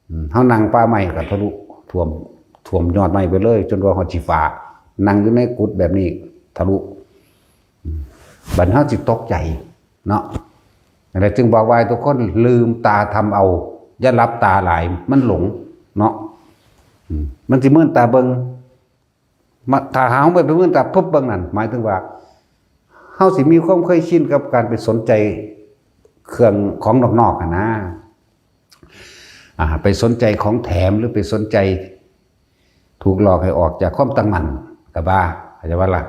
ອືມ ເຮົານັ່ງປ່າໄມ້ກໍທະລຸຖ້ວມ ຖ້ວມຍອດໄມ້ໄປເລີຍ ຈົນວ່າຮອດຊິຟ້າ ນັ່ງຢູ່ໃນກຸດແບບນີ້ທະລຸ ອືມ ບັດເຮົາຊິຕົກໃຈເນາະ ນັ້ນແຫຼະ ຈຶ່ງບອກວ່າໃຫ້ທຸກຄົນລືມຕາທຳເອົາ ຢ່າຫຼັບຕາຫຼາຍ ມັນຫຼົງເນາະ ອືມ ມັນຊິມືນຕາເບິ່ງ ມາ ຖ້າຫາກເຮົາໄປມືນຕາປຶບເບິ່ງນັ້ນ ໝາຍເຖິງວ່າເຮົາຊິມີຄວາມເຄີຍຊິນກັບການໄປສົນໃຈເຄື່ອງຂອງນອກໆຫັ້ນນາ ອ່າ ໄປສົນໃຈຂອງແຖມ ຫຼືໄປສົນໃຈ ຖືກຫຼອກໃຫ້ອອກຈາກຄວາມຕັ້ງໝັ້ນກໍວ່າ ເຂົ້າໃຈບໍ່ລະ?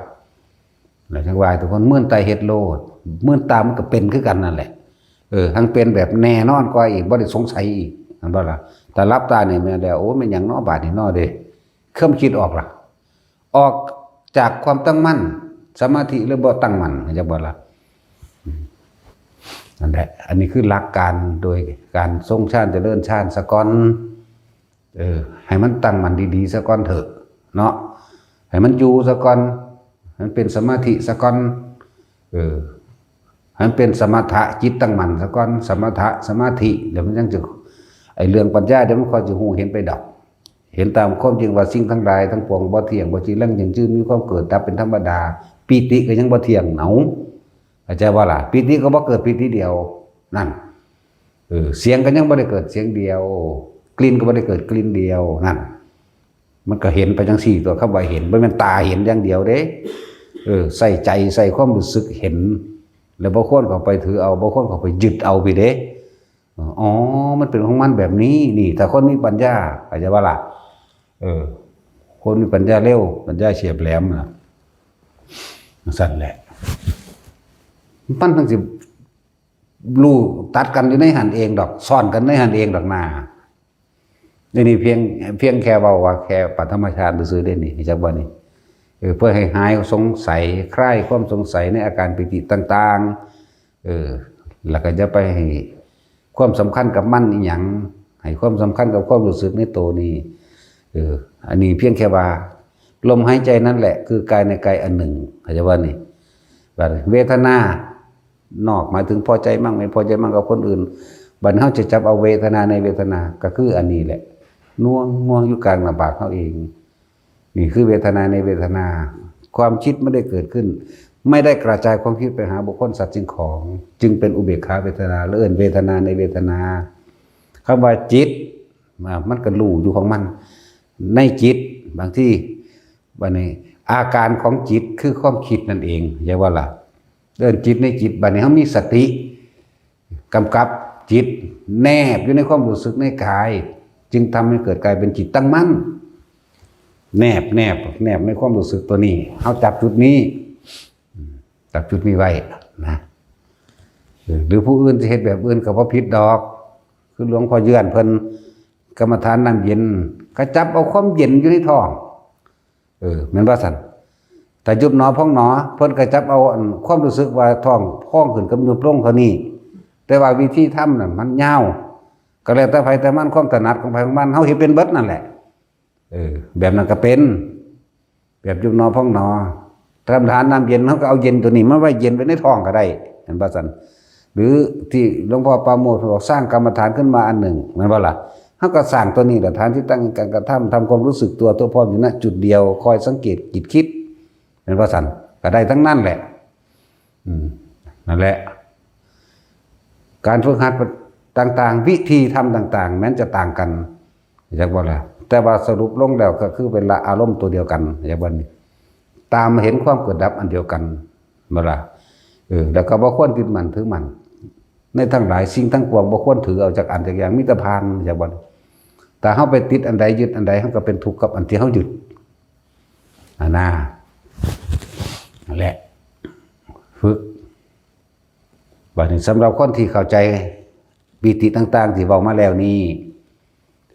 ແລ້ວຈັ່ງວ່າໃຫ້ທຸກຄົນມື່ນຕາເຮັດໂລດ ມື່ນຕາມັນກໍເປັນຄືກັນນັ້ນແຫຼະ ເອີ ທັງເປັນແບບແນ່ນອນກວ່າອີກ ບໍ່ໄດ້ສົງໄສອີກ ແມ່ນບໍ່ລະ? ຖ້າຫຼັບຕານີ້ແມ່ນແລ້ວ ໂອ້ ແມ່ນຫຍັງເນາະບາດນີ້ເນາະເດ້ ຄວາມຄິດອອກລະ ອອກຈາກຄວາມຕັ້ງໝັ້ນ ສະມາທິເລີຍບໍ່ຕັ້ງໝັ້ນ ເຂົ້າໃຈບໍ່ລະ? ອືມ ນັ້ນແຫຼະ ອັນນີ້ຄືຫຼັກການໂດຍການຊົງຊານ ຈະເລີນຊານສາກ່ອນ ເອີ ໃຫ້ມັນຕັ້ງໝັ້ນດີໆສາກ່ອນເຖາະເນາະ ໃຫ້ມັນຢູ່ສາກ່ອນ ໃຫ້ມັນເປັນສະມາທິສາກ່ອນ ເອີ ໃຫ້ມັນເປັນສະມະຖະ ຈິດຕັ້ງໝັ້ນສາກ່ອນ ສະມະຖະ ສະມາທິ ແລ້ວມັນຈັ່ງຈະ ໄອ້ເລື່ອງປັນຍາ ດຽວມັນຄ່ອຍຊິຮູ້ເຫັນໄປດອກ ເຫັນຕາມຄວາມຈິງວ່າສິ່ງທັງຫຼາຍທັງປວງບໍ່ທ່ຽງ ບໍ່ຈີລັງ ຍັງຢືນ ມີຄວາມເກີດດັບເປັນທຳມະດາ ປີຕິກໍຍັງບໍ່ທ່ຽງເນາະ ເຂົ້າໃຈບໍ່ລະ? ປີຕິກໍບໍ່ເກີດປີຕິດຽວ ນັ້ນ ເອີ ສຽງກໍຍັງບໍ່ໄດ້ເກີດສຽງດຽວ ກິ່ນກໍບໍ່ໄດ້ເກີດກິ່ນດຽວ ນັ້ນ ມັນກໍເຫັນໄປຈັ່ງຊີ້ຕົວະ ຄຳວ່າເຫັນ ບໍ່ແມ່ນຕາເຫັນຢ່າງດຽວເດ້ ເອີ ໃສ່ໃຈ ໃສ່ຄວາມຮູ້ສຶກເຫັນ ແລ້ວບໍ່ຄວນເຂົ້າໄປຖືເອົາ ບໍ່ຄວນເຂົ້າໄປຍຶດເອົາພີ້ເດ້ ອໍ ມັນເປັນຂອງມັນແບບນີ້ ນີ້ ຖ້າຄົນມີປັນຍາ ເຂົ້າໃຈບໍ່ລະ? ເອີ ຄົນມີປັນຍາເລັວ ປັນຍາແຫຼມນະ ຈັ່ງຊັ້ນແຫຼະ ມັນຈັ່ງຊິ ຮູ້ຕັດກັນຢູ່ໃນຫັ້ນເອງດອກ ຊ້ອນກັນໃນຫັ້ນເອງດອກນາ. ນີ້ ນີ້ພຽງ ພຽງແຄ່ເວົ້າວ່າແຄ່ປະຖມະຊານຊື່ໆເດ້ນີ້ ຮູ້ຈັກບໍ່ນີ້? ເອີ ເພື່ອໃຫ້ຫາຍສົງໄສ ຄລາຍຄວາມສົງໄສໃນອາການປີຕິຕ່າງໆ ເອີ ແລ້ວກໍຢ່າໄປໃຫ້ຄວາມສຳຄັນກັບມັນອີ່ຫຍັງ ໃຫ້ຄວາມສຳຄັນກັບຄວາມຮູ້ສຶກໃນໂຕນີ້. ເອີ ອັນນີ້ພຽງແຄ່ວ່າລົມຫາຍໃຈນັ້ນແຫຼະ ຄືກາຍໃນກາຍອັນໜຶ່ງ ເຂົ້າໃຈບໍ່ນີ້? ບາດເວທະນາ ນອກ ໝາຍເຖິງພໍໃຈມັ້ງ ໄມ່ພໍໃຈມັ້ງກັບຄົນອື່ນ. ບັດເຮົາຈະຈັບເອົາເວທະນາໃນເວທະນາ ກໍຄືອັນນີ້ແຫຼະ ໜ່ວງ ໜ່ວງຢູ່ກາງໜ້າຜາກເຮົາເອງ. ນີ້ຄືເວທະນາໃນເວທະນາ. ຄວາມຄິດບໍ່ໄດ້ເກີດຂຶ້ນ ໄມ່ໄດ້ກະຈາຍຄວາມຄິດໄປຫາບຸກຄົນ ສັດ ສິ່ງຂອງ ຈຶ່ງເປັນອຸເບກຂາເວທະນາ ຫຼືເອີ້ນເວທະນາໃນເວທະນາ. ຄຳວ່າຈິດ ມັນກໍຮູ້ຢູ່ຂອງມັນໃນຈິດ. ບາງທີ ບັດນີ້ ອາການຂອງຈິດຄືຄວາມຄິດນັ້ນເອງ ເຫັນບໍ່ລະ? ເອີ້ນຈິດໃນຈິດ. ບັດນີ້ເຮົາມີສະຕິກຳກັບຈິດ ແນບຢູ່ໃນຄວາມຮູ້ສຶກໃນກາຍ ຈຶ່ງທຳໃຫ້ເກີດກາຍເປັນຈິດຕັ້ງໝັ້ນ ແນບ ແນບ ແນບໃນຄວາມຮູ້ສຶກຕົວນີ້. ເຮົາຈັບຈຸດນີ້ ຈັບຈຸດນີ້ໄວ້ນະ. ເອີ ຫຼືຜູ້ອື່ນຊິເຮັດແບບອື່ນກໍບໍ່ຜິດດອກ. ຄືຫຼວງພໍ່ເຍືອນເພິ່ນກຳມະຖານນ້ຳເຢັນ ກໍຈັບເອົາຄວາມເຢັນຢູ່ໃນທ້ອງ ເອີ ແມ່ນບໍ່ຊັ້ນ? ຖ້າຍຸບໜໍພອງໜໍ ເພິ່ນກໍຈັບເອົາ ອັນ ຄວາມຮູ້ສຶກວ່າທ້ອງພອງຂຶ້ນກັບຍຸບລົງເທົ່ານີ້. ແຕ່ວ່າວິທີທຳນັ້ນມັນຍາວ ກໍແລ້ວແຕ່ໃຜແຕ່ມັນ ຄວາມຖະໜັດຂອງໃຜຂອງມັນ. ເຮົາເຮັດເປັນເບິດນັ້ນແຫຼະ. ເອີ ແບບນັ້ນກໍເປັນ ແບບຍຸບໜໍພອງໜໍ. ກຳມະຖານນ້ຳເຢັນ ເຮົາກໍເອົາເຢັນຕົວນີ້ມາໄວ້ ເຢັນໄວ້ໃນທ້ອງກໍໄດ້ ແມ່ນບໍ່ຊັ້ນ? ຫຼືທີ່ຫຼວງພໍ່ປາໂມດບອກ ສ້າງກຳມະຖານຂຶ້ນມາອັນໜຶ່ງ ແມ່ນບໍ່ລະ? ເຮົາກໍສ້າງຕົວນີ້ລະ ຖານທີ່ຕັ້ງແຫ່ງການກະທຳ ທຳຄວາມຮູ້ສຶກຕົວ ຕົວພ້ອມຢູ່ນະຈຸດດຽວ ຄອຍສັງເກດຈິດຄິດ ແມ່ນບໍ່ຊັ້ນ? ກໍໄດ້ທັງນັ້ນແຫຼະ. ອືມ ນັ້ນແຫຼະ ການຝຶກຫັດຕ່າງໆ ວິທີທຳຕ່າງໆ ແມ່ນຈະຕ່າງກັນ ເຫັນບໍ່ລະ? ແຕ່ວ່າສະຫຼຸບລົງແລ້ວກໍຄືເປັນລະອາລົມຕົວດຽວກັນ ເຫັນບໍ່ນີ້? ຕາມເຫັນຄວາມເກີດດັບອັນດຽວກັນ ເຫັນບໍ່ລະ? ເອີ ແລ້ວກໍບໍ່ຄວນຍຶດໝັ້ນຖືໝັ້ນໃນທັງຫຼາຍສິ່ງທັງປວງ ບໍ່ຄວນຖືເອົາຈັກອັນຈັກຢ່າງ ມີແຕ່ຜ່ານ ເຫັນບໍ່? ຖ້າເຮົາໄປຕິດອັນໃດ ຍຶດອັນໃດ ເຮົາກໍເປັນທຸກກັບອັນທີ່ເຮົາຍຶດ ອັນນາ ນັ້ນແຫຼະ ຝຶກ. ບັດນີ້ ສຳລັບຄົນທີ່ເຂົ້າໃຈປີຕິຕ່າງໆທີ່ເວົ້າມາແລ້ວນີ້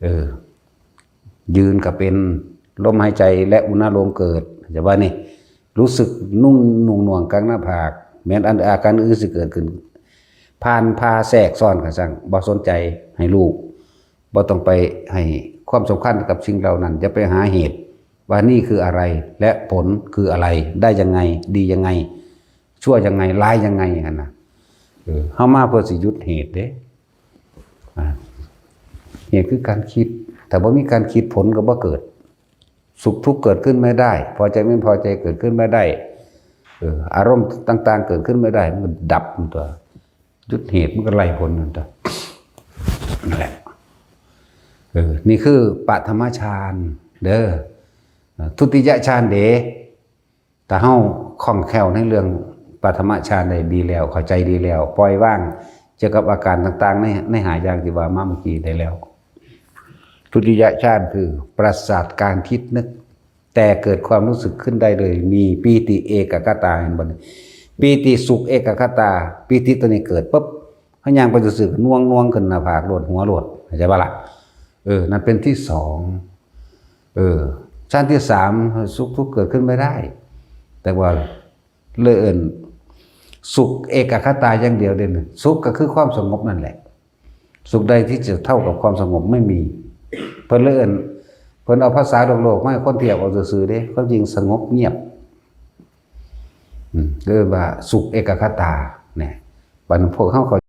ເອີ ຢືນກໍເປັນ ລົມຫາຍໃຈ ແລະ ອຸນາໂລມເກີດ ຈະວ່ານີ້ ຮູ້ສຶກນຸ້ງໜ່ວງກາງໜ້າຜາກ ແມ່ນອັນ ອາການອື່ນຊິເກີດຂຶ້ນ ຜ່ານ ຜ່າ ແຊກຊ້ອນກໍຊ່າງ ບໍ່ສົນໃຈ ໃຫ້ຮູ້ ບໍ່ຕ້ອງໄປໃຫ້ຄວາມສຳຄັນກັບສິ່ງເຫຼົ່ານັ້ນ ຢ່າໄປຫາເຫດວ່ານີ້ຄືອະໄລ ແລະ ຜົນຄືອະໄລ ໄດ້ຍັງໄງ ດີຍັງໄງ ຊົ່ວຍັງໄງ ຮ້າຍຍັງໄງຫັ້ນນະ. ເອີ ເຮົາມາເພື່ອຊິຢຸດເຫດເດ້. ອາ ເຫດຄືການຄິດ ຖ້າບໍ່ມີການຄິດ ຜົນກໍບໍ່ເກີດ. ສຸກທຸກເກີດຂຶ້ນໄມ່ໄດ້ ພໍໃຈໄມ່ພໍໃຈເກີດຂຶ້ນໄມ່ໄດ້ ເອີ ອາລົມຕ່າງໆເກີດຂຶ້ນໄມ່ໄດ້ ມັນກໍດັບມັນຕົວະ. ຢຸດເຫດມັນກໍໄລ່ຜົນນັ້ນຕົວະ ນັ້ນແຫຼະ. ເອີ ນີ້ຄືປະຖະມະຊານເດີ. ທຸຕິຍະຊານເດ ຖ້າເຮົາຄ່ອງແຄ້ວໃນເລື່ອງປະຖະມະຊານໄດ້ດີແລ້ວ ເຂົ້າໃຈດີແລ້ວ ປ່ອຍວາງກ່ຽວກັບອາການຕ່າງໆ ໃນ ໃນຫ້າຢ່າງທີ່ວ່າມາເມື່ອກີ້ໄດ້ແລ້ວ. ທຸຕິຍະຊານຄືປາສາດການຄິດນຶກ ແຕ່ເກີດຄວາມຮູ້ສຶກຂຶ້ນໄດ້ເລີຍ ມີປີຕິເອກະຄະຕາ ເຫັນບໍ່ນີ້? ປີຕິສຸກເອກະຄະຕາ ປີຕິຕົວນີ້ເກີດປຶບ ເຮົາຍ່າງໄປຊື່ໆ ໜ່ວງໆຂຶ້ນໜ້າຜາກໂລດ ຫົວໂລດ ເຂົ້າໃຈບໍ່ລະ? ເອີ ນັ້ນເປັນທີສອງ. ເອີ ຊານທີສາມ ສຸກທຸກເກີດຂຶ້ນໄມ່ໄດ້ ແຕ່ວ່າເລີຍເອີ້ນສຸກເອກະຄະຕາຢ່າງດຽວເດ້. ສຸກກໍຄືຄວາມສະຫງົບນັ້ນແຫຼະ. ສຸກໃດທີ່ຈະເທົ່າກັບຄວາມສະຫງົບ? ໄມ່ມີ. ເພິ່ນເລີຍເອີ້ນ ເພິ່ນເອົາພາສາໂລກໆມາໃຫ້ຄົນທຽບເອົາຊື່ໆເດ້. ຄວາມຈິງສະຫງົບງຽບ ອືມ ເອີ້ນວ່າສຸກເອກະຄະຕາ ແນ່. ບັດພວກເຮົາເຂົ້າ